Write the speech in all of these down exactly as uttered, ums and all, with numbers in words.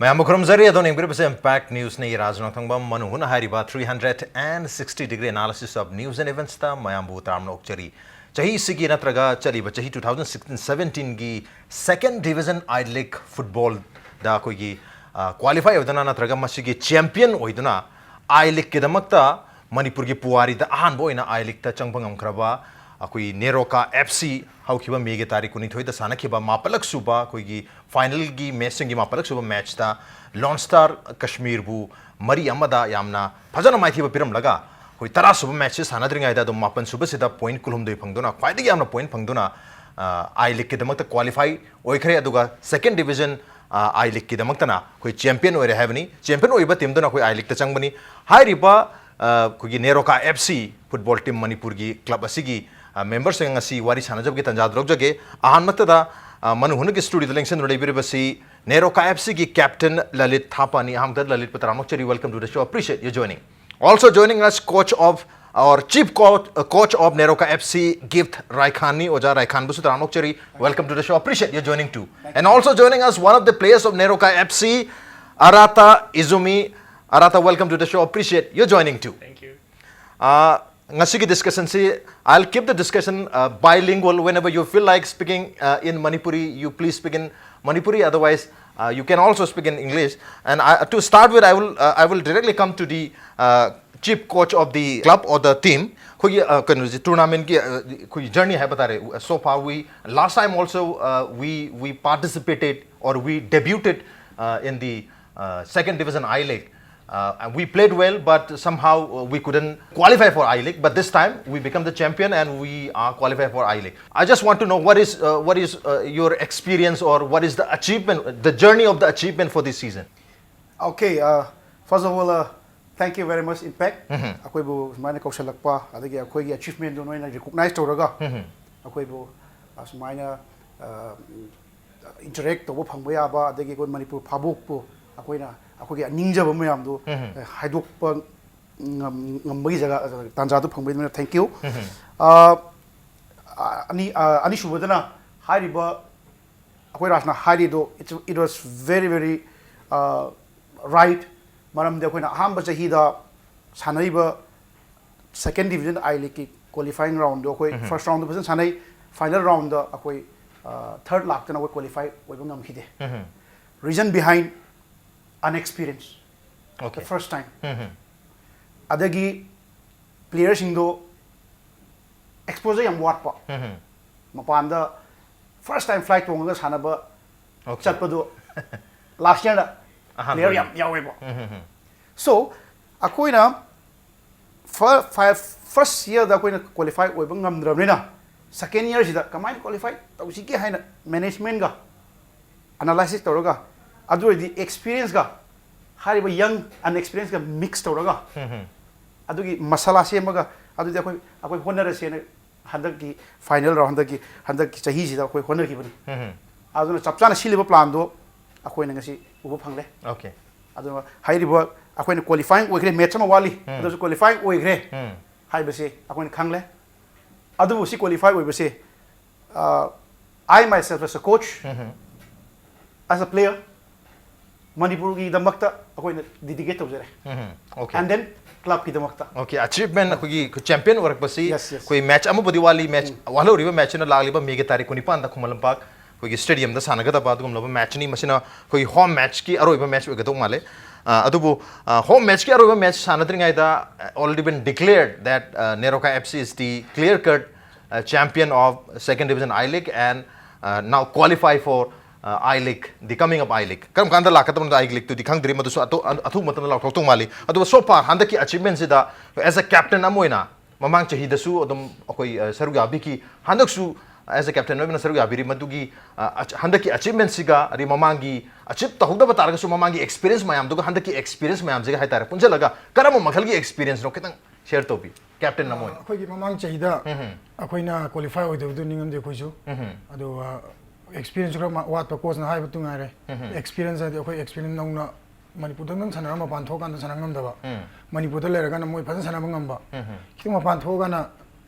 ꯃꯌꯥꯝꯕꯨ ꯈꯨꯔꯨꯝꯖꯔꯤ꯫ ꯑꯗꯣꯝꯅ ꯌꯦꯡꯕꯤꯔꯤꯕꯁꯦ Impact Newsꯅꯤ꯫ ꯔꯥꯖ ꯅꯣꯡꯊꯣꯡꯕꯝ ꯃꯅꯨꯡ ꯍꯨꯠꯅ ꯍꯥꯏꯔꯤꯕ three hundred and sixty degree analysis of news and eventsꯇ ꯃꯌꯥꯝꯕꯨ ꯇꯔꯥꯝꯅ ꯑꯣꯛꯆꯔꯤ꯫ ꯆꯍꯤꯁꯤꯒꯤ ꯅꯠꯇ꯭ꯔꯒ ꯆꯠꯂꯤꯕ ꯆꯍꯤ two thousand sixteen seventeenꯒꯤ Second Division I League footballꯗ ꯑꯩꯈꯣꯏꯒꯤ, ꯑ, qualify ꯑꯣꯏꯗꯨꯅ ꯅꯠꯇ꯭ꯔꯒ ꯃꯁꯤꯒꯤ champion ꯑꯣꯏꯗꯨꯅ I Leagueꯀꯤꯗꯃꯛꯇ ꯃꯅꯤꯄꯨꯔꯒꯤ ꯄꯨꯋꯥꯔꯤꯗ ꯑꯍꯥꯟꯕ ꯑꯣꯏꯅ I Leagueꯇ ꯆꯪꯕ ꯉꯝꯈ꯭ꯔꯕ ꯑꯩꯈꯣꯏ ꯅꯦꯔꯣꯀꯥ F C ꯍꯧꯈꯤꯕ ꯃꯦꯒꯤ ꯇꯥꯔꯤꯛ ꯀꯨꯟꯅꯤꯊꯣꯏꯗ ꯁꯥꯟꯅꯈꯤꯕ ꯃꯥꯄꯜꯂꯛ ꯁꯨꯕ ꯑꯩꯈꯣꯏꯒꯤ finalꯒꯤ matchꯁꯤꯡꯒꯤ ꯃꯥꯄꯜꯂꯛ ꯁꯨꯕ matchꯇ Lone Star Kashmirꯕꯨ ꯃꯔꯤ ꯑꯃꯗ ꯌꯥꯝꯅ ꯐꯖꯅ ꯃꯥꯏꯊꯤꯕ ꯄꯤꯔꯝꯂꯒ ꯑꯩꯈꯣꯏ ꯇꯔꯥ ꯁꯨꯕ matchꯁꯤ ꯁꯥꯟꯅꯗ꯭ꯔꯤꯉꯩꯗ ꯑꯗꯨꯝ ꯃꯥꯄꯜ ꯁꯨꯕꯁꯤꯗ point ꯀꯨꯟꯍꯨꯝꯗꯣꯏ ꯐꯪꯗꯨꯅ ꯈ꯭ꯋꯥꯏꯗꯒꯤ ꯌꯥꯝꯅ point ꯐꯪꯗꯨꯅ, ꯑ, I Leagueꯀꯤꯗꯃꯛꯇ qualify ꯑꯣꯏꯈ꯭ꯔꯦ꯫ ꯑꯗꯨꯒ Second Division, ꯑ, I Leagueꯀꯤꯗꯃꯛꯇꯅ ꯑꯩꯈꯣꯏ champion ꯑꯣꯏꯔꯦ ꯍꯥꯏꯕꯅꯤ꯫ Champion ꯑꯣꯏꯕ teamꯗꯨꯅ ꯑꯩꯈꯣꯏ I Leagueꯇ ꯆꯪꯕꯅꯤ꯫ ꯍꯥꯏꯔꯤꯕ, ꯑ, ꯑꯩꯈꯣꯏꯒꯤ NEROCA F C football team ꯃꯅꯤꯄꯨꯔꯒꯤ club ꯑꯁꯤꯒꯤ, ꯑ, memberꯁꯤꯡ ꯉꯁꯤ ꯋꯥꯔꯤ ꯁꯥꯟꯅꯖꯕꯒꯤ ꯇꯥꯟꯖꯥꯗꯨ ꯂꯧꯖꯒꯦ꯫ ꯑꯍꯥꯟꯕꯃꯛꯇꯗ, ꯑ, ꯃꯅꯨꯡ ꯍꯨꯠꯅꯒꯤ studioꯗ ꯂꯦꯡꯁꯤꯟꯗꯨꯅ ꯂꯩꯕꯤꯔꯤꯕꯁꯤ ꯅꯦꯔꯣꯀꯥ F Cꯒꯤ captain ꯂꯂꯤꯠ ꯊꯥꯄꯥꯅꯤ꯫ ꯑꯍꯥꯟꯕꯗ ꯂꯂꯤꯠꯄꯨ ꯇꯔꯥꯝꯅ ꯑꯣꯛꯆꯔꯤ, welcome to the show, appreciate your joining. Also joining us, coach of, or chief coach, uh, coach of NEROCA F C, ꯒꯤꯐ ꯔꯥꯏꯈꯥꯟꯅꯤ꯫ ꯑꯣꯖꯥ ꯔꯥꯏꯈꯥꯟꯕꯨꯁꯨ ꯇꯔꯥꯝꯅ ꯑꯣꯛꯆꯔꯤ, welcome to the show, appreciate your joining too. And also joining us, one of the players of NEROCA F C, Arata Izumi. Arata, welcome to the show, appreciate your joining too. Thank you. Uh, ꯉꯁꯤꯒꯤ discussionꯁꯤ, I'll keep the discussion, uh, bilingual. Whenever you feel like speaking, uh, in Manipuri, you please speak in Manipuri. Otherwise, uh, you can also speak in English. And I, to start with, I will, uh, I will directly come to the, uh, chief coach of the club or the team. ꯑꯩꯈꯣꯏꯒꯤ, uh, ꯀꯩꯅꯣꯁꯦ, tournamentꯀꯤ, uh, ꯑꯩꯈꯣꯏꯒꯤ journey ꯍꯥꯏꯕ ꯇꯥꯔꯦ. So far, we, last time also, uh, we, we participated or we debuted, uh, in the, uh, Second Division I League. Uh, and we played well, but somehow, uh, we couldn't qualify for I League. But this time, we become the champion and we are qualified for I League. I just want to know what is, uh, what is, uh, your experience or what is the achievement, the journey of the achievement for this season? Okay, uh, first of all, uh, thank you very much, Impact. ꯑꯩꯈꯣꯏꯕꯨ ꯁꯨꯃꯥꯏꯅ ꯀꯧꯁꯜꯂꯛꯄ, ꯑꯗꯒꯤ ꯑꯩꯈꯣꯏꯒꯤ achievementꯗꯨ ꯅꯣꯏꯅ recognize ꯇꯧꯔꯒ, ꯑꯩꯈꯣꯏꯕꯨ, ꯑ, ꯁꯨꯃꯥꯏꯅ, ꯑ, interact ꯇꯧꯕ ꯐꯪꯕ ꯌꯥꯕ, ꯑꯗꯒꯤ ꯑꯩꯈꯣꯏ ꯃꯅꯤꯄꯨꯔ ꯐꯥꯕꯣꯛꯄꯨ ꯑꯩꯈꯣꯏꯅ ꯑꯩꯈꯣꯏꯒꯤ ꯅꯤꯡꯖꯕ ꯃꯌꯥꯝꯗꯨ, ꯑ, ꯍꯥꯏꯗꯣꯛꯄ ꯉꯝ-, ꯉꯝꯕꯒꯤ ꯖꯒꯥ, ꯇꯥꯟꯖꯥꯗꯨ ꯐꯪꯕꯒꯤꯗꯃꯛꯇ thank you꯫ ꯑ, ꯑꯅꯤ ꯑꯅꯤꯁꯨꯕꯗꯅ ꯍꯥꯏꯔꯤꯕ ꯑꯩꯈꯣꯏ ꯔꯥꯖꯅ ꯍꯥꯏꯔꯤꯗꯣ, it was very very right. ꯃꯔꯝꯗꯤ ꯑꯩꯈꯣꯏꯅ ꯑꯍꯥꯟꯕ ꯆꯍꯤꯗ ꯁꯥꯟꯅꯔꯤꯕ second division I Leagueꯀꯤ qualifying roundꯗꯣ ꯑꯩꯈꯣꯏ first roundꯗ ꯐꯖꯅ ꯁꯥꯟꯅꯩ, final roundꯗ ꯑꯩꯈꯣꯏ third ꯂꯥꯛꯇꯅ ꯑꯩꯈꯣꯏ qualify ꯑꯣꯏꯕ ꯉꯝꯈꯤꯗꯦ. Reason behind unexperience, the Okay. first time. ꯎꯝ, ꯎꯝ. ꯑꯗꯒꯤ playerꯁꯤꯡꯗꯣ exposure ꯌꯥꯝ ꯋꯥꯠꯄ. ꯎꯝ, ꯎꯝ. ꯃꯄꯥꯟꯗ first time flight ꯇꯣꯡꯉꯒ ꯁꯥꯟꯅꯕ Okay. ꯆꯠꯄꯗꯣ last yearꯗ ꯑꯍꯥꯟꯕ player ꯑꯣꯏꯅ. ꯌꯥꯝ ꯌꯥꯎꯋꯦꯕ. ꯎꯝ, ꯎꯝ, ꯎꯝ. So ꯑꯩꯈꯣꯏꯅ first yearꯗ ꯑꯩꯈꯣꯏꯅ qualify ꯑꯣꯏꯕ ꯉꯝꯗ꯭ꯔꯕꯅꯤꯅ, second yearꯁꯤꯗ ꯀꯃꯥꯏꯅ qualify ꯇꯧꯁꯤꯒꯦ ꯍꯥꯏꯅ managementꯒ analysis ꯇꯧꯔꯒ, ꯑꯗꯨ ꯑꯣꯏꯔꯗꯤ experienceꯒ ꯍꯥꯏꯔꯤꯕ young unexperiencedꯒ mix ꯇꯧꯔꯒ ꯎꯝ, ꯎꯝ. ꯑꯗꯨꯒꯤ ꯃꯁꯥꯂꯥ ꯁꯦꯝꯃꯒ, ꯑꯗꯨꯗꯤ ꯑꯩꯈꯣꯏ ꯑꯩꯈꯣꯏ ꯍꯣꯠꯅꯔꯁꯦꯅ ꯍꯟꯗꯛꯀꯤ final round, ꯍꯟꯗꯛꯀꯤ ꯍꯟꯗꯛꯀꯤ ꯆꯍꯤꯁꯤꯗ ꯑꯩꯈꯣꯏ ꯍꯣꯠꯅꯈꯤꯕꯅꯤ. ꯎꯝ, ꯎꯝ. ꯑꯗꯨꯅ ꯆꯞ ꯆꯥꯅ ꯁꯤꯜꯂꯤꯕ planꯗꯣ ꯑꯩꯈꯣꯏꯅ ꯉꯁꯤ ꯎꯕ ꯐꯪꯂꯦ. Okay. ꯑꯗꯨꯒ ꯍꯥꯏꯔꯤꯕ ꯑꯩꯈꯣꯏꯅ qualifying ꯑꯣꯏꯈ꯭ꯔꯦ, match ꯑꯃ ꯋꯥꯠꯂꯤ, ꯎꯝ. ꯑꯗꯨꯁꯨ qualifying ꯑꯣꯏꯈ꯭ꯔꯦ ꯎꯝ. ꯍꯥꯏꯕꯁꯦ ꯑꯩꯈꯣꯏꯅ ꯈꯪꯂꯦ. ꯑꯗꯨꯕꯨ ꯁꯤ qualify ꯑꯣꯏꯕꯁꯦ, ꯑ, I myself as a coach, um, um. as a player, ꯃꯅꯤꯄꯨꯔꯒꯤꯗꯃꯛꯇ ꯑꯩꯈꯣꯏꯅ dedicate ꯇꯧꯖꯔꯦ. Um, um. Okay. And then clubꯀꯤꯗꯃꯛꯇ. Okay, achievement ꯑꯩꯈꯣꯏꯒꯤ champion ꯑꯣꯏꯔꯛꯄꯁꯤ Yes, yes. ꯑꯩꯈꯣꯏ match ꯑꯃꯕꯨꯗꯤ ꯋꯥꯠꯂꯤ, match ꯋꯥꯠꯍꯧꯔꯤꯕ matchꯁꯤꯅ ꯂꯥꯛꯂꯤꯕ Mayꯒꯤ ꯇꯥꯔꯤꯛ ꯀꯨꯟꯅꯤꯄꯥꯟꯗ ꯈꯨꯃꯟ ꯂꯝꯄꯥꯛ ꯑꯩꯈꯣꯏꯒꯤ stadiumꯗ ꯁꯥꯟꯅꯒꯗꯕ ꯑꯗꯨꯒꯨꯝꯂꯕ matchꯅꯤ꯫ ꯃꯁꯤꯅ ꯑꯩꯈꯣꯏꯒꯤ home matchꯀꯤ ꯑꯔꯣꯏꯕ match ꯑꯣꯏꯒꯗꯧ ꯃꯥꯜꯂꯦ꯫ ꯑ, ꯑꯗꯨꯕꯨ ꯑ, home matchꯀꯤ ꯑꯔꯣꯏꯕ match ꯁꯥꯟꯅꯗ꯭ꯔꯤꯉꯩꯗ, uh, already been declared that, uh, Neroka F C is the clear cut, uh, champion of second division I League and, uh, now qualify for, uh, I League, the coming of I League꯫ ꯀꯔꯝ ꯀꯥꯟꯗ ꯂꯥꯛꯀꯗꯕꯅꯣ I Leagueꯇꯨꯗꯤ ꯈꯪꯗ꯭ꯔꯤ, ꯃꯗꯨꯁꯨ ꯑꯊꯨ-, ꯑꯊꯨꯕ ꯃꯇꯝꯗ ꯂꯥꯎꯊꯣꯛꯇꯧ ꯃꯥꯜꯂꯤ꯫ ꯑꯗꯨꯒ so far ꯍꯟꯗꯛꯀꯤ achievementꯁꯤꯗ as a captain ꯑꯃ ꯑꯣꯏꯅ ꯃꯃꯥꯡ ꯆꯍꯤꯗꯁꯨ ꯑꯗꯨꯝ ꯑꯩꯈꯣꯏ, ꯑ, ꯁꯔꯨꯛ ꯌꯥꯕꯤꯈꯤ, ꯍꯟꯗꯛꯁꯨ as a captain ꯑꯣꯏꯅ ꯁꯔꯨꯛ ꯌꯥꯕꯤꯔꯤ꯫ ꯃꯗꯨꯒꯤ, ꯑ, ꯑꯆ-, ꯍꯟꯗꯛꯀꯤ achievementꯁꯤꯒ ꯑꯗꯩ ꯃꯃꯥꯡꯒꯤ achieve ꯇꯧꯍꯧꯗꯕ ꯇꯥꯔꯒꯁꯨ ꯃꯃꯥꯡꯒꯤ experience ꯃꯌꯥꯝꯗꯨꯒ ꯍꯟꯗꯛꯀꯤ experience ꯃꯌꯥꯝꯁꯤꯒ ꯍꯥꯏꯇꯥꯔꯦ ꯄꯨꯟꯁꯤꯜꯂꯒ ꯀꯔꯝꯕ ꯃꯈꯜꯒꯤ experienceꯅꯣ ꯈꯤꯇꯪ share ꯇꯧꯕꯤꯌꯨ, captain ꯑꯃ ꯑꯣꯏꯅ꯫ ꯑꯩꯈꯣꯏꯒꯤ ꯃꯃꯥꯡ ꯆꯍꯤꯗ ꯎꯝ, ꯎꯝ. ꯑꯩꯈꯣꯏꯅ qualify ꯑꯣꯏꯗꯕꯗꯨ ꯅꯤꯡꯉꯝꯗꯦ ꯑꯩꯈꯣꯏꯁꯨ꯫ ꯎꯝ, ꯎꯝ. ꯑꯗꯨꯒ experience ꯈꯔ ꯃ-, ꯋꯥꯠꯄ coachꯅ ꯍꯥꯏꯕꯗꯨ ꯉꯥꯏꯔꯦ꯫ ꯎꯝ, ꯎꯝ. Experience ꯍꯥꯏꯗꯤ ꯑꯩꯈꯣꯏ experience ꯅꯧꯅ ꯃꯅꯤꯄꯨꯔꯗꯪ ꯁꯥꯟꯅꯔꯒ ꯃꯄꯥꯟ ꯊꯣꯛꯑꯀꯥꯟꯗ ꯁꯥꯟꯅ ꯉꯝꯗꯕ꯫ ꯎꯝ. ꯃꯅꯤꯄꯨꯔꯗ ꯂꯩꯔꯒꯅ ꯃꯣꯏ ꯐꯖꯅ ꯁꯥꯟꯅꯕ ꯉꯝꯕ꯫ ꯎꯝ, ꯎꯝ. ꯈꯤꯇꯪ ꯃꯄꯥꯟ ꯊꯣꯛꯑꯒꯅ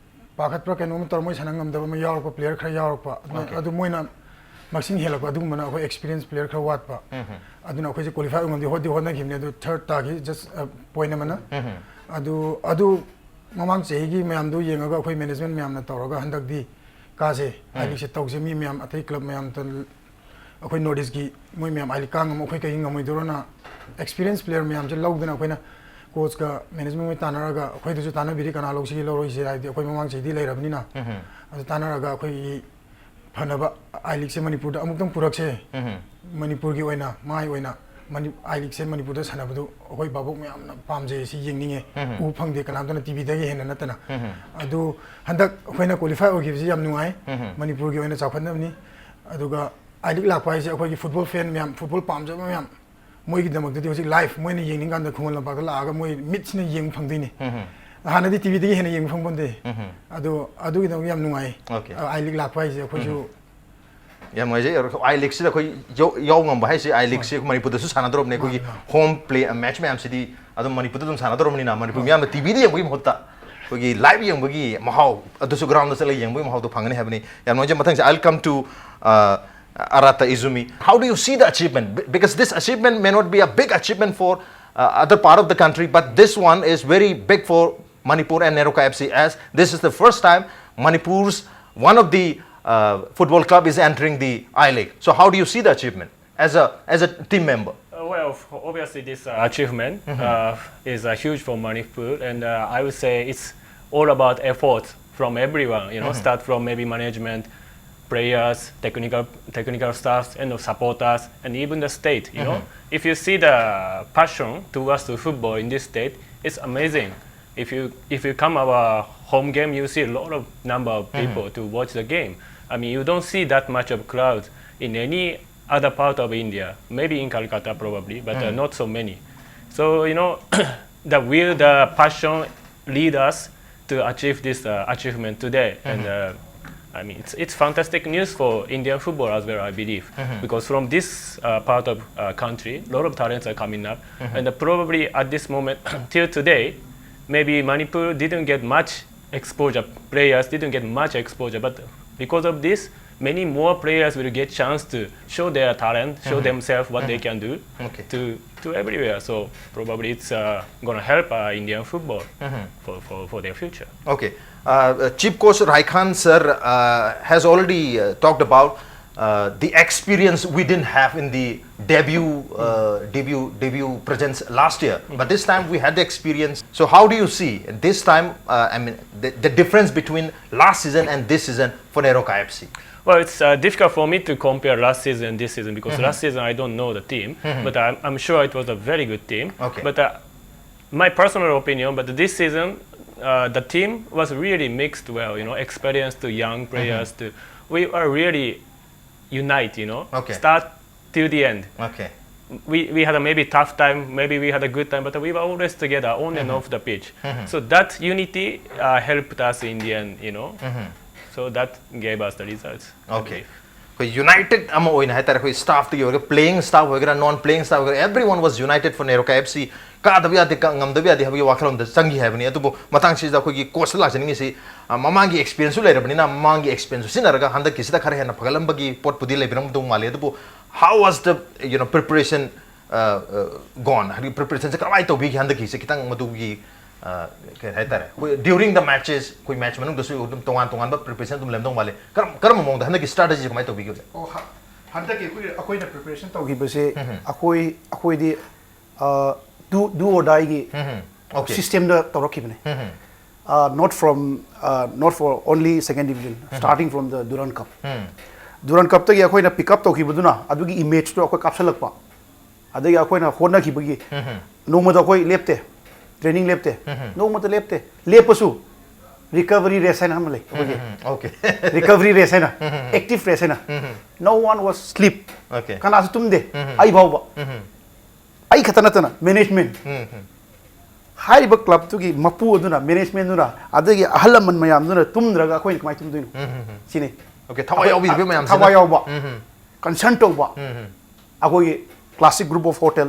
ꯄꯥꯈꯠꯄ꯭ꯔꯥ ꯀꯩꯅꯣꯝ ꯇꯧꯔ ꯃꯣꯏ ꯁꯥꯟꯅ ꯉꯝꯗꯕ ꯑꯃ ꯌꯥꯎꯔꯛꯄ, player ꯈꯔ ꯌꯥꯎꯔꯛꯄ, ꯑꯗꯨꯅ, Okay. ꯑꯗꯨ ꯃꯣꯏꯅ ꯃꯁꯤꯡ ꯍꯦꯜꯂꯛꯄ, ꯑꯗꯨꯒꯨꯝꯕꯅ ꯑꯩꯈꯣꯏ experience player ꯈꯔ ꯋꯥꯠꯄ꯫ ꯎꯝ. ꯑꯗꯨꯅ ꯑꯩꯈꯣꯏꯁꯦ qualify ꯑꯣꯏ ꯉꯝꯗꯦ, ꯍꯣꯠꯇꯤ ꯍꯣꯠꯅꯈꯤꯕꯅꯦ, ꯑꯗꯨ third ꯇꯥꯈꯤ, just point ꯑꯃꯅ꯫ ꯎꯝ. ꯑꯗꯨ ꯑꯗꯨ ꯃꯃꯥꯡ ꯆꯍꯤꯒꯤ ꯃꯌꯥꯝꯗꯨ ꯌꯦꯡꯉꯒ ꯑꯩꯈꯣꯏ management ꯃꯌꯥꯝꯅ ꯇꯧꯔꯒ ꯍꯟꯗꯛꯇꯤ ꯀꯥꯁꯦ, ꯎꯝ. I-League ꯁꯦ ꯇꯧꯁꯦ, ꯃꯤ ꯃꯌꯥꯝ ꯑꯇꯩ club ꯃꯌꯥꯝ ꯑꯩꯈꯣꯏ North East ꯀꯤ ꯃꯣꯏ ꯃꯌꯥꯝ I-League ꯀꯥ ꯉꯝꯃ ꯑꯩꯈꯣꯏ ꯀꯩꯒꯤ ꯉꯝꯃꯣꯏꯗꯣꯏꯅꯣꯅ experience player ꯃꯌꯥꯝꯁꯦ ꯂꯧꯗꯅ ꯑꯩꯈꯣꯏꯅ coach ꯀ management ꯍꯣꯏ ꯇꯥꯟꯅꯔꯒ ꯑꯩꯈꯣꯏꯗꯁꯨ ꯇꯥꯟꯅꯕꯤꯔꯤ, ꯀꯅꯥ ꯂꯧꯁꯤꯒꯦ ꯂꯧꯔꯣꯏꯁꯦ, ꯍꯥꯏꯕꯗꯤ ꯑꯩꯈꯣꯏ ꯃꯃꯥꯡ ꯆꯍꯤꯗꯤ ꯂꯩꯔꯕꯅꯤꯅ꯫ ꯎꯝ. ꯑꯗꯨ ꯇꯥꯟꯅꯔꯒ ꯑꯩꯈꯣꯏꯒꯤ ꯐꯅꯕ I-League ꯁꯦ ꯃꯅꯤꯄꯨꯔꯗ ꯑꯃꯨꯛꯇꯪ ꯄꯨꯔꯛꯁꯦ꯫ ꯎꯝ. ꯃꯅꯤꯄꯨꯔꯒꯤ ꯑꯣꯏꯅ, ꯃꯥꯏ ꯑꯣꯏꯅ ꯃꯅꯤ-, I-League ꯁꯦ ꯃꯅꯤꯄꯨꯔꯗ ꯁꯥꯟꯅꯕꯗꯨ ꯑꯩꯈꯣꯏ ꯚꯥꯕꯣꯛ ꯃꯌꯥꯝꯅ ꯄꯥꯝꯖꯩ, ꯁꯤ ꯌꯦꯡꯅꯤꯡꯉꯦ꯫ ꯎꯝ. ꯎꯕ ꯐꯪꯗꯦ ꯀꯅꯥꯝꯇꯅ, TV ꯗꯒꯤ ꯍꯦꯟꯅ ꯅꯠꯇꯅ꯫ ꯎꯝ. ꯑꯗꯨ ꯍꯟꯗꯛ ꯑꯩꯈꯣꯏꯅ qualify ꯑꯣꯏꯈꯤꯕꯁꯤ ꯌꯥꯝ ꯅꯨꯡꯉꯥꯏ꯫ ꯎꯝ. ꯃꯅꯤꯄꯨꯔꯒꯤ ꯑꯣꯏꯅ ꯆꯥꯎꯈꯠꯅꯕꯅꯤ꯫ ꯑꯗꯨꯒ I-League ꯂꯥꯛꯄ ꯍꯥꯏꯁꯦ ꯑꯩꯈꯣꯏꯒꯤ football fan ꯃꯌꯥꯝ, football ꯄꯥꯝꯖꯕ ꯃꯌꯥꯝ, ꯃꯣꯏꯒꯤꯗꯃꯛꯇꯗꯤ ꯍꯧꯖꯤꯛ live ꯃꯣꯏꯅ ꯌꯦꯡꯅꯤꯡꯀꯥꯟꯗ ꯈꯨꯃꯟ ꯂꯝꯄꯥꯛꯇ ꯂꯥꯛꯑꯒ ꯃꯣꯏ ꯃꯤꯠꯁꯤꯅ ꯌꯦꯡꯕ ꯐꯪꯗꯣꯏꯅꯤ꯫ ꯎꯝ. ꯍꯥꯟꯅꯗꯤ TV ꯗꯒꯤ ꯍꯦꯟꯅ ꯌꯦꯡꯕ ꯐꯪꯕ ꯅꯠꯇꯦ꯫ ꯎꯝ. ꯑꯗꯣ ꯑꯗꯨꯒꯤꯗꯃꯛ ꯌꯥꯝ ꯅꯨꯡꯉꯥꯏ꯫ Okay. I-League ꯂꯥꯛꯄ ꯍꯥꯏꯁꯦ ꯑꯩꯈꯣꯏꯁꯨ ꯌꯥꯝ ꯅꯨꯡꯉꯥꯏꯖꯩ꯫ I-League ꯁꯤꯗ ꯑꯩꯈꯣꯏ ꯌꯥꯎ-, ꯌꯥꯎ ꯉꯝꯕ ꯍꯥꯏꯁꯦ, I-League ꯁꯤ ꯃꯅꯤꯄꯨꯔꯗꯁꯨ ꯁꯥꯟꯅꯗꯧꯔꯕꯅꯦ꯫ ꯑꯩꯈꯣꯏꯒꯤ ꯃꯥꯅꯦ, ꯃꯥꯅꯦ꯫ Home play match ꯃꯌꯥꯝꯁꯤꯗꯤ ꯑꯗꯨꯝ ꯃꯅꯤꯄꯨꯔꯗ ꯑꯗꯨꯝ ꯁꯥꯟꯅꯗꯧꯔꯕꯅꯤꯅ, ꯃꯅꯤꯄꯨꯔ ꯃꯤꯌꯥꯝꯅ TV ꯗ ꯌꯦꯡꯕꯒꯤ ꯃꯍꯨꯠꯇ ꯑꯩꯈꯣꯏꯒꯤ live ꯌꯦꯡꯕꯒꯤ ꯃꯍꯥꯎ ꯑꯗꯨꯁꯨ ground ꯗ ꯆꯠꯂꯒ ꯌꯦꯡꯕꯒꯤ ꯃꯍꯥꯎꯗꯣ ꯐꯪꯒꯅꯤ ꯍꯥꯏꯕꯅꯤ꯫ ꯌꯥꯝ ꯅꯨꯡꯉꯥꯏꯖꯩ꯫ ꯃꯊꯪꯁꯦ I'll come to, uh, Arata Izumi. How do you see the achievement? Be-, because this achievement may not be a big achievement for, uh, other part of the country, but this one is very big for Manipur and Neroka F C, as this is the first time Manipur's one of the, uh, football club is entering the I-League. So how do you see the achievement as a, as a team member? Uh, well, f- obviously, this uh, achievement uh, is uh, huge for Manipur, and uh, I would say it's all about effort from everyone. You know, start from maybe management, players, technical technical staffs, and the supporters, and even the state. You know, if you see the passion towards the football in this state, it's amazing. If you if you come our home game, you see a lot of number of people to watch the game. I mean, you don't see that much of crowds in any other part of India. Maybe in Calcutta, probably, but uh, not so many. So you know, the will, the passion lead us to achieve this uh, achievement today, and uh, I mean, it's it's fantastic news for Indian football as well, I believe, because from this uh, part of uh, country, a lot of talents are coming up, and uh, probably at this moment till today, maybe Manipur didn't get much exposure. Players didn't get much exposure, but because of this, many more players will get chance to show their talent, show themselves what they can do Okay. to to everywhere. So probably it's uh, gonna help uh, Indian football for, for, for their future. Okay. Uh, uh, Chief Coach Raikhan sir uh, has already uh, talked about uh, the experience we didn't have in the debut uh, debut debut presence last year, but this time we had the experience. So how do you see this time? Uh, I mean, the, the difference between last season and this season for Neroka F C. Well, it's uh, difficult for me to compare last season and this season because last season I don't know the team, but I'm, I'm sure it was a very good team. Okay. But uh, my personal opinion, but this season uh, the team was really mixed well. You know, experienced to young players. To we are really unite. You know, Okay. Start till the end. Okay. We, we had a maybe tough time, maybe we had a good time, but we were always together on and off the pitch. So that unity uh, helped us in the end, you know. So that gave us the results. I Okay. believe. ꯑꯩꯈꯣꯏ united ꯑꯃ ꯑꯣꯏꯅ ꯍꯥꯏꯇꯥꯔꯦ, ꯑꯩꯈꯣꯏ ꯁ꯭ꯇꯥꯐꯇꯒꯤ ꯑꯣꯏꯒꯦꯔꯥ, playing staff ꯑꯣꯏꯒꯦꯔꯥ, ꯅꯣꯟ playing staff ꯑꯣꯏꯒꯦꯔꯥ, everyone was united for Neroka F C. ꯀꯥꯗꯕ ꯌꯥꯗꯦ, ꯀ- ꯉꯝꯗꯕ ꯌꯥꯗꯦ ꯍꯥꯏꯕꯒꯤ ꯋꯥꯈꯜꯂꯣꯝꯗ ꯆꯪꯈꯤ ꯍꯥꯏꯕꯅꯤ꯫ ꯑꯗꯨꯕꯨ ꯃꯇꯥꯡꯁꯤꯗ ꯑꯩꯈꯣꯏꯒꯤ ꯀꯣꯆꯇ ꯂꯥꯛꯆꯅꯤꯡꯉꯤꯁꯤ, ꯑ, ꯃꯃꯥꯡꯒꯤ ꯑꯦꯛꯁꯄꯤꯔꯤꯌꯦꯟꯁꯁꯨ ꯂꯩꯔꯕꯅꯤꯅ, ꯃꯃꯥꯡꯒꯤ ꯑꯦꯛꯁꯄꯤꯔꯤꯌꯦꯟꯁꯁꯨ ꯁꯤꯖꯤꯟꯅꯔꯒ ꯍꯟꯗꯛꯀꯤꯁꯤꯗ ꯈꯔ ꯍꯦꯟꯅ ꯐꯒꯠꯂꯝꯕꯒꯤ ꯄꯣꯠꯄꯨꯗꯤ ꯂꯩꯕꯤꯔꯝꯒꯗꯧ ꯃꯥꯜꯂꯤ꯫ ꯑꯗꯨꯕꯨ how was the, you know, preparation uh, uh, gone? ꯍꯥꯏꯗꯤ ꯄ꯭ꯔꯤꯄꯦꯔꯦꯁꯟꯁꯦ ꯀꯃꯥꯏꯅ ꯇꯧꯕꯤꯒꯦ ꯍꯟꯗꯛꯀꯤꯁꯦ? ꯈꯤꯇꯪ ꯃꯗꯨꯒꯤ ꯑ, ꯀꯩ ꯍꯥꯏꯇꯥꯔꯦ, ꯑꯩꯈꯣꯏ during the matches, ꯑꯩꯈꯣꯏ ꯃꯦꯠꯆ ꯃꯅꯨꯡꯗꯁꯨ ꯑꯗꯨꯝ ꯇꯣꯉꯥꯟ ꯇꯣꯉꯥꯟꯕ ꯄ꯭ꯔꯤꯄꯦꯔꯦꯁꯟ ꯑꯗꯨꯝ ꯂꯩꯔꯝꯗꯧ ꯃꯥꯜꯂꯤ꯫ ꯀꯔꯝ ꯀꯔꯝꯕ ꯃꯑꯣꯡꯗ ꯍꯟꯗꯛꯀꯤ ꯁ꯭ꯇ꯭ꯔꯥꯇꯦꯖꯤ ꯀꯃꯥꯏꯅ ꯇꯧꯕꯤꯒꯦ ꯍꯧꯖꯤꯛ? ꯑꯣ ꯍ- ꯍꯟꯗꯛꯀꯤ ꯑꯩꯈꯣꯏ ꯑꯩꯈꯣꯏꯅ ꯄ꯭ꯔꯤꯄꯦꯔꯦꯁꯟ ꯇꯧꯈꯤꯕꯁꯦ ꯑꯩꯈꯣꯏ ꯑꯩꯈꯣꯏꯗꯤ do do or dieꯒꯤ Okay. ꯁꯤꯁꯇꯦꯝꯗ ꯇꯧꯔꯛꯈꯤꯕꯅꯦ, not from not for only second division, starting from the Durand Cup. Durand Cupꯇꯒꯤ ꯑꯩꯈꯣꯏꯅ ꯄꯤꯛ ꯑꯞ ꯇꯧꯈꯤꯕꯗꯨꯅ ꯑꯗꯨꯒꯤ ꯏꯃꯦꯖꯇꯣ ꯑꯩꯈꯣꯏ ꯀꯥꯞꯁꯜꯂꯛꯄ, ꯑꯗꯒꯤ ꯑꯩꯈꯣꯏꯅ ꯍꯣꯠꯅꯈꯤꯕꯒꯤ ꯅꯣꯡꯃꯗ ꯑꯩꯈꯣꯏ ꯂꯦꯞꯇꯦ, ꯇ꯭ꯔꯦꯅꯤꯡ ꯂꯦꯞꯇꯦ, ꯅꯣꯡꯃꯇ ꯂꯦꯞꯇꯦ꯫ ꯂꯦꯞꯄꯁꯨ ꯔꯤꯀꯚꯔꯤ ꯔꯦꯁ ꯍꯥꯏꯅ ꯑꯃ ꯂꯩ ꯑꯩꯈꯣꯏꯒꯤ꯫ Okay. ꯔꯤꯀꯚꯔꯤ ꯔꯦꯁ ꯍꯥꯏꯅ, ꯑꯦꯛꯇꯤꯚ ꯔꯦꯁ ꯍꯥꯏꯅ꯫ No one was sleep. Okay. ꯀꯅꯥꯁꯨ ꯇꯨꯝꯗꯦ꯫ ꯑꯩ ꯐꯥꯎꯕ, ꯑꯩ ꯈꯛꯇ ꯅꯠꯇꯅ ꯃꯦꯅꯦꯖꯃꯦꯟ, ꯍꯥꯏꯔꯤꯕ ꯀ꯭ꯂꯕꯇꯨꯒꯤ ꯃꯄꯨ ꯑꯗꯨꯅ, ꯃꯦꯅꯦꯖꯃꯦꯟꯗꯨꯅ, ꯑꯗꯒꯤ ꯑꯍꯜ ꯂꯃꯟ ꯃꯌꯥꯝꯗꯨꯅ ꯇꯨꯝꯗ꯭ꯔꯒ ꯑꯩꯈꯣꯏꯅ ꯀꯃꯥꯏꯅ ꯇꯨꯝꯗꯣꯏꯅꯣ? ꯁꯤꯅꯤ꯫ Okay, ꯊꯋꯥꯏ ꯌꯥꯎꯕꯤꯗꯕ ꯃꯌꯥꯝꯁꯤꯅ꯫ ꯊꯋꯥꯏ ꯌꯥꯎꯕ, ꯀꯟꯁꯔꯟ ꯇꯧꯕ꯫ ꯑꯩꯈꯣꯏꯒꯤ classic group of hotel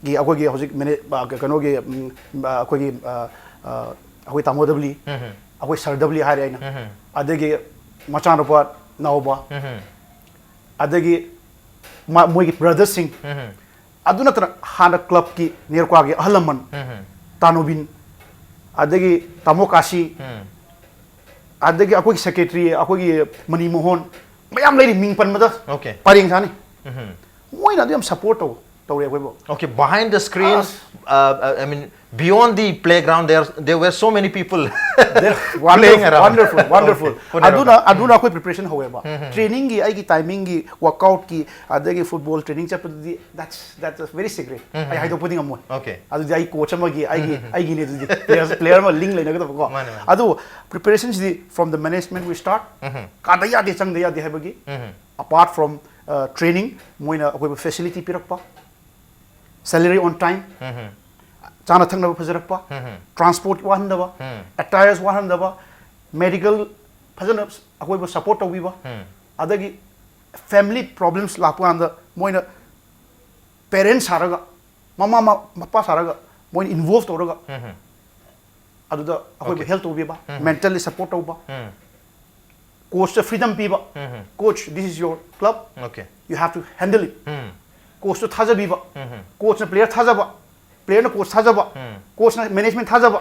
ꯒꯤ ꯑꯩꯈꯣꯏꯒꯤ ꯍꯧꯖꯤꯛ ꯃꯦꯅꯦ-, ꯑ, ꯀꯩꯅꯣꯒꯤ, ꯎꯝ, ꯑ, ꯑꯩꯈꯣꯏꯒꯤ, ꯑ, ꯑ, ꯑꯩꯈꯣꯏ ꯇꯥꯃꯣ ꯗꯕ꯭ꯂꯤ, ꯑꯩꯈꯣꯏ ꯁꯥꯔ ꯗꯕ꯭ꯂꯤ ꯍꯥꯏꯔꯦ ꯑꯩꯅ, ꯑꯗꯒꯤ ꯃꯆꯥꯅꯨꯄꯥ ꯅꯥꯎꯕ, ꯑꯗꯒꯤ ꯃꯥ- ꯃꯣꯏꯒꯤ ꯕ꯭ꯔꯗꯔꯁꯤꯡ, ꯑꯗꯨ ꯅꯠꯇꯅ ꯍꯥꯟꯅ ꯀ꯭ꯂꯕꯀꯤ ꯅꯦꯔꯣꯀꯥꯒꯤ ꯑꯍꯜ ꯂꯃꯟ, ꯇꯥꯅꯣꯕꯤꯟ, ꯑꯗꯒꯤ ꯇꯥꯃꯣ ꯀꯥꯁꯤ, ꯑꯗꯒꯤ ꯑꯩꯈꯣꯏꯒꯤ ꯁꯦꯀ꯭ꯔꯦꯇꯔꯤ, ꯑꯩꯈꯣꯏꯒꯤ ꯃꯅꯤ ꯃꯣꯍꯣꯟ, ꯃꯌꯥꯝ ꯂꯩꯔꯤ, ꯃꯤꯡ ꯄꯟꯕꯗ Okay. ꯄꯔꯦꯡ ꯁꯥꯅꯤ꯫ ꯃꯣꯏꯅ ꯑꯗꯨ ꯌꯥꯝ ꯁꯞꯄꯣꯔꯠ ꯇꯧ ꯇꯧꯔꯦ ꯑꯩꯈꯣꯏꯕꯨ꯫ Okay, behind the screen, ꯑꯁ꯫ uh, uh, I mean, beyond the playground, there there were so many people playing around. Wonderful, wonderful. Okay, ꯄꯨꯟꯅ ꯑꯗꯨꯅ ꯑꯗꯨꯅ ꯑꯩꯈꯣꯏ ꯄ꯭ꯔꯤꯄꯦꯔꯦꯁꯟ ꯍꯧꯋꯦꯕ꯫ ꯇ꯭ꯔꯦꯅꯤꯡꯒꯤ, ꯑꯩꯒꯤ ꯇꯥꯏꯃꯤꯡꯒꯤ, ꯋꯥꯔꯛꯑꯥꯎꯠꯀꯤ, ꯑꯗꯒꯤ ꯐꯨꯠꯕꯣꯜ ꯇ꯭ꯔꯦꯅꯤꯡ ꯆꯠꯄꯗꯨꯗꯤ, that's that's very secret. ꯑꯩ ꯍꯥꯏꯗꯣꯛꯄꯗꯤ ꯉꯝꯃꯣꯏ꯫ Okay. ꯑꯗꯨꯗꯤ ꯑꯩ ꯀꯣꯆ ꯑꯃꯒꯤ, ꯑꯩꯒꯤ ꯑꯩꯒꯤꯅꯦ ꯑꯗꯨꯗꯤ꯫ ꯄ꯭ꯂꯦꯌꯔ ꯄ꯭ꯂꯦꯌꯔ ꯑꯃ ꯂꯤꯡ ꯂꯩꯅꯒꯗꯕꯀꯣ꯫ ꯃꯥꯅꯦ, ꯃꯥꯅꯦ꯫ ꯑꯗꯨ ꯄ꯭ꯔꯤꯄꯦꯔꯦꯁꯟꯁꯤꯗꯤ from the management we start. ꯀꯥꯗ ꯌꯥꯗꯦ, ꯆꯪꯗ ꯌꯥꯗꯦ ꯍꯥꯏꯕꯒꯤ, apart from training, ꯃꯣꯏꯅ ꯑꯩꯈꯣꯏꯕꯨ ꯐꯦꯁꯤꯂꯤꯇꯤ ꯄꯤꯔꯛꯄ, salary on time, ꯆꯥꯅ ꯊꯛꯅꯕ ꯐꯖꯔꯛꯄ, ꯇ꯭ꯔꯥꯟꯁꯄꯣꯔꯠ ꯋꯥꯍꯟꯗꯕ, ꯑꯦꯇꯥꯌꯔꯁ ꯋꯥꯍꯟꯗꯕ, ꯃꯦꯗꯤꯀꯦꯜ ꯐꯖꯅ ꯑꯩꯈꯣꯏꯕꯨ ꯁꯞꯄꯣꯔꯠ ꯇꯧꯕꯤꯕ, ꯑꯗꯒꯤ ꯐꯦꯃꯤꯂꯤ ꯄ꯭ꯔꯣꯕ꯭ꯂꯦꯝꯁ ꯂꯥꯛꯄ ꯀꯥꯟꯗ ꯃꯣꯏꯅ ꯄꯦꯔꯦꯟꯁ ꯁꯥꯔꯒ, ꯃꯃꯥ ꯃ- ꯃꯄꯥ ꯁꯥꯔꯒ, ꯃꯣꯏꯅ ꯏꯟꯚꯣꯜꯚ ꯇꯧꯔꯒ ꯑꯗꯨꯗ ꯑꯩꯈꯣꯏꯕꯨ Okay. ꯍꯦꯜꯞ ꯇꯧꯕꯤꯕ, ꯃꯦꯟꯇꯦꯜꯂꯤ ꯁꯞꯄꯣꯔꯠ ꯇꯧꯕ, ꯀꯣꯆꯇ ꯐ꯭ꯔꯤꯗꯝ ꯄꯤꯕ, coach, this is your club, Okay. you have to handle it. ꯀꯣꯆꯇ ꯊꯥꯖꯕꯤꯕ, ꯀꯣꯆꯅ ꯄ꯭ꯂꯦꯌꯔ ꯊꯥꯖꯕ, ꯄ꯭ꯂꯦꯌꯔꯅ ꯀꯣꯆ ꯊꯥꯖꯕ, ꯀꯣꯆꯅ ꯃꯦꯅꯦꯖꯃꯦꯟ ꯊꯥꯖꯕ,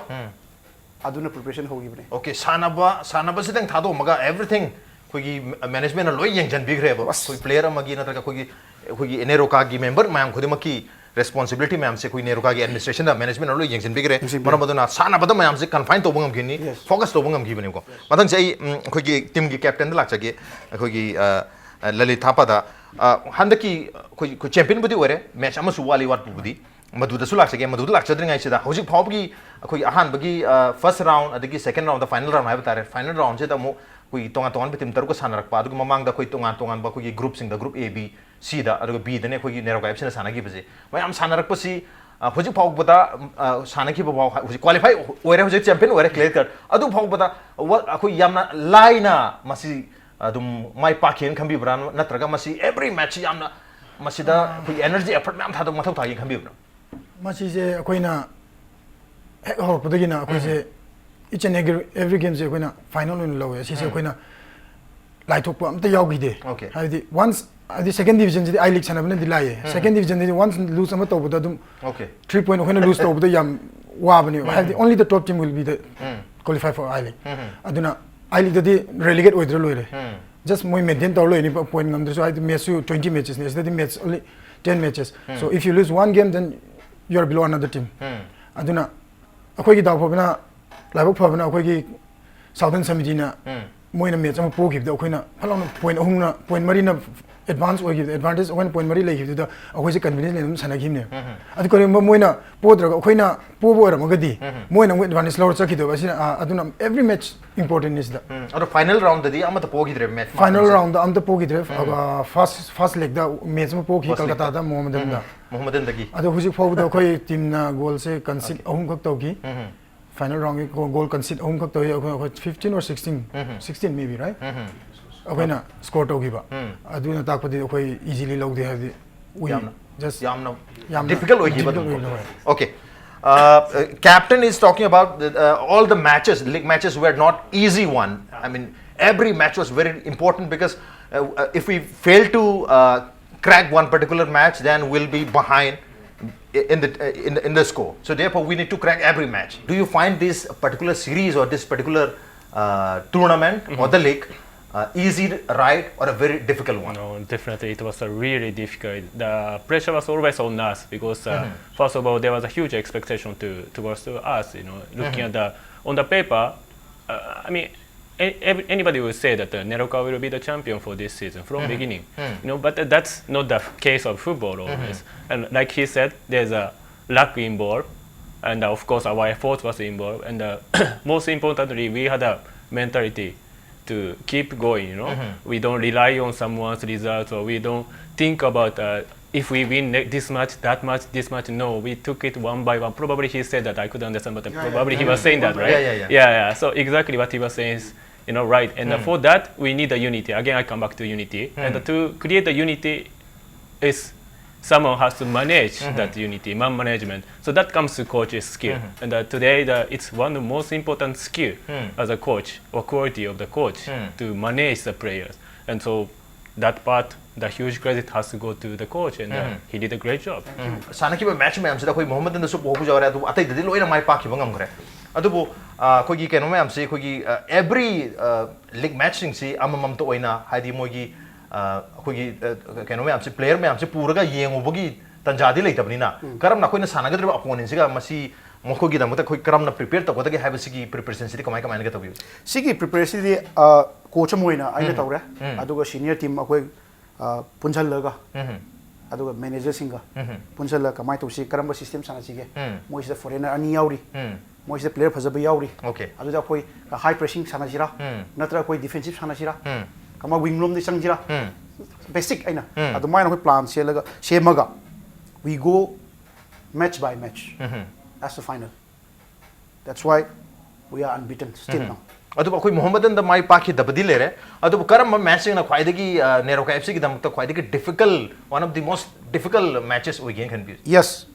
ꯑꯗꯨꯅ ꯄ꯭ꯔꯤꯄꯦꯔꯦꯁꯟ ꯍꯧꯈꯤꯕꯅꯦ꯫ Okay, ꯁꯥꯟꯅꯕ ꯁꯥꯟꯅꯕꯁꯤꯗꯪ ꯊꯥꯗꯣꯛꯑꯝꯃꯒ everything ꯑꯩꯈꯣꯏꯒꯤ ꯃꯦꯅꯦꯖꯃꯦꯟꯅ ꯂꯣꯏ ꯌꯦꯡꯁꯤꯟꯕꯤꯈ꯭ꯔꯦꯕ꯫ ꯑꯁ꯫ ꯑꯩꯈꯣꯏ ꯄ꯭ꯂꯦꯌꯔ ꯑꯃꯒꯤ ꯅꯠꯇ꯭ꯔꯒ ꯑꯩꯈꯣꯏꯒꯤ ꯑꯩꯈꯣꯏꯒꯤ ꯅꯦꯔꯣꯀꯥꯒꯤ ꯃꯦꯝꯕꯔ ꯃꯌꯥꯝ ꯈꯨꯗꯤꯡꯃꯛꯀꯤ ꯔꯦꯁꯄꯣꯟꯁꯤꯕꯤꯂꯤꯇꯤ ꯃꯌꯥꯝꯁꯦ ꯑꯩꯈꯣꯏ ꯅꯦꯔꯣꯀꯥꯒꯤ ꯑꯦꯗꯃꯤꯅꯤꯁꯇ꯭ꯔꯦꯁꯟꯗ, ꯃꯦꯅꯦꯖꯃꯦꯟꯅ ꯂꯣꯏ ꯌꯦꯡꯁꯤꯟꯕꯤꯈ꯭ꯔꯦ꯫ ꯌꯦꯡꯁꯤꯟꯕꯤꯈ꯭ꯔꯦ꯫ ꯃꯔꯝ ꯑꯗꯨꯅ ꯁꯥꯟꯅꯕꯗ ꯃꯌꯥꯝꯁꯦ ꯀꯟꯐꯥꯏꯟ ꯇꯧꯕ ꯉꯝꯈꯤꯅꯤ, Yes. ꯐꯣꯀꯁ ꯇꯧꯕ ꯉꯝꯈꯤꯕꯅꯤꯀꯣ꯫ ꯃꯊꯪꯁꯦ ꯑꯩ ꯎꯝ, ꯑꯩꯈꯣꯏꯒꯤ ꯇꯤꯝꯒꯤ ꯀꯦꯞꯇꯦꯟꯗ ꯂꯥꯛꯆꯒꯦ꯫ ꯑꯩꯈꯣꯏꯒꯤ ꯑ, ꯑ, ꯂꯂꯤꯠ ꯊꯥꯄꯗ, ꯑ, ꯍꯟꯗꯛꯀꯤ ꯑꯩꯈꯣꯏ ꯑꯩꯈꯣꯏ ꯆꯦꯝꯄꯤꯌꯟꯕꯨꯗꯤ ꯑꯣꯏꯔꯦ, ꯃꯦꯠꯆ ꯑꯃꯁꯨ ꯋꯥꯠꯂꯤ, ꯋꯥꯠꯄꯕꯨꯗꯤ꯫ ꯃꯗꯨꯗꯁꯨ ꯂꯥꯛꯆꯒꯦ꯫ ꯃꯗꯨꯗ ꯂꯥꯛꯆꯗ꯭ꯔꯤꯉꯩꯁꯤꯗ ꯍꯧꯖꯤꯛ ꯐꯥꯎꯕꯒꯤ ꯑꯩꯈꯣꯏꯒꯤ ꯑꯍꯥꯟꯕꯒꯤ ꯐꯥꯔꯁ ꯔꯥꯎꯟ ꯑꯗꯒꯤ ꯁꯦꯀꯦꯟ ꯔꯥꯎꯟꯗ, ꯐꯥꯏꯅꯦꯜ ꯔꯥꯎꯟ ꯍꯥꯏꯕ ꯇꯥꯔꯦ, ꯐꯥꯏꯅꯦꯜ ꯔꯥꯎꯟꯁꯤꯗ ꯑꯃꯨꯛ ꯑꯩꯈꯣꯏꯒꯤ ꯇꯣꯉꯥꯟ ꯇꯣꯉꯥꯟꯕ ꯇꯤꯝ ꯇꯔꯨꯛꯀ ꯁꯥꯟꯅꯔꯛꯄ, ꯑꯗꯨꯒ ꯃꯃꯥꯡꯗ ꯑꯩꯈꯣꯏ ꯇꯣꯉꯥꯟ ꯇꯣꯉꯥꯟꯕ ꯑꯩꯈꯣꯏꯒꯤ ꯒ꯭ꯔꯨꯞꯁꯤꯡꯗ, ꯒ꯭ꯔꯨꯞ ꯑꯦ, ꯕꯤ, ꯁꯤꯗ, ꯑꯗꯨꯒ ꯕꯤꯗꯅ ꯑꯩꯈꯣꯏꯒꯤ ꯅꯦꯔꯣꯀꯥ ꯑꯦꯐ ꯁꯤꯅ ꯁꯥꯟꯅꯈꯤꯕꯁꯦ꯫ ꯃꯌꯥꯝ ꯁꯥꯟꯅꯔꯛꯄꯁꯤ ꯑ, ꯍꯧꯖꯤꯛ ꯐꯥꯎꯕꯗ ꯑ, ꯁꯥꯟꯅꯈꯤꯕ ꯐꯥꯎ ꯍꯧꯖꯤꯛ ꯀ꯭ꯋꯥꯂꯤꯐꯥꯏ ꯑꯣꯏꯔꯦ, ꯍꯧꯖꯤꯛ ꯆꯦꯝꯄꯤꯌꯟ ꯑꯣꯏꯔꯦ, ꯀ꯭ꯂꯤꯌꯥꯔ ꯀꯠ꯫ ꯑꯗꯨ ꯐꯥꯎꯕꯗ ꯋꯥ- ꯑꯩꯈꯣꯏ ꯌꯥꯝꯅ ꯂꯥꯏꯅ ꯃꯁꯤ ꯑꯗꯨꯝ ꯃꯥꯏ ꯄꯥꯛꯈꯤꯅ ꯈꯟꯕꯤꯕ꯭ꯔꯥ, ꯅꯠꯇ꯭ꯔꯒ ꯃꯁꯤ ꯑꯦꯕ꯭ꯔꯤ ꯃꯦꯠꯆꯁꯤ ꯌꯥꯝꯅ ꯃꯁꯤꯗ ꯑꯩꯈꯣꯏ ꯑꯦꯅꯔꯖꯤ ꯑꯦꯐꯔꯠ ꯃꯌꯥꯝ ꯊꯥꯗꯣꯛ ꯃꯊꯧ ꯇꯥꯒꯦ ꯈꯟꯕꯤꯕ꯭ꯔꯥ? ꯃꯁꯤꯁꯦ ꯑꯩꯈꯣꯏꯅ ꯍꯦꯛ ꯍꯧꯔꯛꯄꯗꯒꯤꯅ ꯑꯩꯈꯣꯏꯁꯦ each and every, every game ꯁꯦ ꯑꯩꯈꯣꯏꯅ final ꯑꯣꯏꯅ ꯂꯧꯋꯦ꯫ ꯑꯁꯤꯁꯦ ꯎꯝ꯫ ꯑꯩꯈꯣꯏꯅ ꯂꯥꯏꯊꯣꯛꯄ ꯑꯝꯇ ꯌꯥꯎꯈꯤꯗꯦ꯫ Okay. ꯍꯥꯏꯕꯗꯤ once, ꯍꯥꯏꯗꯤ second division CD I League ꯁꯥꯟꯅꯕꯅꯗꯤ ꯂꯥꯏꯌꯦ꯫ ꯎꯝ꯫ Second division ꯗꯗꯤ once lose ꯑꯃ ꯇꯧꯕꯗ ꯑꯗꯨꯝ Okay. three point ꯑꯩꯈꯣꯏꯅ lose ꯇꯧꯕꯗ ꯌꯥꯝ ꯋꯥꯕꯅꯦꯕ꯫ ꯎꯝ꯫ ꯍꯥꯏꯕꯗꯤ only the top team will be the um. qualify for I League. ꯎꯝ. ꯑꯗꯨꯅ I League ꯗꯗꯤ relegate ꯑꯣꯏꯗ꯭ꯔ ꯂꯣꯏꯔꯦ꯫ ꯎꯝ. Just ꯃꯣꯏ maintain ꯇꯧꯔ ꯂꯩꯅꯤ, point ꯉꯝꯗ꯭ꯔꯁꯨ, ꯍꯥꯏꯗꯤ match ꯁꯨ twenty matches ꯅꯦ, ꯁꯤꯗꯗꯤ match only ten matches. Um. So if you lose one game, then you are below another team. ꯎꯝ. ꯑꯗꯨꯅ ꯑꯩꯈꯣꯏꯒꯤ ꯗꯥꯎ ꯐꯕꯅ, ꯂꯥꯏꯕꯛ ꯐꯕꯅ ꯑꯩꯈꯣꯏꯒꯤ Southern Samiti ꯅ ꯎꯝ. ꯃꯣꯏꯅ match ꯑꯃ ꯄꯣꯈꯤꯕꯗ ꯑꯩꯈꯣꯏꯅ ꯐꯠ ꯂꯥꯎꯅ point ꯑꯍꯨꯝꯅ, point ꯃꯔꯤꯅ advance ꯑꯣꯏꯈꯤꯕꯗ, advantage ꯑꯩꯈꯣꯏꯅ point ꯃꯔꯤ ꯂꯩꯈꯤꯕꯗꯨꯗ ꯑꯩꯈꯣꯏꯁꯦ confidence ꯂꯩꯅ ꯑꯗꯨꯝ ꯁꯥꯟꯅꯈꯤꯕꯅꯦꯕ꯫ ꯎꯝ. ꯑꯗꯨ ꯀꯔꯤꯒꯨꯝꯕ ꯃꯣꯏꯅ ꯄꯣꯗ꯭ꯔꯒ ꯑꯩꯈꯣꯏꯅ ꯄꯣꯕ ꯑꯣꯏꯔꯝꯃꯒꯗꯤ ꯎꯝ. ꯃꯣꯏꯅ ꯑꯃꯨꯛ advantage ꯂꯧꯔ ꯆꯠꯈꯤꯗꯣꯏꯕ꯫ ꯑꯁꯤꯅ, ꯑ, ꯑꯗꯨꯅ every match important ꯅꯤ ꯁꯤꯗ꯫ ꯎꯝ. ꯑꯗꯣ final round ꯗꯗꯤ ꯑꯃꯠꯇ ꯄꯣꯈꯤꯗ꯭ꯔꯦ match Final ꯃꯥꯄꯟꯁꯦ꯫ Round ꯗ ꯑꯝꯇ ꯄꯣꯈꯤꯗ꯭ꯔꯦ꯫ ꯎꯝ. ꯑ, first, first leg ꯗ match ꯑꯃ ꯄꯣꯈꯤ First leg ꯗ꯫ ꯀꯜꯀꯇꯥꯗ ꯃꯣꯍꯝꯃꯗꯟꯗ꯫ ꯎꯝ. ꯃꯣꯍꯝꯃꯗꯟꯗꯒꯤ꯫ ꯑꯗꯣ ꯍꯧꯖꯤꯛ ꯐꯥꯎꯕꯗ ꯑꯩꯈꯣꯏ team ꯅ goal ꯁꯦ concede ꯑꯍꯨꯝꯈꯛ ꯇꯧꯈꯤ꯫ ꯎꯝ. Final round ꯒꯤ goal, goal concede ꯑꯍꯨꯝꯈꯛ ꯇꯧꯏ꯫ ꯑꯩꯈꯣꯏ, ꯑꯩꯈꯣꯏ fifteen or sixteen, um. sixteen maybe, right? ꯎꯝ. ꯑꯩꯈꯣꯏꯅ score ꯇꯧꯈꯤꯕ꯫ ꯎꯝ. ꯑꯗꯨꯅ ꯇꯥꯛꯄꯗꯤ ꯑꯩꯈꯣꯏ easy ꯂꯤ ꯂꯧꯗꯦ, ꯍꯥꯏꯕꯗꯤ we ꯌꯥꯝꯅ, just ꯌꯥꯝꯅ ꯌꯥꯝꯅ difficult ꯑꯣꯏꯈꯤꯕ difficult ꯑꯗꯨꯝ꯫ ꯑꯣꯏꯈꯤꯕ꯫ Okay. Uh, uh, captain is talking about the, uh, all the matches, league matches were not easy one. I mean, every match was very important because uh, uh, if we fail to uh, crack one particular match, then we'll be behind in the, uh, in the in the score. So therefore, we need to crack every match. Do you find this particular series or this particular uh, tournament or the league uh, easy ride or a very difficult one? No, definitely it was a really difficult. The pressure was always on us because, uh, first of all, there was a huge expectation to towards to us. You know, looking at the on the paper, uh, I mean, a- every, anybody would say that uh, Neroka will be the champion for this season from beginning. You know, but uh, that's not the case of football always. And like he said, there's a luck involved, and uh, of course our effort was involved. And uh, most importantly, we had a mentality to keep going. You know, we don't rely on someone's results, or we don't think about uh, if we win ne- this match, that match, this match. No, we took it one by one. Probably he said that, I couldn't understand, but uh, Yeah, yeah, probably he yeah. was saying that, Yeah, right? yeah, yeah. Yeah, yeah. So exactly what he was saying is, you know, right. And uh, for that, we need a unity. Again, I come back to unity. And uh, to create a unity is Someone has to manage that unity, man management. So that comes to coach's skill. And uh, today, the, it's one of the most important skill as a coach or quality of the coach to manage the players. And so that part, the huge credit has to go to the coach, and uh, he did a great job. ꯁꯥꯟꯅꯈꯤꯕ match ꯃꯌꯥꯝꯁꯤꯗ ꯑꯩꯈꯣꯏ ꯃꯣꯍꯝꯃꯗꯟꯗꯁꯨ ꯄꯣꯍꯧꯕꯁꯨ ꯌꯥꯎꯔꯦ, ꯑꯗꯨꯕꯨ ꯑꯇꯩꯗꯗꯤ ꯂꯣꯏꯅ ꯃꯥꯏ ꯄꯥꯛꯈꯤꯕ ꯉꯝꯈ꯭ꯔꯦ꯫ ꯑꯗꯨꯕꯨ ꯑ, ꯑꯩꯈꯣꯏꯒꯤ ꯀꯩꯅꯣ ꯃꯌꯥꯝꯁꯤ, ꯑꯩꯈꯣꯏꯒꯤ ꯑꯦꯕ꯭ꯔꯤ ꯂꯤꯛ ꯃꯦꯠꯆꯁꯤꯡꯁꯤ ꯑꯃꯃꯝꯇ ꯑꯣꯏꯅ, ꯍꯥꯏꯗꯤ ꯃꯣꯏꯒꯤ ꯑ, ꯑꯩꯈꯣꯏꯒꯤ ꯑ, ꯀꯩꯅꯣ ꯃꯌꯥꯝꯁꯤ, ꯄ꯭ꯂꯦꯌꯔ ꯃꯌꯥꯝꯁꯤ ꯄꯨꯔꯒ ꯌꯦꯡꯉꯨꯕꯒꯤ ꯇꯥꯟꯖꯥꯗꯤ ꯂꯩꯇꯕꯅꯤꯅ, ꯀꯔꯝꯅ ꯑꯩꯈꯣꯏꯅ ꯁꯥꯟꯅꯒꯗꯧꯔꯤꯕ ꯑꯣꯄꯣꯅꯦꯟꯁꯤꯒ ꯃꯁꯤ ꯃꯈꯣꯏꯒꯤꯗꯃꯛꯇ ꯑꯩꯈꯣꯏ ꯀꯔꯝꯅ ꯄ꯭ꯔꯤꯄꯦꯌꯔ ꯇꯧꯒꯗꯒꯦ ꯍꯥꯏꯕꯁꯤꯒꯤ ꯄ꯭ꯔꯤꯄꯦꯔꯦꯁꯟꯁꯤꯗꯤ ꯀꯃꯥꯏ ꯀꯃꯥꯏꯅꯒ ꯇꯧꯕꯤꯕ? ꯁꯤꯒꯤ ꯄ꯭ꯔꯤꯄꯦꯔꯦꯁꯟꯗꯤ ꯀꯣꯆ ꯑꯃ ꯑꯣꯏꯅ ꯑꯩꯅ ꯇꯧꯔꯦ, ꯑꯗꯨꯒ ꯁꯤꯅꯤꯌꯔ ꯇꯤꯝ ꯑꯩꯈꯣꯏ ꯑ, ꯄꯨꯟꯁꯤꯜꯂꯒ, ꯑꯗꯨꯒ ꯃꯦꯅꯦꯖꯔꯁꯤꯡꯒ ꯄꯨꯟꯁꯤꯜꯂꯒ ꯀꯃꯥꯏꯅ ꯇꯧꯁꯤ, ꯀꯔꯝꯕ ꯁꯤꯁꯇꯦꯝ ꯁꯥꯟꯅꯁꯤꯒꯦ, ꯃꯣꯏꯁꯤꯗ ꯐꯣꯔꯦꯅꯔ ꯑꯅꯤ ꯌꯥꯎꯔꯤ, ꯃꯣꯏꯁꯤꯗ ꯄ꯭ꯂꯦꯌꯔ ꯐꯖꯕ ꯌꯥꯎꯔꯤ, Okay. ꯑꯗꯨꯗ ꯑꯩꯈꯣꯏ ꯍꯥꯏ ꯄ꯭ꯔꯦꯁꯤꯡ ꯁꯥꯟꯅꯁꯤꯔꯥ, ꯅꯠꯇ꯭ꯔꯒ ꯑꯩꯈꯣꯏ ꯗꯤꯐꯦꯟꯁꯤꯞ ꯁꯥꯟꯅꯁꯤꯔꯥ, ꯀꯃꯥꯏ ꯋꯤꯡ ꯂꯣꯝꯗ ꯆꯪꯁꯤꯔꯥ, ꯕꯦꯁꯤꯛ ꯑꯩꯅ ꯑꯗꯨꯃꯥꯏꯅ ꯑꯩꯈꯣꯏ ꯄ꯭ꯂꯥꯟ ꯁꯦꯝꯂꯒ ꯁꯦꯝꯃꯒ we go match by match as the final. That's why we are unbeaten still now. ꯑꯗꯨꯕꯨ ꯑꯩꯈꯣꯏ ꯃꯣꯍꯝꯃꯗꯟꯗ ꯃꯥꯏ ꯄꯥꯛꯈꯤꯗꯕꯗꯤ ꯂꯩꯔꯦ, ꯑꯗꯨꯕꯨ ꯀꯔꯝꯕ ꯃꯦꯠꯆꯁꯤꯡꯅ ꯈ꯭ꯋꯥꯏꯗꯒꯤ ꯅꯦꯔꯣꯀꯥ ꯑꯦꯐ ꯁꯤꯒꯤꯗꯃꯛꯇ ꯈ꯭ꯋꯥꯏꯗꯒꯤ difficult, one of the most difficult matches ꯑꯣꯏꯒꯦꯅ ꯈꯟꯕꯤꯌꯨ? ꯌꯦꯁ,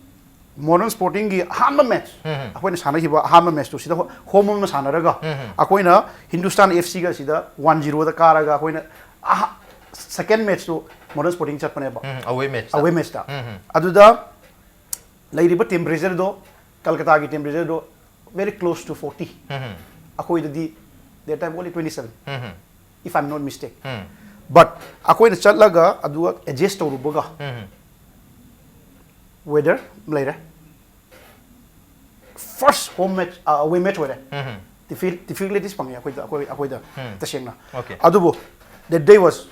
ꯃꯣꯗꯔꯟ ꯁ꯭ꯄꯣꯔꯇꯤꯡꯒꯤ ꯑꯍꯥꯟꯕ ꯃꯦꯠꯆ, ꯑꯩꯈꯣꯏꯅ ꯁꯥꯟꯅꯈꯤꯕ ꯑꯍꯥꯟꯕ ꯃꯦꯠꯆꯇꯨ ꯁꯤꯗ ꯍꯣꯝ ꯑꯃ ꯁꯥꯟꯅꯔꯒ ꯑꯩꯈꯣꯏꯅ ꯍꯤꯟꯗꯨꯁꯇꯥꯟ ꯑꯦꯐ ꯁꯤꯒ ꯁꯤꯗ ꯋꯥꯟ ꯖꯤꯔꯣꯗ ꯀꯥꯔꯒ ꯑꯩꯈꯣꯏꯅ ꯁꯦꯀꯦꯟ ꯃꯦꯠꯆꯇꯨ ꯃꯣꯗꯔꯟ ꯁ꯭ꯄꯣꯔꯇꯤꯡ ꯆꯠꯄꯅꯦꯕ, ꯑꯋꯦ ꯃꯦꯠꯆ ꯑꯋꯦ ꯃꯦꯠꯆꯇ꯫ ꯑꯗꯨꯗ ꯂꯩꯔꯤꯕ ꯇꯦꯝꯄꯔꯦꯆꯔꯗꯣ, ꯀꯜꯀꯇꯥꯒꯤ ꯇꯦꯝꯄꯔꯦꯆꯔꯗꯣ very close to forty, ꯑꯩꯈꯣꯏꯗꯗꯤ that time only twenty seven, if I'm not mistake. But ꯑꯩꯈꯣꯏꯅ ꯆꯠꯂꯒ ꯑꯗꯨꯒ ꯑꯦꯗꯖꯁ ꯇꯧꯔꯨꯕꯒ ꯋꯦꯗꯔ ꯂꯩꯔꯦ, first home match, away match ꯑꯣꯏꯔꯦ꯫ ꯗꯤꯐꯤꯀꯜꯇꯤꯁ ꯐꯪꯉꯦ ꯑꯩꯈꯣꯏꯗ, ꯑꯩꯈꯣꯏ ꯑꯩꯈꯣꯏꯗ ꯇꯁꯦꯡꯅ꯫ Okay. ꯑꯗꯨꯕꯨ that day was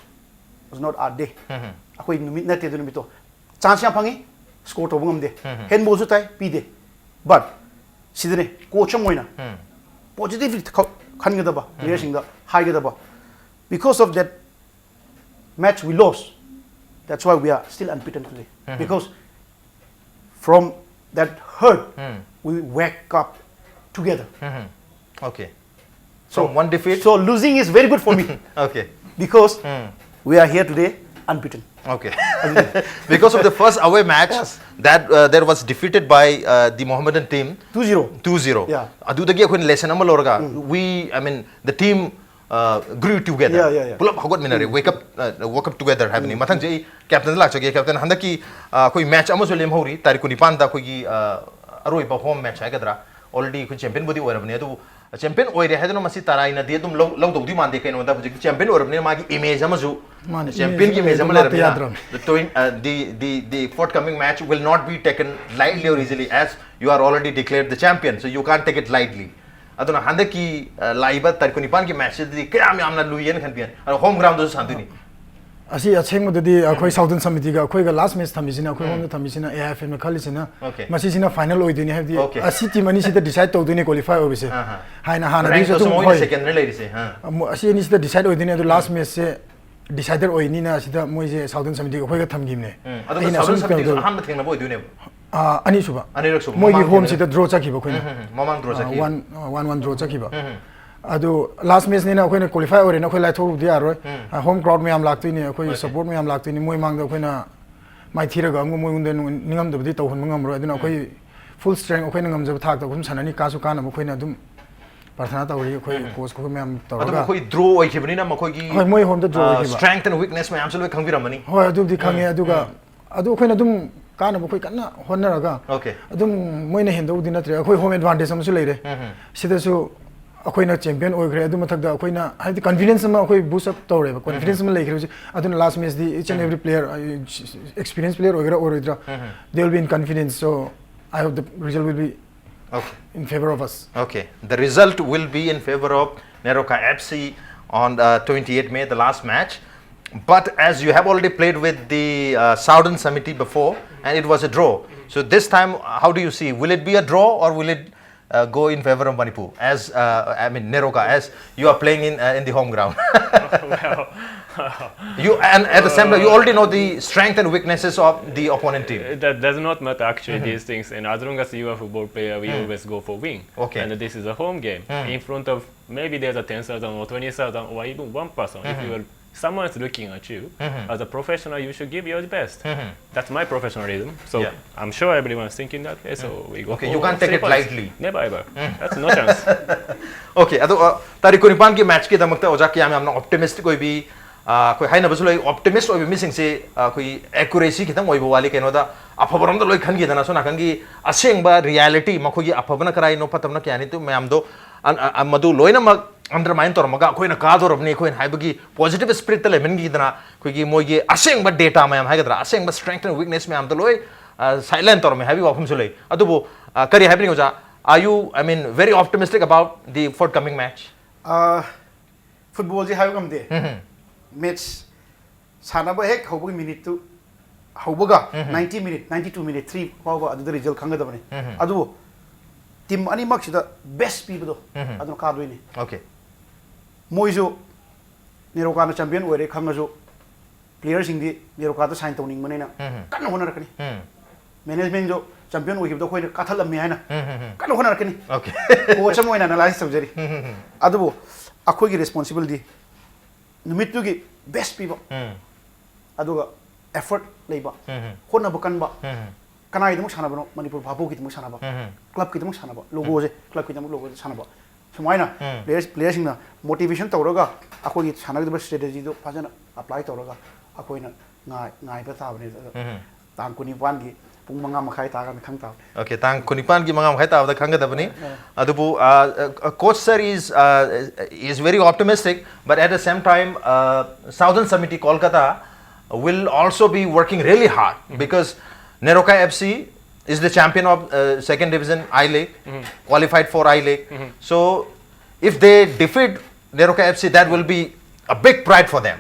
was not our day. ꯑꯩꯈꯣꯏ ꯅꯨꯃꯤꯠ ꯅꯠꯇꯦ ꯑꯗꯨ ꯅꯨꯃꯤꯠꯇꯣ꯫ ꯆꯥꯟꯁ ꯌꯥꯝ ꯐꯪꯉꯤ, ꯁ꯭ꯀꯣꯔ ꯇꯧꯕ ꯉꯝꯗꯦ, ꯍꯦꯟꯕꯣꯜꯁꯨ ꯇꯥꯏ, ꯄꯤꯗꯦ꯫ But ꯁꯤꯗꯅꯦ ꯀꯣꯆ ꯑꯃ ꯑꯣꯏꯅ ꯄꯣꯖꯤꯇꯤꯚꯂꯤ ꯈꯟꯒꯗꯕ, ꯄ꯭ꯂꯦꯌꯔꯁꯤꯡꯗ ꯍꯥꯏꯒꯗꯕ, because of that match we lost, that's why we are still unbeaten today, because from that hurt we wake up together. Okay. So one defeat. So losing is very good for me, Okay. because we are here today, unbeaten. Okay. Because of the first away match, Yes. that uh, there was defeated by uh, the Mohammedan team Two zero. two zero. Yeah. ꯑꯗꯨꯗꯒꯤ ꯑꯩꯈꯣꯏꯅ lesson ꯑꯃ ꯂꯧꯔꯒ we, I mean, the team uh, grew together. Yeah, yeah, yeah. ꯄꯨꯂꯞ ꯍꯧꯒꯠꯃꯤꯟꯅꯔꯦ, wake up, uh, woke up together ꯍꯥꯏꯕꯅꯤ. ꯃꯊꯪꯁꯦ ꯑꯩ captain ꯗ ꯂꯥꯛꯆꯒꯦ꯫ Captain, ꯍꯟꯗꯛꯀꯤ uh, ꯑꯩꯈꯣꯏ match ꯑꯃꯁꯨ ꯂꯦꯝꯍꯧꯔꯤ, ꯇꯥꯔꯤꯛ ꯀꯨꯟꯅꯤꯄꯥꯟꯗ ꯑꯩꯈꯣꯏꯒꯤ uh, ꯑꯔꯣꯏꯕ home match ꯍꯥꯏꯒꯗ꯭ꯔꯥ, already ꯑꯩꯈꯣꯏ champion ꯕꯨꯗꯤ ꯑꯣꯏꯔꯕꯅꯤ, ꯑꯗꯨꯕꯨ champion ꯑꯣꯏꯔꯦ ꯍꯥꯏꯗꯨꯅ ꯃꯁꯤ ꯇꯔꯥꯏꯅꯗꯤ ꯑꯗꯨꯝ ꯂꯧ ꯂꯧꯗꯧꯗꯤ ꯃꯥꯟꯗꯦ꯫ ꯀꯩꯅꯣꯗ ꯍꯧꯖꯤꯛꯇꯤ champion ꯑꯣꯏꯔꯕꯅꯤꯅ ꯃꯥꯒꯤ image ꯑꯃꯁꯨ ꯃꯥꯅꯦ, champion ꯒꯤ image image ꯑꯃ ꯑꯗꯨꯝ ꯂꯥꯛꯇ ꯂꯩꯔꯕꯅꯤꯅ ꯌꯥꯗ꯭ꯔꯕꯅꯤ꯫ the, twen- uh, the, the, the forthcoming match will not be taken lightly or easily, as you are already declared the champion, so you can't take it lightly. ꯑꯗꯨꯅ ꯍꯟꯗꯛꯀꯤ uh, ꯂꯥꯛꯏꯕ ꯇꯥꯔꯤꯛ ꯀꯨꯟꯅꯤꯄꯥꯟꯒꯤ match ꯁꯤꯗꯤ ꯀꯌꯥꯝ ꯌꯥꯝꯅ ꯂꯨꯏꯌꯦꯅ ꯈꯟꯕꯤ? ꯑꯗꯣ home ground ꯗꯁꯨ ꯁꯥꯟꯅꯗꯣꯏꯅꯤ꯫ ꯑꯁꯤ ꯑꯁꯦꯡꯕꯗꯗꯤ ꯑꯩꯈꯣꯏ Southern Summit ꯀ ꯑꯩꯈꯣꯏꯒ last match ꯊꯝꯃꯤꯁꯤꯅ, ꯑꯩꯈꯣꯏ home the ꯊꯝꯃꯤꯁꯤꯅ, A I F F ꯅ ꯈꯜꯂꯤꯁꯤꯅ Okay. ꯃꯁꯤꯁꯤꯅ final ꯑꯣꯏꯗꯣꯏꯅꯤ, ꯍꯥꯏꯕꯗꯤ Okay. ꯑꯁꯤ team ꯑꯅꯤꯁꯤꯗ decide ꯇꯧꯗꯣꯏꯅꯤ qualify ꯑꯣꯏꯕꯁꯦ ꯑꯍꯥ. ꯍꯥꯏꯅ ꯍꯥꯟꯅꯗꯒꯤꯁꯨ Rank ꯇꯁꯨ ꯑꯗꯨꯝ ꯃꯣꯏꯅ ꯍꯣꯏ꯫ Second ꯅ ꯂꯩꯔꯤꯁꯦ꯫ ꯑꯥ. ꯑꯃꯨ- ꯑꯁꯤ ꯑꯅꯤꯁꯤꯗ decide ꯑꯣꯏꯗꯣꯏꯅꯤ, ꯑꯗꯨ last match ꯁꯦ decide ꯑꯣꯏꯅꯤꯅ ꯑꯁꯤꯗ ꯃꯣꯏꯁꯦ Southern Summit ꯀ ꯑꯩꯈꯣꯏꯒ ꯊꯝꯈꯤꯕꯅꯦ꯫ ꯎꯝ. ꯑꯗꯨꯒ ꯑꯩꯅ Southern ꯑꯁꯨꯝ Summit ꯀꯁꯨ ꯀꯩꯅꯣ ꯑꯍꯥꯟꯕ ꯊꯦꯡꯅꯕ ꯑꯣꯏꯗꯣꯏꯅꯦꯕ꯫ ꯑꯥ, ꯑꯅꯤꯁꯨꯕ꯫ ꯑꯅꯤꯔꯛꯁꯨꯕ, ꯃꯣꯏꯒꯤ ꯃꯃꯥꯡ home ꯊꯦꯡꯅ- ꯁꯤꯗ draw ꯆꯠꯈꯤꯕ ꯑꯩꯈꯣꯏꯅ꯫ ꯎꯝ, ꯎꯝ, ꯎꯝ. ꯃꯃꯥꯡ draw ꯑꯥ, ꯆꯠꯈꯤꯕ꯫ one, ꯑꯥ, one one draw ꯆꯠꯈꯤꯕ꯫ ꯎꯝ, ꯎꯝ. ꯑꯗꯨ last match ꯅꯤꯅ ꯑꯩꯈꯣꯏꯅ qualify ꯑꯣꯏꯔꯦꯅ ꯑꯩꯈꯣꯏ ꯂꯥꯏꯊꯣꯛꯎꯕꯗꯤ ꯌꯥꯔꯣꯏ꯫ ꯎꯝ. ꯑꯥ, home crowd ꯃꯌꯥꯝ ꯂꯥꯛꯇꯣꯏꯅꯤ, ꯑꯩꯈꯣꯏ Okay. support ꯃꯌꯥꯝ ꯂꯥꯛꯇꯣꯏꯅꯤ, ꯃꯣꯏ ꯃꯥꯡꯗ ꯑꯩꯈꯣꯏꯅ ꯃꯥꯏꯊꯤꯔꯒ ꯑꯃꯨꯛ ꯃꯣꯏꯉꯣꯟꯗ ꯅꯨꯡ- ꯅꯤꯡꯉꯝꯗꯕꯗꯤ ꯇꯧꯍꯟꯕ ꯉꯝꯃꯔꯣꯏ꯫ ꯑꯗꯨꯅ ꯑꯩꯈꯣꯏ full strength ꯑꯩꯈꯣꯏꯅ ꯉꯝꯖꯕ ꯊꯥꯛꯇ ꯑꯗꯨꯝ ꯁꯥꯟꯅꯅꯤ, ꯀꯥꯁꯨ ꯀꯥꯟꯅꯕ ꯑꯩꯈꯣꯏꯅ ꯑꯗꯨꯝ ꯄ꯭ꯔꯥꯊꯅꯥ ꯇꯧꯔꯤ, ꯑꯩꯈꯣꯏ coach ꯑꯩꯈꯣꯏ ꯃꯌꯥꯝ ꯑꯗꯨ ꯇꯧꯔꯒ꯫ ꯃꯈꯣꯏ draw ꯑꯣꯏꯈꯤꯕꯅꯤꯅ ꯃꯈꯣꯏꯒꯤ ꯍꯣꯏ, ꯃꯣꯏ home ꯗ draw ꯑ, ꯑꯣꯏꯈꯤꯕ꯫ Strength and weakness ꯃꯌꯥꯝꯁꯨ ꯂꯣꯏ ꯈꯪꯕꯤꯔꯝꯃꯅꯤ꯫ ꯍꯣꯏ, ꯑꯗꯨꯕꯨꯗꯤ ꯈꯪꯉꯦ꯫ ꯑꯗꯨꯒ ꯑꯗꯨ ꯑꯩꯈꯣꯏꯅ ꯑꯗꯨꯝ ꯀꯥꯟꯅꯕ ꯑꯩꯈꯣꯏ ꯀꯟꯅ ꯍꯣꯠꯅꯔꯒ Okay. ꯑꯗꯨꯝ ꯃꯣꯏꯅ ꯍꯦꯟꯗꯧꯕꯗꯤ ꯅꯠꯇ꯭ꯔꯦ꯫ ꯑꯩꯈꯣꯏ home advantage ꯑꯃꯁꯨ ꯂꯩꯔꯦ꯫ ꯁꯤꯗꯁꯨ ꯑꯩꯈꯣꯏꯅ champion ꯑꯣꯏꯈ꯭ꯔꯦ꯫ ꯑꯗꯨ ꯃꯊꯛꯇ ꯑꯩꯈꯣꯏꯅ ꯍꯥꯏꯗꯤ confidence ꯑꯃ ꯑꯩꯈꯣꯏ boost up ꯇꯧꯔꯦꯕ, confidence ꯑꯃ ꯂꯩꯈ꯭ꯔꯦ ꯍꯧꯖꯤꯛ꯫ ꯑꯗꯨꯅ last match D each and every player, experience player ꯑꯣꯏꯒꯦꯔꯥ ꯑꯣꯏꯔꯣꯏꯗ꯭ꯔꯥ, they will be in confidence. So I hope the result will be Okay. in favor of us. Okay, the result will be in favor of Neroka F C on uh, twenty-eighth May, the last match. But as you have already played with the uh, Southern Samiti before, and it was a draw. So this time, how do you see? Will it be a draw or will it uh, go in favor of Manipur? As uh, I mean, Neroka, as you are playing in uh, in the home ground. Well, You and at the same time, you already know the strength and weaknesses of the opponent team. That does not matter actually, these things. And as long as you are a football player, we always go for win. Okay. And this is a home game in front of maybe there's a ten thousand or twenty thousand or even one person. If you are Someone's looking at you. As a professional, you should give your best. That's my professionalism. So Yeah. I'm sure everyone's thinking that way. So we go. Okay, you for can't take it slippers. Lightly. Never ever. That's no chance. Okay, ꯑꯗꯣ ꯇꯥꯔꯤꯛ ꯀꯨꯟꯅꯤꯄꯥꯟꯒꯤ ꯃꯦꯠꯆꯀꯤꯗꯃꯛꯇ ꯑꯣꯖꯥ ꯀꯌꯥꯝ ꯌꯥꯝꯅ ꯑꯣꯞꯇꯤꯃꯤꯁꯇꯤꯛ ꯑꯣꯏꯕꯤ? ꯑꯩꯈꯣꯏ ꯍꯥꯏꯅꯕꯁꯨ ꯂꯩ, ꯑꯣꯞꯇꯤꯃꯤꯁ ꯑꯣꯏꯕ ꯃꯤꯁꯤꯡꯁꯦ ꯑꯩꯈꯣꯏ ꯑꯦꯀꯨꯔꯦꯁꯤ ꯈꯤꯇꯪ ꯑꯣꯏꯕ ꯋꯥꯠꯂꯤ, ꯀꯩꯅꯣꯗ ꯑꯐꯕꯔꯣꯝꯗ ꯂꯣꯏ ꯈꯟꯈꯤꯗꯅ ꯑꯁꯣꯝ ꯅꯥꯀꯟꯒꯤ ꯑꯁꯦꯡꯕ ꯔꯤꯌꯦꯂꯤꯇꯤ, ꯃꯈꯣꯏꯒꯤ ꯑꯐꯕꯅ ꯀꯔꯥꯏꯅꯣ ꯐꯠꯇꯕꯅ ꯀꯌꯥꯅꯤ, ꯑꯗꯨ ꯃꯌꯥꯝꯗꯣ ꯑꯟ- ꯑ- ꯑ- ꯃꯗꯨ ꯂꯣꯏꯅꯃꯛ ꯑꯟꯗꯔꯃꯥꯏꯟ ꯇꯧꯔꯝꯃꯒ ꯑꯩꯈꯣꯏꯅ ꯀꯥꯗꯧꯔꯕꯅꯤ ꯑꯩꯈꯣꯏꯅ ꯍꯥꯏꯕꯒꯤ ꯄꯣꯖꯤꯇꯤꯚ ꯁ꯭ꯄꯤꯔꯤꯠꯇ ꯂꯩꯃꯟꯈꯤꯗꯅ ꯑꯩꯈꯣꯏꯒꯤ ꯃꯣꯏꯒꯤ ꯑꯁꯦꯡꯕ ꯗꯦꯇꯥ ꯃꯌꯥꯝ ꯍꯥꯏꯒꯗ꯭ꯔꯥ, ꯑꯁꯦꯡꯕ ꯁ꯭ꯇ꯭ꯔꯦꯡꯊ ꯑꯦꯟ ꯋꯤꯛꯅꯦꯁ ꯃꯌꯥꯝꯗꯣ ꯂꯣꯏ ꯁꯥꯏꯠꯂꯥꯏꯟ ꯇꯧꯔꯝꯃꯦ ꯍꯥꯏꯕꯒꯤ ꯋꯥꯐꯝꯁꯨ ꯂꯩ꯫ ꯑꯗꯨꯕꯨ ꯑ, ꯀꯔꯤ ꯍꯥꯏꯕꯤꯅꯤꯡꯉꯤ ꯑꯣꯖꯥ? Are you, I mean, very optimistic about the forthcoming match? ꯐꯨꯠꯕꯣꯜꯁꯦ ꯍꯥꯏꯕ ꯉꯝꯗꯦ꯫ ꯃꯦꯠꯁ ꯁꯥꯟꯅꯕ ꯍꯦꯛ ꯍꯧꯕꯒꯤ ꯃꯤꯅꯤꯠꯇꯨ ꯍꯧꯕꯒ ninety minute, ninety two minute three ꯐꯥꯎꯕ ꯑꯗꯨꯗ ꯔꯤꯖꯜ ꯈꯪꯒꯗꯕꯅꯤ꯫ ꯑꯗꯨꯕꯨ ꯇꯤꯝ ꯑꯅꯤꯃꯛꯁꯤꯗ ꯕꯦꯁ ꯄꯤꯕꯗꯣ ꯑꯗꯨꯅ ꯀꯥꯗꯣꯏꯅꯤ꯫ Okay. ꯃꯣꯏꯁꯨ ꯅꯦꯔꯣꯀꯥꯅ ꯆꯦꯝꯄꯤꯌꯟ ꯑꯣꯏꯔꯦ ꯈꯪꯉꯁꯨ ꯄ꯭ꯂꯦꯌꯔꯁꯤꯡꯗꯤ ꯅꯦꯔꯣꯀꯥꯗ ꯁꯥꯏꯟ ꯇꯧꯅꯤꯡꯕꯅꯤꯅ ꯀꯟꯅ ꯍꯣꯠꯅꯔꯛꯀꯅꯤ꯫ ꯃꯦꯅꯦꯖꯃꯦꯟꯗꯣ ꯆꯦꯝꯄꯤꯌꯟ ꯑꯣꯏꯈꯤꯕꯗꯣ ꯑꯩꯈꯣꯏꯅ ꯀꯥꯊꯠꯂꯝꯃꯦ ꯍꯥꯏꯅ ꯀꯟꯅ ꯍꯣꯠꯅꯔꯛꯀꯅꯤ꯫ Okay. ꯀꯣꯆ ꯑꯃ ꯑꯣꯏꯅ ꯑꯦꯅꯥꯂꯥꯏꯁ ꯇꯧꯖꯔꯤ꯫ ꯑꯗꯨꯕꯨ ꯑꯩꯈꯣꯏꯒꯤ ꯔꯦꯁꯄꯣꯟꯁꯤꯕꯤꯂꯤꯇꯤ ꯅꯨꯃꯤꯠꯇꯨꯒꯤ ꯕꯦꯁ ꯄꯤꯕ, ꯑꯗꯨꯒ ꯑꯦꯐꯔꯠ ꯂꯩꯕ, ꯍꯣꯠꯅꯕ ꯀꯟꯕ, ꯀꯅꯥꯒꯤꯗꯃꯛ ꯁꯥꯟꯅꯕꯅꯣ? ꯃꯅꯤꯄꯨꯔ ꯚꯥꯕꯣꯛꯀꯤꯗꯃꯛ ꯁꯥꯟꯅꯕ, ꯀ꯭ꯂꯕꯀꯤꯗꯃꯛ ꯁꯥꯟꯅꯕ, ꯂꯣꯒꯣꯁꯦ ꯀ꯭ꯂꯕꯀꯤꯗꯃꯛ ꯂꯣꯒꯣꯁꯦ ꯁꯥꯟꯅꯕ, ꯁꯨꯃꯥꯏꯅ ꯄ꯭ꯂꯦꯌꯔ ꯄ꯭ꯂꯦꯌꯔꯁꯤꯡꯅ ꯃꯣꯇꯤꯚꯦꯁꯟ ꯇꯧꯔꯒ ꯑꯩꯈꯣꯏꯒꯤ ꯁꯥꯟꯅꯒꯗꯕ ꯁ꯭ꯇ꯭ꯔꯦꯇꯦꯖꯤꯗꯣ ꯐꯖꯅ ꯑꯦꯄ꯭ꯂꯥꯏ ꯇꯧꯔꯒ ꯑꯩꯈꯣꯏꯅ ꯉꯥꯏ ꯉꯥꯏꯕ ꯇꯥꯕꯅꯦ꯫ ꯑꯗꯣ ꯇꯥꯡ ꯀꯨꯟꯅꯤꯄꯥꯟꯒꯤ ꯄꯨꯡ ꯃꯉꯥ ꯃꯈꯥꯏ ꯇꯥꯔꯀꯥꯟꯗ ꯈꯪ ꯇꯥꯕꯅꯦ꯫ Okay, ꯇꯥꯡ ꯀꯨꯟꯅꯤꯄꯥꯟꯒꯤ ꯃꯉꯥ ꯃꯈꯥꯏ ꯇꯥꯕꯗ ꯈꯪꯒꯗꯕꯅꯤ꯫ ꯑꯗꯨꯕꯨ uh, uh, coach sir is uh, is very optimistic, but at the same time uh, Southern Samiti Kolkata will also be working really hard because Neroka F C is the champion of uh, second division I League, qualified for I League. So if they defeat Neroka F C, that will be a big pride for them.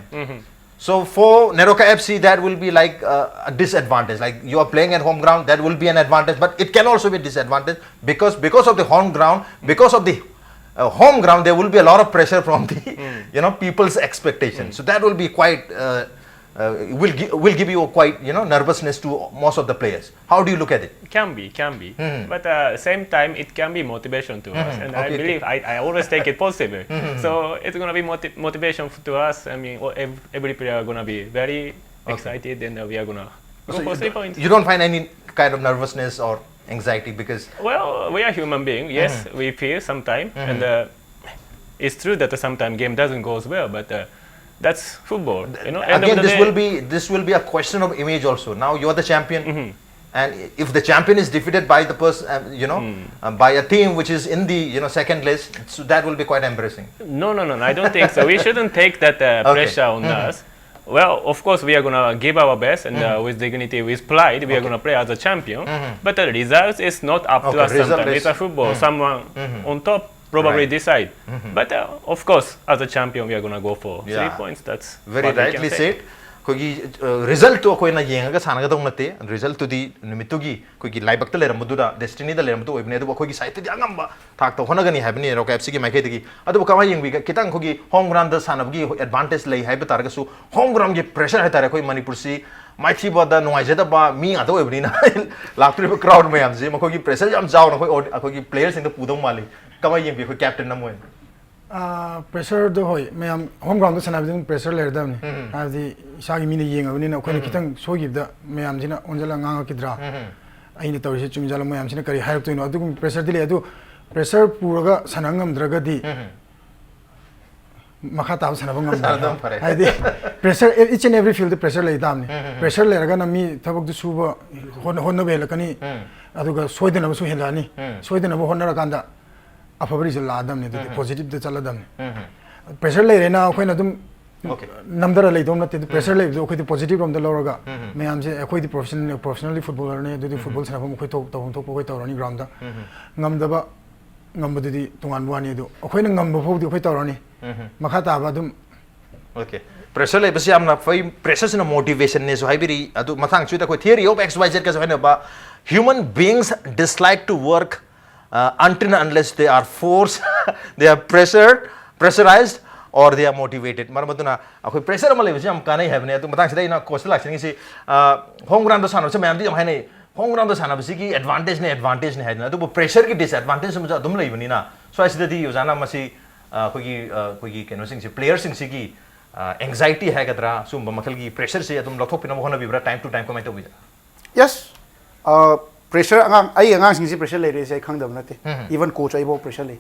So for Neroka F C, that will be like uh, a disadvantage. Like, you are playing at home ground, that will be an advantage, but it can also be a disadvantage because because of the home ground, because of the uh, home ground, there will be a lot of pressure from the you know people's expectation. So that will be quite uh, uh, will, gi- will give you a quite, you know, nervousness to most of the players. How do you look at it? Can be, can be. Mhm. But uh, same time, it can be motivation to us. Mhm. And Okay, I okay. believe I, I always take it positive. Mhm. So it's gonna be motiv- motivation f- to us. I mean, all- ev- every player are gonna be very Okay. excited, and uh, we are gonna go So for you, three d- points. you don't find any kind of nervousness or anxiety because Well, we are human being. Yes, Mhm. we feel sometimes, Mhm. and uh, it's true that sometimes game doesn't go as well. But uh, that's football. You know, end again, of the this day, will be this will be a question of image also. Now you're the champion, Mhm. and if the champion is defeated by the person, uh, you know, Mm. uh, by a team which is in the, you know, second list, so that will be quite embarrassing. No, no, no, no. I don't think so. We shouldn't take that uh, Okay. pressure on Mhm. us. Well, of course, we are gonna give our best, and uh, Mhm. with dignity, with pride, we are Okay. gonna play as a champion. Mhm. But the results is not up Okay, to us result sometimes. is- It's a football. Mhm. Someone Mhm. on top probably Right. decide. Mhm. But uh, of course, as a champion, we are gonna go for Yeah. three points. That's Very what we can rightly say. said. ꯑꯩꯈꯣꯏꯒꯤ ꯔꯤꯖꯜꯠꯇꯨ ꯑꯩꯈꯣꯏꯅ ꯌꯦꯡꯉꯒ ꯁꯥꯟꯅꯒꯗꯧ ꯅꯠꯇꯦ꯫ ꯔꯤꯖꯜꯠꯇꯨꯗꯤ ꯅꯨꯃꯤꯠꯇꯨꯒꯤ ꯑꯩꯈꯣꯏꯒꯤ ꯂꯥꯏꯕꯛꯇ ꯂꯩꯔꯝꯕꯗꯨꯗ, ꯗꯦꯁꯇꯤꯅꯤꯗ ꯂꯩꯔꯝꯕꯗꯨ ꯑꯣꯏꯕꯅꯦ꯫ ꯑꯗꯨꯕꯨ ꯑꯩꯈꯣꯏꯒꯤ ꯁꯥꯏꯠꯇꯗꯤ ꯑꯉꯝꯕ ꯊꯥꯛꯇ ꯍꯣꯠꯅꯒꯅꯤ ꯍꯥꯏꯕꯅꯤ ꯔꯣꯀꯣ ꯑꯦꯐ ꯁꯤꯒꯤ ꯃꯥꯏꯀꯩꯗꯒꯤ꯫ ꯑꯗꯨꯕꯨ ꯀꯃꯥꯏꯅ ꯌꯦꯡꯕꯤꯒꯦ? ꯈꯤꯇꯪ ꯑꯩꯈꯣꯏꯒꯤ ꯍꯣꯝ ꯒ꯭ꯔꯥꯎꯟꯗ ꯁꯥꯟꯅꯕꯒꯤ ꯑꯦꯗꯚꯥꯟꯇꯦꯖ ꯂꯩ ꯍꯥꯏꯕ ꯇꯥꯔꯒꯁꯨ, ꯍꯣꯝ ꯒ꯭ꯔꯥꯎꯟꯒꯤ ꯄ꯭ꯔꯦꯁꯔ ꯍꯥꯏꯇꯥꯔꯦ, ꯑꯩꯈꯣꯏ ꯃꯅꯤꯄꯨꯔꯁꯤ ꯃꯥꯏꯊꯤꯕꯗ ꯅꯨꯡꯉꯥꯏꯖꯗꯕ ꯃꯤ ꯉꯥꯛꯇ ꯑꯣꯏꯕꯅꯤꯅ ꯂꯥꯛꯇꯣꯔꯤꯕ ꯀ꯭ꯔꯥꯎꯗ ꯃꯌꯥꯝꯁꯦ ꯃꯈꯣꯏꯒꯤ ꯄ꯭ꯔꯦꯁꯔ ꯌꯥꯝ ꯆꯥꯎꯅ ꯑꯩꯈꯣꯏ ꯑꯣꯔ-, ꯑꯩꯈꯣꯏꯒꯤ ꯄ꯭ꯂꯦꯌꯔꯁꯤꯡꯗ ꯄꯨꯗꯧ ꯃꯥꯜꯂꯤ꯫ ꯀꯃꯥꯏꯅ ꯌꯦꯡꯕꯤ ꯑꯩꯈꯣꯏ ꯀꯦꯞꯇꯦꯟ ꯑꯃ ꯑꯣꯏꯅ? ꯄ꯭ꯔꯦꯁꯔꯗꯣ ꯍꯣꯏ, ꯃꯌꯥꯝ ꯍꯣꯝ ꯒ꯭ꯔꯥꯎꯟꯗ ꯁꯥꯟꯅꯕꯗꯤ ꯑꯗꯨꯝ ꯄ꯭ꯔꯦꯁꯔ ꯂꯩꯔꯗꯕꯅꯤ꯫ ꯎꯝ꯫ ꯍꯥꯏꯕꯗꯤ ꯏꯁꯥꯒꯤ ꯃꯤꯅ ꯌꯦꯡꯉꯕꯅꯤꯅ ꯑꯩꯈꯣꯏꯅ ꯎꯝ꯫ ꯈꯤꯇꯪ ꯁꯣꯏꯈꯤꯕꯗ ꯃꯌꯥꯝꯁꯤꯅ ꯑꯣꯟꯁꯤꯜꯂꯒ ꯉꯥꯡꯉꯛꯈꯤꯗ꯭ꯔꯥ, ꯎꯝ꯫ ꯑꯩꯅ ꯇꯧꯔꯤꯁꯦ ꯆꯨꯝꯖꯥꯠꯂ, ꯃꯌꯥꯝꯁꯤꯅ ꯀꯔꯤ ꯍꯥꯏꯔꯛꯇꯣꯏꯅꯣ, ꯑꯗꯨꯒꯨꯝꯕ ꯄ꯭ꯔꯦꯁꯔꯗꯤ ꯂꯩ꯫ ꯑꯗꯨ ꯄ꯭ꯔꯦꯁꯔ ꯄꯨꯔꯒ ꯁꯥꯟꯅ ꯉꯝꯗ꯭ꯔꯒꯗꯤ ꯎꯝ꯫ ꯃꯈꯥ ꯇꯥꯕ ꯁꯥꯟꯅꯕ ꯁꯥꯟꯅꯕ ꯉꯝꯗꯕ꯫ ꯐꯔꯦ꯫ ꯍꯥꯏꯗꯤ pressure, each and every field the pressure ꯂꯩ ꯇꯥꯕꯅꯤ꯫ ꯎꯝ, ꯎꯝ, ꯎꯝ꯫ ꯄ꯭ꯔꯦꯁꯔ ꯂꯩꯔꯒꯅ ꯃꯤ ꯊꯕꯛꯇꯨ ꯁꯨꯕ, ꯍꯣꯠꯅ-, ꯍꯣꯠꯅꯕ ꯍꯦꯜꯂꯛꯀꯅꯤ꯫ ꯎꯝ꯫ ꯑꯗꯨꯒ ꯁꯣꯏꯗꯅꯕꯁꯨ ꯍꯦꯜꯂꯛꯑꯅꯤ꯫ ꯎꯝ꯫ ꯁꯣꯏꯗꯅꯕ ꯍꯣꯠꯅꯔꯀꯥꯟꯗ ꯑꯐꯕ ꯔꯤꯖꯜ ꯂꯥꯛꯑꯗꯕꯅꯤ꯫ ꯑꯗꯨꯗꯤ ꯎꯝ, ꯎꯝ꯫ ꯄꯣꯖꯤꯇꯤꯚꯇ ꯆꯠꯂꯗꯕꯅꯤ꯫ ꯎꯝ, ꯎꯝ꯫ ꯄ꯭ꯔꯦꯁꯔ ꯂꯩꯔꯦꯅ ꯑꯩꯈꯣꯏꯅ ꯑꯗꯨꯝ Okay. ꯅꯝꯊꯔ ꯂꯩꯗꯧ ꯅꯠꯇꯦ꯫ ꯑꯗꯨ ꯄ꯭ꯔꯦꯁꯔ ꯂꯩꯕꯗꯣ ꯑꯩꯈꯣꯏꯗꯤ ꯄꯣꯖꯤꯇꯤꯚ ꯔꯣꯝꯗ ꯂꯧꯔꯒ ꯎꯝ, ꯎꯝ꯫ ꯃꯌꯥꯝꯁꯦ, ꯑꯩꯈꯣꯏꯗꯤ ꯄ꯭ꯔꯣꯐꯦꯁꯅꯦꯜ, ꯄ꯭ꯔꯣꯐꯦꯁꯅꯦꯜꯂꯤ ꯐꯨꯠꯕꯣꯂꯔꯅꯤ꯫ ꯑꯗꯨꯗꯤ ꯐꯨꯠꯕꯣꯜ ꯁꯥꯟꯅꯐꯝ ꯑꯩꯈꯣꯏ ꯇꯧ-, ꯇꯧꯐꯝ ꯊꯣꯛꯄ ꯑꯩꯈꯣꯏ ꯇꯧꯔꯅꯤ ꯒ꯭ꯔꯥꯎꯟꯗ꯫ ꯎꯝ, ꯎꯝ꯫ ꯉꯝꯗꯕ ꯉꯝꯕꯗꯨꯗꯤ ꯇꯣꯉꯥꯟꯕ ꯋꯥꯅꯤ꯫ ꯑꯗꯨ ꯑꯩꯈꯣꯏꯅ ꯉꯝꯕ ꯐꯥꯎꯗꯤ ꯑꯩꯈꯣꯏ ꯇꯧꯔꯅꯤ꯫ ꯎꯝ, ꯎꯝ꯫ ꯃꯈꯥ ꯇꯥꯕ ꯑꯗꯨꯝ Okay. ꯄ꯭ꯔꯦꯁꯔ ꯂꯩꯕꯁꯤ ꯌꯥꯝꯅ ꯐꯩ꯫ ꯄ꯭ꯔꯦꯁꯔꯁꯤꯅ ꯃꯣꯇꯤꯚꯦꯁꯟꯅꯦꯁꯨ ꯍꯥꯏꯕꯤꯔꯤ꯫ ꯑꯗꯨ ꯃꯇꯥꯡꯁꯤꯗ ꯑꯩꯈꯣꯏ theory of X Y Z ꯀꯁꯨ ꯍꯥꯏꯅꯕ, human beings dislike to work, uh, until and unless they are forced, they are pressured, pressurized, Or they are motivated. ꯃꯔꯝ ꯑꯗꯨꯅ ꯑꯩꯈꯣꯏ pressure ꯑꯃ ꯂꯩꯕꯁꯤ ꯌꯥꯝ ꯀꯥꯟꯅꯩ ꯍꯥꯏꯕꯅꯤ꯫ ꯑꯗꯨ ꯃꯇꯥꯡꯁꯤꯗ ꯑꯩꯅ coachꯇ ꯂꯥꯛꯆꯅꯤꯡꯉꯤꯁꯤ, home groundꯗ ꯁꯥꯟꯅꯕꯁꯦ ꯃꯌꯥꯝꯗꯤ ꯌꯥꯝ ꯍꯥꯏꯅꯩ, home groundꯗ ꯁꯥꯟꯅꯕꯁꯤꯒꯤ advantageꯅꯦ, advantageꯅꯦ ꯍꯥꯏꯗꯅ꯫ ꯑꯗꯨꯕꯨ pressureꯒꯤ disadvantage ꯑꯃꯁꯨ ꯑꯗꯨꯝ ꯂꯩꯕꯅꯤꯅ, ꯁ꯭ꯋꯥꯏꯁꯤꯗꯗꯤ ꯑꯣꯖꯥꯅ ꯃꯁꯤ, ꯑ, ꯑꯩꯈꯣꯏꯒꯤ, ꯑ, ꯑꯩꯈꯣꯏꯒꯤ ꯀꯩꯅꯣꯁꯤꯡꯁꯤ, playerꯁꯤꯡꯁꯤꯒꯤ, ꯑ, anxiety ꯍꯥꯏꯒꯗ꯭ꯔꯥ, ꯁꯤꯒꯨꯝꯕ ꯃꯈꯜꯒꯤ pressureꯁꯦ ꯑꯗꯨꯝ ꯂꯧꯊꯣꯛꯄꯤꯅꯕ ꯍꯣꯠꯅꯕꯤꯕ꯭ꯔꯥ? Time to time ꯀꯃꯥꯏꯅ ꯇꯧꯕꯤꯗ? Yes. Pressure ꯑꯉꯥꯡ, ꯑꯩ ꯑꯉꯥꯡꯁꯤꯡꯁꯤ pressure ꯂꯩꯔꯦꯁꯦ ꯑꯩ ꯈꯪꯗꯕ ꯅꯠꯇꯦ꯫ Even coach ꯑꯩꯐꯥꯎ pressure ꯂꯩ꯫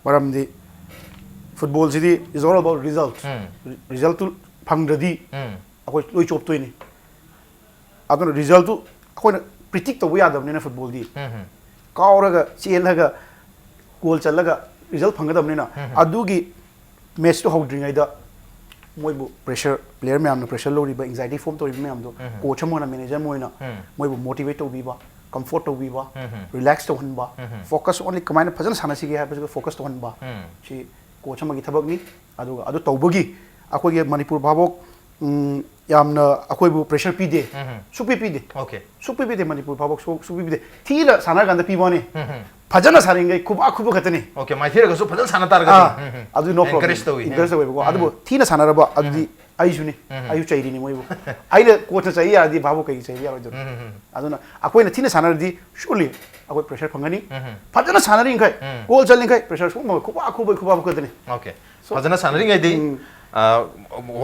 ꯃꯔꯝꯗꯤ footballꯁꯤꯗꯤ is all about result. Resultꯇꯨ ꯐꯪꯗ꯭ꯔꯗꯤ ꯑꯩꯈꯣꯏ ꯂꯣꯏ ꯆꯣꯞꯇꯣꯏꯅꯤ꯫ ꯑꯗꯨꯅ resultꯇꯨ ꯑꯩꯈꯣꯏꯅ predict ꯇꯧꯕ ꯌꯥꯗꯕꯅꯤꯅ footballꯗꯤ, ꯀꯥꯎꯔꯒ ꯆꯦꯜꯂꯒ goal ꯆꯜꯂꯒ result ꯐꯪꯒꯗꯕꯅꯤꯅ, ꯑꯗꯨꯒꯤ matchꯇꯨ ꯍꯧꯗ꯭ꯔꯤꯉꯩꯗ ꯃꯣꯏꯕꯨ pressure, player ꯃꯌꯥꯝꯅ pressure ꯂꯧꯔꯤꯕ, anxiety form ꯇꯧꯔꯤꯕ ꯃꯌꯥꯝꯗꯣ coach ꯑꯃ ꯑꯣꯏꯅ, manager ꯑꯃ ꯑꯣꯏꯅ ꯃꯣꯏꯕꯨ motivate ꯇꯧꯕꯤꯕ, comfort ꯇꯧꯕꯤꯕ, relax ꯇꯧꯍꯟꯕ, focus only ꯀꯃꯥꯏꯅ ꯐꯖꯅ ꯁꯥꯟꯅꯁꯤꯒꯦ ꯍꯥꯏꯕꯁꯤꯗ focus ꯇꯧꯍꯟꯕ, ꯁꯤ coach ꯑꯃꯒꯤ ꯊꯕꯛꯅꯤ꯫ ꯑꯗꯨꯒ ꯑꯗꯨ ꯇꯧꯕꯒꯤ ꯑꯩꯈꯣꯏꯒꯤ ꯃꯅꯤꯄꯨꯔ ꯚꯥꯕꯣꯛ, ꯎꯝ, ꯌꯥꯝꯅ ꯑꯩꯈꯣꯏꯕꯨ pressure ꯄꯤꯗꯦ꯫ ꯁꯨꯛꯄꯤ ꯄꯤꯗꯦ꯫ Okay. ꯁꯨꯛꯄꯤ ꯄꯤꯗꯦ꯫ ꯃꯅꯤꯄꯨꯔ ꯚꯥꯕꯣꯛ ꯁꯨ-, ꯁꯨꯛꯄꯤ ꯄꯤꯗꯦ꯫ ꯊꯤꯅ ꯁꯥꯟꯅꯔꯀꯥꯟꯗ ꯄꯤꯕ ꯋꯥꯅꯤ꯫ ꯐꯖꯅ ꯁꯥꯟꯅꯔꯤꯉꯩ ꯈꯨꯕꯥꯛ ꯈꯨꯕ ꯈꯛꯇꯅꯤ꯫ Okay, ꯃꯥꯏꯊꯤꯔꯒꯁꯨ ꯐꯖꯅ ꯁꯥꯟꯅ ꯇꯥꯔꯒꯗꯤ꯫ ꯑꯥ, ꯑꯗꯨ no problem. Encourage ꯇꯧꯋꯤ꯫ Encourage ꯇꯧꯋꯦꯕꯀꯣ꯫ ꯑꯗꯨꯕꯨ ꯊꯤꯅ ꯁꯥꯟꯅꯔꯕ ꯑꯗꯨꯗꯤ ꯑꯩꯁꯨꯅꯤ꯫ ꯑꯩꯁꯨ ꯆꯩꯔꯤꯅꯤ ꯃꯣꯏꯕꯨ꯫ ꯑꯩꯅ coachꯅ ꯆꯩ ꯌꯥꯔꯗꯤ ꯚꯥꯕꯣꯛ ꯀꯩꯒꯤ ꯆꯩꯕ ꯌꯥꯔꯣꯏꯗꯣꯏꯅꯣ? ꯑꯗꯨꯅ ꯑꯩꯈꯣꯏꯅ ꯊꯤꯅ ꯁꯥꯟꯅꯔꯗꯤ surely ꯑꯩꯈꯣꯏ pressure ꯐꯪꯒꯅꯤ꯫ ꯐꯖꯅ ꯁꯥꯟꯅꯔꯤꯈꯩ, goal ꯆꯜꯂꯤꯈꯩ pressure ꯁꯨꯝ ꯈꯨꯕꯥꯛ ꯈꯨꯕꯩ ꯈꯨꯕꯥꯛ ꯈꯛꯇꯅꯤ꯫ Okay. ꯐꯖꯅ ꯁꯥꯟꯅꯔꯤꯉꯩꯗꯤ, ꯑ,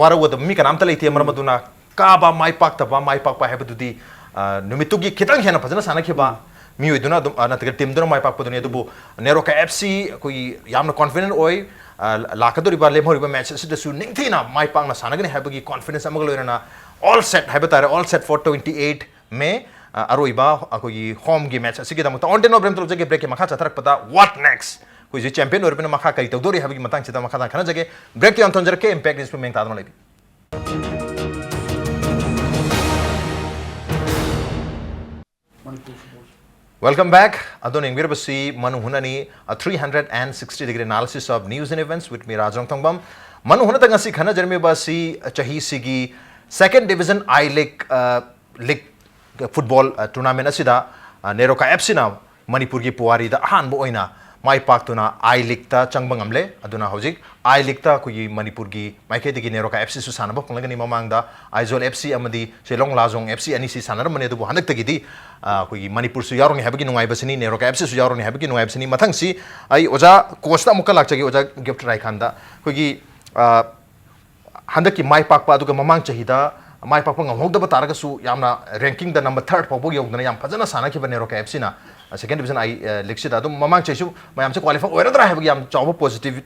ꯋꯥꯔꯧꯒꯗꯕ ꯃꯤ ꯀꯅꯥꯝꯇ ꯂꯩꯇꯦ꯫ ꯃꯔꯝ ꯑꯗꯨꯅ ꯀꯥꯕ, ꯃꯥꯏ ꯄꯥꯛꯇꯕ, ꯃꯥꯏ ꯄꯥꯛꯄ ꯍꯥꯏꯕꯗꯨꯗꯤ, ꯑ, ꯅꯨꯃꯤꯠꯇꯨꯒꯤ ꯈꯤꯇꯪ ꯍꯦꯟꯅ ꯐꯖꯅ ꯁꯥꯟꯅꯈꯤꯕ ꯃꯤꯑꯣꯏꯗꯨꯅ ꯑꯗꯨꯝ, ꯑ, ꯅꯠꯇ꯭ꯔꯒ teamꯗꯨꯅ ꯃꯥꯏ ꯄꯥꯛꯄꯗꯨꯅꯤ꯫ ꯑꯗꯨꯕꯨ ꯅꯦꯔꯣꯀꯥ F C ꯑꯩꯈꯣꯏꯒꯤ ꯌꯥꯝꯅ confident ꯑꯣꯏ꯫ ꯑ, ꯂꯥꯛꯀꯗꯧꯔꯤꯕ, ꯂꯦꯝꯍꯧꯔꯤꯕ match ꯑꯁꯤꯗꯁꯨ ꯅꯤꯡꯊꯤꯅ ꯃꯥꯏ ꯄꯥꯛꯅ ꯁꯥꯟꯅꯒꯅꯤ ꯍꯥꯏꯕꯒꯤ confidence ꯑꯃꯒ ꯂꯣꯏꯅꯅ all set ꯍꯥꯏꯕ ꯇꯥꯔꯦ, all set for twenty eight May, ꯑ, ꯑꯔꯣꯏꯕ ꯑꯩꯈꯣꯏꯒꯤ homeꯒꯤ match ꯑꯁꯤꯒꯤꯗꯃꯛꯇ꯫ On the note, break ꯇꯧꯖꯒꯦ꯫ Breakꯀꯤ ꯃꯈꯥ ꯆꯠꯊꯔꯛꯄꯗ what next? ꯑꯩꯈꯣꯏ ꯍꯧꯖꯤꯛ champion ꯑꯣꯏꯔꯕꯅꯤꯅ ꯃꯈꯥ ꯀꯔꯤ ꯇꯧꯗꯣꯔꯤ ꯍꯥꯏꯕꯒꯤ ꯃꯇꯥꯡꯁꯤꯗ ꯃꯈꯥ ꯇꯥꯅ ꯈꯟꯅꯖꯒꯦ꯫ Breakꯇ ꯌꯥꯝ ꯊꯝꯖꯔꯛꯀꯦ꯫ Impact Newsꯄꯨ ꯃꯤꯡ ꯇꯥꯗꯨꯅ ꯂꯩꯕꯤꯌꯨ꯫ Welcome back. ꯑꯗꯣꯝꯅ ꯌꯦꯡꯕꯤꯔꯕꯁꯤ ꯃꯅꯨ ꯍꯨꯅꯅꯤ, a three hundred and sixty degree analysis of news and events with me, ꯔꯥꯖ ꯔꯣꯡꯊꯣꯡꯕꯝ꯫ ꯃꯅꯨ ꯍꯨꯅꯗ ꯉꯁꯤ ꯈꯟꯅꯖꯔꯝꯃꯤꯕ ꯑꯁꯤ ꯆꯍꯤꯁꯤꯒꯤ Second Division I League, ꯑ, league football, ꯑ, tournament ꯑꯁꯤꯗ, ꯑ, ꯅꯦꯔꯣꯀꯥ F Cꯅ ꯃꯅꯤꯄꯨꯔꯒꯤ ꯄꯨꯋꯥꯔꯤꯗ ꯑꯍꯥꯟꯕ ꯑꯣꯏꯅ ꯃꯥꯏ ꯄꯥꯛꯇꯨꯅ ꯑꯥꯏ ꯂꯤꯛꯇ ꯆꯪꯕ ꯉꯝꯂꯦ꯫ ꯑꯗꯨꯅ ꯍꯧꯖꯤꯛ ꯑꯥꯏ ꯂꯤꯛꯇ ꯑꯩꯈꯣꯏꯒꯤ ꯃꯅꯤꯄꯨꯔꯒꯤ ꯃꯥꯏꯀꯩꯗꯒꯤ ꯅꯦꯔꯣꯀꯥ ꯑꯦꯐ ꯁꯤꯁꯨ ꯁꯥꯟꯅꯕ ꯐꯪꯂꯒꯅꯤ꯫ ꯃꯃꯥꯡꯗ ꯑꯥꯏꯖꯣꯜ ꯑꯦꯐ ꯁꯤ ꯑꯃꯗꯤ ꯁꯤꯂꯣꯡ ꯂꯥꯖꯣꯡ ꯑꯦꯐ ꯁꯤ ꯑꯅꯤꯁꯤ ꯁꯥꯟꯅꯔꯝꯕꯅꯤ, ꯑꯗꯨꯕꯨ ꯍꯟꯗꯛꯇꯒꯤꯗꯤ ꯑ, ꯑꯩꯈꯣꯏꯒꯤ ꯃꯅꯤꯄꯨꯔꯁꯨ ꯌꯥꯎꯔꯅꯤ ꯍꯥꯏꯕꯒꯤ ꯅꯨꯡꯉꯥꯏꯕꯁꯤꯅꯤ, ꯅꯦꯔꯣꯀꯥ ꯑꯦꯐ ꯁꯤꯁꯨ ꯌꯥꯎꯔꯅꯤ ꯍꯥꯏꯕꯒꯤ ꯅꯨꯡꯉꯥꯏꯕꯁꯤꯅꯤ꯫ ꯃꯊꯪꯁꯤ ꯑꯩ ꯑꯣꯖꯥ ꯀꯣꯆꯇ ꯑꯃꯨꯛꯀ ꯂꯥꯛꯆꯒꯦ, ꯑꯣꯖꯥ ꯒꯤꯐꯇ ꯔꯥꯏꯈꯥꯟꯗ꯫ ꯑꯩꯈꯣꯏꯒꯤ ꯑ, ꯍꯟꯗꯛꯀꯤ ꯃꯥꯏ ꯄꯥꯛꯄ, ꯑꯗꯨꯒ ꯃꯃꯥꯡ ꯆꯍꯤꯗ ꯃꯥꯏ ꯄꯥꯛꯄ ꯉꯝꯍꯧꯗꯕ ꯇꯥꯔꯒꯁꯨ ꯌꯥꯝꯅ ꯔꯦꯡꯀꯤꯡꯗ ꯅꯝꯕꯔ ꯊꯥꯔꯠ ꯐꯥꯎꯕ ꯌꯧꯗꯅ ꯌꯥꯝ ꯐꯖꯅ ꯁꯥꯟꯅꯈꯤꯕ ꯅꯦꯔꯣꯀꯥ ꯑꯦꯐ ꯁꯤꯅ ꯁꯦꯀꯦꯟ ꯗꯤꯕꯤꯖꯟ ꯑꯥꯏ ꯂꯤꯛꯁꯤꯗ꯫ ꯑꯗꯨꯝ ꯃꯃꯥꯡ ꯆꯍꯤꯁꯨ ꯃꯌꯥꯝꯁꯦ ꯀ꯭ꯋꯥꯂꯤꯐꯥꯏ ꯑꯣꯏꯔꯗ꯭ꯔꯥ ꯍꯥꯏꯕꯒꯤ ꯌꯥꯝ ꯆꯥꯎꯕ ꯄꯣꯖꯤꯇꯤꯚ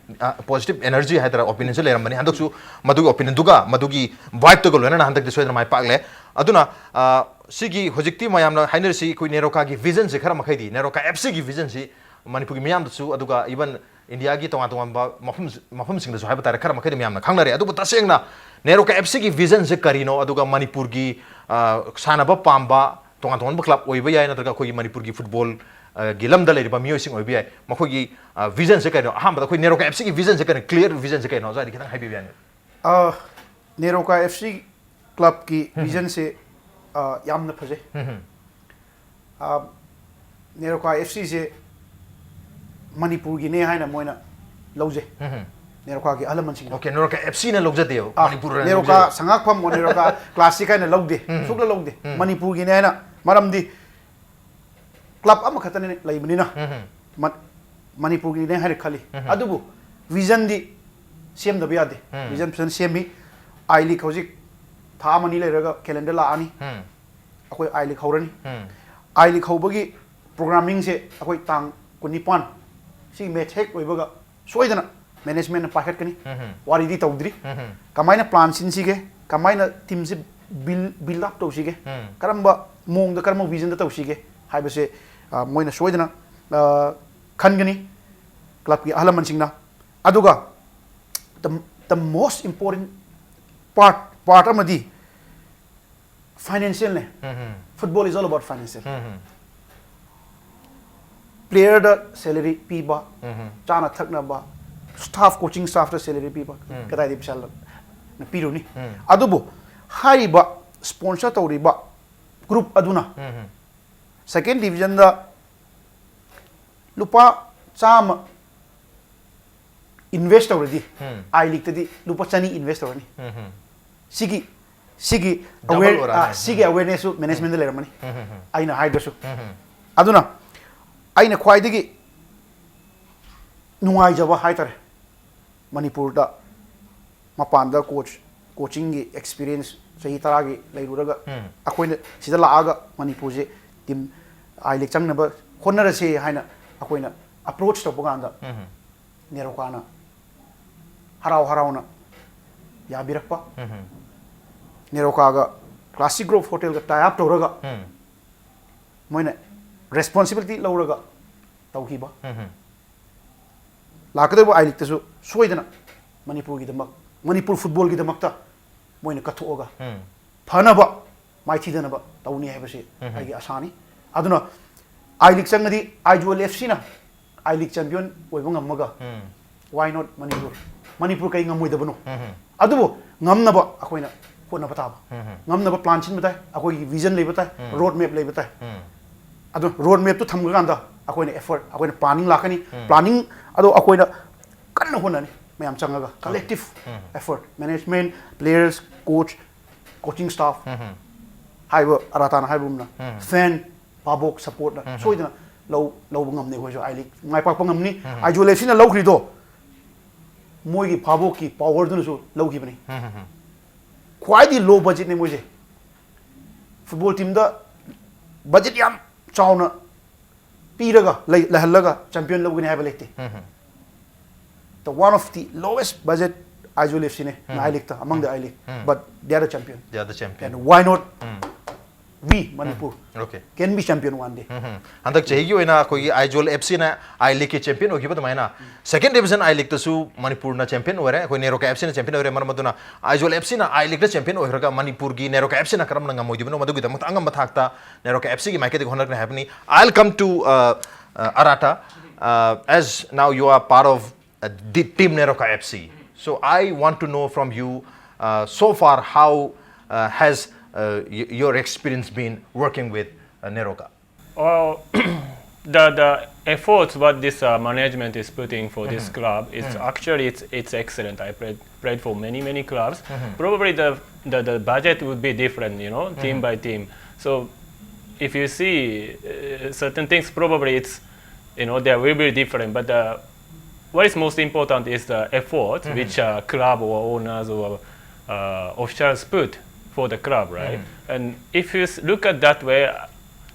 ꯄꯣꯖꯤꯇꯤꯚ ꯑꯦꯅꯔꯖꯤ ꯍꯥꯏꯗꯔꯥ, ꯑꯣꯄꯤꯅꯤꯌꯟꯁꯨ ꯂꯩꯔꯝꯕꯅꯤ꯫ ꯍꯟꯗꯛꯁꯨ ꯃꯗꯨꯒꯤ ꯑꯣꯄꯤꯅꯤꯌꯟꯗꯨꯒ ꯃꯗꯨꯒꯤ ꯚꯥꯏꯕꯇꯨꯒ ꯂꯣꯏꯅꯅ ꯍꯟꯗꯛꯇꯤ ꯁꯣꯏꯗꯅ ꯃꯥꯏ ꯄꯥꯛꯂꯦ꯫ ꯑꯗꯨꯅ ꯑ, ꯁꯤꯒꯤ ꯍꯧꯖꯤꯛꯇꯤ ꯃꯌꯥꯝꯅ ꯍꯥꯏꯅꯔꯤꯁꯤ ꯑꯩꯈꯣꯏ ꯅꯦꯔꯣꯀꯥꯒꯤ ꯚꯤꯖꯟꯁꯤ ꯈꯔ ꯃꯈꯩꯗꯤ, ꯅꯦꯔꯣꯀꯥ ꯑꯦꯐ ꯁꯤꯒꯤ ꯚꯤꯖꯟꯁꯤ ꯃꯅꯤꯄꯨꯔꯒꯤ ꯃꯤꯌꯥꯝꯗꯁꯨ, ꯑꯗꯨꯒ ꯏꯚꯟ ꯏꯟꯗꯤꯌꯥꯒꯤ ꯇꯣꯉꯥꯟ ꯇꯣꯉꯥꯟꯕ ꯃꯐꯝ, ꯃꯐꯝꯁꯤꯡꯗꯁꯨ ꯍꯥꯏꯕ ꯇꯥꯔꯦ, ꯈꯔ ꯃꯈꯩꯗꯤ ꯃꯌꯥꯝꯅ ꯈꯪꯅꯔꯦ꯫ ꯑꯗꯨꯕꯨ ꯇꯁꯦꯡꯅ ꯅꯦꯔꯣꯀꯥ ꯑꯦꯐ ꯁꯤꯒꯤ ꯚꯤꯖꯟꯁꯦ ꯀꯔꯤꯅꯣ? ꯑꯗꯨꯒ ꯃꯅꯤꯄꯨꯔꯒꯤ ꯑ, ꯁꯥꯟꯅꯕ ꯄꯥꯝꯕ ꯇꯣꯉꯥꯟ ꯇꯣꯉꯥꯟꯕ ꯀ꯭ꯂꯕ ꯑꯣꯏꯕ ꯌꯥꯏ, ꯅꯠꯇ꯭ꯔꯒ ꯑꯩꯈꯣꯏꯒꯤ ꯃꯅꯤꯄꯨꯔꯒꯤ ꯐꯨꯠꯕꯣꯜ, ꯑ, ꯒꯤ ꯂꯝꯗ ꯂꯩꯔꯤꯕ ꯃꯤꯑꯣꯏꯁꯤꯡ ꯑꯣꯏꯕ ꯌꯥꯏ, ꯃꯈꯣꯏꯒꯤ ꯑ, ꯚꯤꯖꯟꯁꯦ ꯀꯩꯅꯣ? ꯑꯍꯥꯟꯕꯗ ꯑꯩꯈꯣꯏ ꯅꯦꯔꯣꯀꯥ ꯑꯦꯐ ꯁꯤꯒꯤ ꯚꯤꯖꯟꯁꯦ ꯀꯩꯅꯣ? ꯀ꯭ꯂꯤꯌꯔ ꯚꯤꯖꯟꯁꯦ ꯀꯩꯅꯣ? ꯑꯣꯖꯥꯗꯤ ꯈꯤꯇꯪ ꯍꯥꯏꯕꯤꯕ ꯌꯥꯅꯤ꯫ ꯑ, ꯅꯦꯔꯣꯀꯥ ꯑꯦꯐ ꯁꯤ ꯀ꯭ꯂꯕꯀꯤ ꯎꯝ꯫ ꯚꯤꯖꯟꯁꯦ, ꯑ, ꯌꯥꯝꯅ ꯐꯖꯩ꯫ ꯎꯝ꯫ ꯑ, ꯅꯦꯔꯣꯀꯥ ꯑꯦꯐ ꯁꯤꯁꯦ ꯃꯅꯤꯄꯨꯔꯒꯤꯅꯦ ꯍꯥꯏꯅ ꯃꯣꯏꯅ ꯂꯧꯖꯩ꯫ ꯎꯝ꯫ ꯅꯦꯔꯣꯀꯥꯒꯤ ꯑꯍꯜ ꯂꯃꯟꯁꯤꯡꯅ꯫ ꯑꯣꯀꯦ, ꯅꯦꯔꯣꯀꯥ ꯑꯦꯐ ꯁꯤꯅ ꯂꯧꯖꯗꯦꯕ, ꯑ, ꯃꯅꯤꯄꯨꯔꯅ ꯅꯦꯔꯣꯀꯥ ꯂꯧꯖꯩ꯫ ꯁꯉꯥꯛꯐꯝ, ꯅꯦꯔꯣꯀꯥ ꯀ꯭ꯂꯥꯁꯤꯛ ꯍꯥꯏꯅ ꯂꯧꯗꯦ꯫ ꯎꯝ꯫ ꯁꯨꯛꯂ ꯂꯧꯗꯦ꯫ ꯎꯝ꯫ ꯃꯅꯤꯄꯨꯔꯒꯤꯅꯦ ꯍꯥꯏꯅ, ꯃꯔꯝꯗꯤ ꯀ꯭ꯂꯕ ꯑꯃꯈꯛꯇꯅ ꯂꯩꯕꯅꯤꯅ ꯎꯝ꯫ ꯃ-, ꯃꯅꯤꯄꯨꯔꯒꯤꯅꯦ ꯍꯥꯏꯅ ꯈꯜꯂꯤ꯫ ꯎꯝ꯫ ꯑꯗꯨꯕꯨ ꯚꯤꯖꯟꯗꯤ ꯁꯦꯝꯗꯕ ꯌꯥꯗꯦ꯫ ꯎꯝ꯫ ꯚꯤꯖꯟ ꯐꯖꯅ ꯁꯦꯝꯃꯤ꯫ ꯑꯥꯏ ꯂꯤꯛ ꯍꯧꯖꯤꯛ ꯊꯥ ꯑꯃꯅꯤ ꯂꯩꯔꯒ ꯀꯦꯂꯦꯟꯗꯔ ꯂꯥꯛꯑꯅꯤ꯫ ꯎꯝ꯫ ꯑꯩꯈꯣꯏ ꯑꯥꯏ ꯂꯤꯛ ꯍꯧꯔꯅꯤ꯫ ꯎꯝ꯫ ꯑꯥꯏ ꯂꯤꯛ ꯍꯧꯕꯒꯤ ꯄ꯭ꯔꯣꯒ꯭ꯔꯥꯃꯤꯡꯁꯦ ꯑꯩꯈꯣꯏ ꯇꯥꯡ ꯀꯨꯟꯅꯤꯄꯥꯟ, ꯁꯤ ꯃꯦꯠꯁ ꯍꯦꯛ ꯂꯣꯏꯕꯒ ꯁꯣꯏꯗꯅ ꯃꯦꯅꯦꯖꯃꯦꯟꯠꯅ ꯄꯥꯏꯈꯠꯀꯅꯤ꯫ ꯎꯝ꯫ ꯋꯥꯔꯤꯗꯤ ꯇꯧꯗ꯭ꯔꯤ꯫ ꯎꯝ꯫ ꯀꯃꯥꯏꯅ ꯄ꯭ꯂꯥꯟ ꯁꯤꯟꯁꯤꯒꯦ, ꯀꯃꯥꯏꯅ ꯇꯤꯝꯁꯦ ꯕꯤꯜ, ꯕꯤꯜ ꯑꯞ ꯇꯧꯁꯤꯒꯦ, ꯎꯝ꯫ ꯀꯔꯝꯕ ꯃꯑꯣꯡꯗ, ꯀꯔꯝꯕ ꯚꯤꯖꯟꯗ ꯇꯧꯁꯤꯒꯦ ꯍꯥꯏꯕꯁꯦ, ꯑ, ꯃꯣꯏꯅ ꯁꯣꯏꯗꯅ, ꯑ, ꯈꯟꯒꯅꯤ ꯀ꯭ꯂꯕꯀꯤ ꯑꯍꯜ ꯂꯃꯟꯁꯤꯡꯅ꯫ ꯑꯗꯨꯒ the, the most important part, part ꯑꯃꯗꯤ ꯐꯥꯏꯅꯥꯟꯁꯤꯌꯦꯜꯅꯦ꯫ Um. Football is all about financial. Um. ꯄ꯭ꯂꯦꯌꯔꯗ ꯁꯦꯂꯔꯤ ꯄꯤꯕ, ꯎꯝ꯫ ꯆꯥꯅ ꯊꯛꯅꯕ, ꯁ꯭ꯇꯥꯐ, ꯀꯣꯆꯤꯡ ꯁ꯭ꯇꯥꯐꯇ ꯁꯦꯂꯔꯤ ꯄꯤꯕ, ꯎꯝ꯫ ꯀꯗꯥꯏꯗꯒꯤ ꯄꯩꯁꯥ ꯂ-, ꯄꯤꯔꯨꯅꯤ? ꯎꯝ꯫ ꯑꯗꯨꯕꯨ ꯍꯥꯏꯔꯤꯕ ꯁ꯭ꯄꯣꯟꯁꯔ ꯇꯧꯔꯤꯕ ꯒ꯭ꯔꯨꯞ ꯑꯗꯨꯅ ꯎꯝ꯫ ꯁꯦꯀꯦꯟ ꯗꯤꯕꯤꯖꯟꯗ ꯂꯨꯄꯥ ꯆꯥꯝꯃ invest ꯇꯧꯔꯗꯤ, ꯎꯝ꯫ I League ꯇꯗꯤ ꯂꯨꯄꯥ ꯆꯅꯤ invest ꯇꯧꯔꯅꯤ꯫ ꯎꯝ, ꯎꯝ꯫ ꯁꯤꯒꯤ, ꯁꯤꯒꯤ Double aware-, ꯑꯣꯏꯔꯛꯑꯅꯤ꯫ ꯑꯥ, ꯁꯤꯒꯤ ꯎꯝ꯫ Awareness ꯁꯨ management ꯗ ꯂꯩꯔꯝꯃꯅꯤ꯫ ꯎꯝ, ꯎꯝ, ꯎꯝ꯫ ꯑꯩꯅ ꯍꯥꯏꯗ꯭ꯔꯁꯨ꯫ ꯎꯝ, ꯎꯝ꯫ ꯑꯗꯨꯅ ꯑꯩꯅ ꯈ꯭ꯋꯥꯏꯗꯒꯤ ꯅꯨꯡꯉꯥꯏꯖꯕ ꯍꯥꯏꯇꯥꯔꯦ, ꯃꯅꯤꯄꯨꯔꯗ ꯃꯄꯥꯟꯗ coach, coaching ꯒꯤ experience ꯆꯍꯤ ꯇꯔꯥꯒꯤ ꯂꯩꯔꯨꯔꯒ, ꯎꯝ꯫ ꯑꯩꯈꯣꯏꯅ ꯁꯤꯗ ꯂꯥꯛꯑꯒ ꯃꯅꯤꯄꯨꯔꯁꯦ team I League ꯆꯪꯅꯕ ꯍꯣꯠꯅꯔꯁꯦ ꯍꯥꯏꯅ ꯑꯩꯈꯣꯏꯅ approach ꯇꯧꯕ ꯀꯥꯟꯗ, ꯎꯝ꯫ ꯅꯦꯔꯣꯀꯥꯅ ꯍꯔꯥꯎ ꯍꯔꯥꯎꯅ ꯌꯥꯕꯤꯔꯛꯄ꯫ ꯎꯝ꯫ ꯅꯦꯔꯣꯀꯥꯒ Classic Grove Hotel ꯒ tie up ꯇꯧꯔꯒ, ꯎꯝ꯫ ꯃꯣꯏꯅ responsibility ꯂꯧꯔꯒ ꯇꯧꯈꯤꯕ꯫ ꯎꯝ꯫ ꯂꯥꯛꯀꯗꯧꯔꯤꯕ I League ꯇꯁꯨ ꯁꯣꯏꯗꯅ ꯃꯅꯤꯄꯨꯔꯒꯤꯗꯃꯛ, ꯃꯅꯤꯄꯨꯔ football ꯒꯤꯗꯃꯛꯇ ꯃꯣꯏꯅ ꯀꯠꯊꯣꯛꯑꯒ ꯎꯝ꯫ ꯐꯅꯕ, ꯃꯥꯏꯊꯤꯗꯅꯕ ꯇꯧꯅꯤ ꯍꯥꯏꯕꯁꯤ ꯎꯝ꯫ ꯑꯩꯒꯤ ꯑꯁꯥꯅꯤ꯫ ꯑꯗꯨꯅ I League ꯆꯪꯉꯗꯤ, Aizawl F C ꯅ I League champion ꯑꯣꯏꯕ ꯉꯝꯃꯒ, ꯎꯝ꯫ Why not Manipur? ꯃꯅꯤꯄꯨꯔ ꯀꯩ ꯉꯝꯃꯣꯏꯗꯕꯅꯣ? ꯎꯝ꯫ ꯑꯗꯨꯕꯨ ꯉꯝꯅꯕ ꯑꯩꯈꯣꯏꯅ ꯍꯣꯠꯅꯕ ꯇꯥꯕ꯫ ꯎꯝ꯫ ꯉꯝꯅꯕ plan ꯁꯤꯟꯕ ꯇꯥꯏ, ꯑꯩꯈꯣꯏꯒꯤ vision ꯂꯩꯕ ꯇꯥꯏ, ꯎꯝ꯫ Road map ꯂꯩꯕ ꯇꯥꯏ꯫ ꯎꯝ꯫ ꯑꯗꯨ road map ꯇꯨ ꯊꯝꯈ꯭ꯔꯀꯥꯟꯗ ꯑꯩꯈꯣꯏꯅ effort, ꯑꯩꯈꯣꯏꯅ planning ꯂꯥꯛꯀꯅꯤ꯫ ꯎꯝ꯫ Planning ꯑꯗꯣ ꯑꯩꯈꯣꯏꯅ ꯀꯟꯅ ꯍꯣꯠꯅꯅꯤ, ꯃꯌꯥꯝ ꯆꯪꯉꯒ collective ꯎꯝ꯫ Effort, management, players, coach, coaching staff, ꯎꯝ꯫ ꯍꯥꯏꯕ ꯑꯔꯥꯇꯥꯅ ꯍꯥꯏꯕꯒꯨꯝꯅ ꯎꯝ꯫ Fan, ꯚꯥꯕꯣꯛ support ꯅ ꯎꯝ꯫ ꯁꯣꯏꯗꯅ ꯂꯧ-, ꯂꯧꯕ ꯉꯝꯅꯤ ꯑꯩꯈꯣꯏꯁꯨ꯫ I League ꯃꯥꯏ ꯄꯥꯛꯄ ꯉꯝꯅꯤ꯫ ꯎꯝ꯫ Aizawl F C ꯅ ꯂꯧꯈ꯭ꯔꯤꯗꯣ ꯃꯣꯏꯒꯤ ꯚꯥꯕꯣꯛꯀꯤ power ꯗꯨꯅꯁꯨ ꯂꯧꯈꯤꯕꯅꯤ꯫ ꯎꯝ꯫ ꯈ꯭ꯋꯥꯏꯗꯒꯤ low budget ꯅꯦ ꯃꯣꯏꯁꯦ꯫ Football team ꯗ budget ꯌꯥꯝ ꯆꯥꯎꯅ ꯄꯤꯔꯒ, ꯂꯩ-, ꯂꯩꯍꯜꯂꯒ champion ꯂꯧꯒꯅꯤ ꯍꯥꯏꯕ ꯂꯩꯇꯦ꯫ ꯎꯝ꯫ The one of the lowest budget Aizawl F C ꯅꯦ, ꯎꯝ꯫ I League ꯇ, among the I League, um. But they are the champion. They are the champion. And why not um. We, Manipur, um. Okay. Can be champion one day. ꯎꯝ꯫ ꯍꯟꯗꯛ ꯆꯍꯤꯒꯤ ꯑꯣꯏꯅ ꯑꯩꯈꯣꯏꯒꯤ Aizawl F C ꯅ I League ꯀꯤ champion ꯑꯣꯏꯈꯤꯕ ꯑꯗꯨꯃꯥꯏꯅ, second division I League ꯇꯁꯨ ꯃꯅꯤꯄꯨꯔꯅ champion ꯑꯣꯏꯔꯦ, ꯑꯩꯈꯣꯏ ꯅꯦꯔꯣꯀꯥ F C ꯅ champion ꯑꯣꯏꯔꯦ꯫ ꯃꯔꯝ ꯑꯗꯨꯅ Aizawl F C ꯅ I League ꯇ champion ꯑꯣꯏꯈ꯭ꯔꯒ ꯃꯅꯤꯄꯨꯔꯒꯤ ꯅꯦꯔꯣꯀꯥ F C ꯅ ꯀꯔꯝꯅ ꯉꯝꯃꯣꯏꯗꯣꯏꯕꯅꯣ, ꯃꯗꯨꯒꯤꯗꯃꯛꯇ ꯑꯉꯝꯕ ꯊꯥꯛꯇ ꯅꯦꯔꯣꯀꯥ F C ꯒꯤ ꯃꯥꯏꯀꯩꯗꯒꯤ ꯍꯣꯠꯅꯔꯛꯀꯅꯤ ꯍꯥꯏꯕꯅꯤ꯫ I'll come to, uh, uh, Arata, uh, as now you are part of, uh, the team NEROCA F C. So I want to know from you, uh, so far how, uh, has, uh, y-, your experience been working with, uh, NEROCA? ꯑꯣ, the the efforts what this uh, management is putting for this club is actually it's it's excellent. I played played for many many clubs. Probably the the, the budget would be different, you know, team by team. So if you see uh, certain things, probably it's, you know, there will be different. But the what is most important is the effort which uh, club or owners or uh, officials put for the club, right? And if you s- look at that way,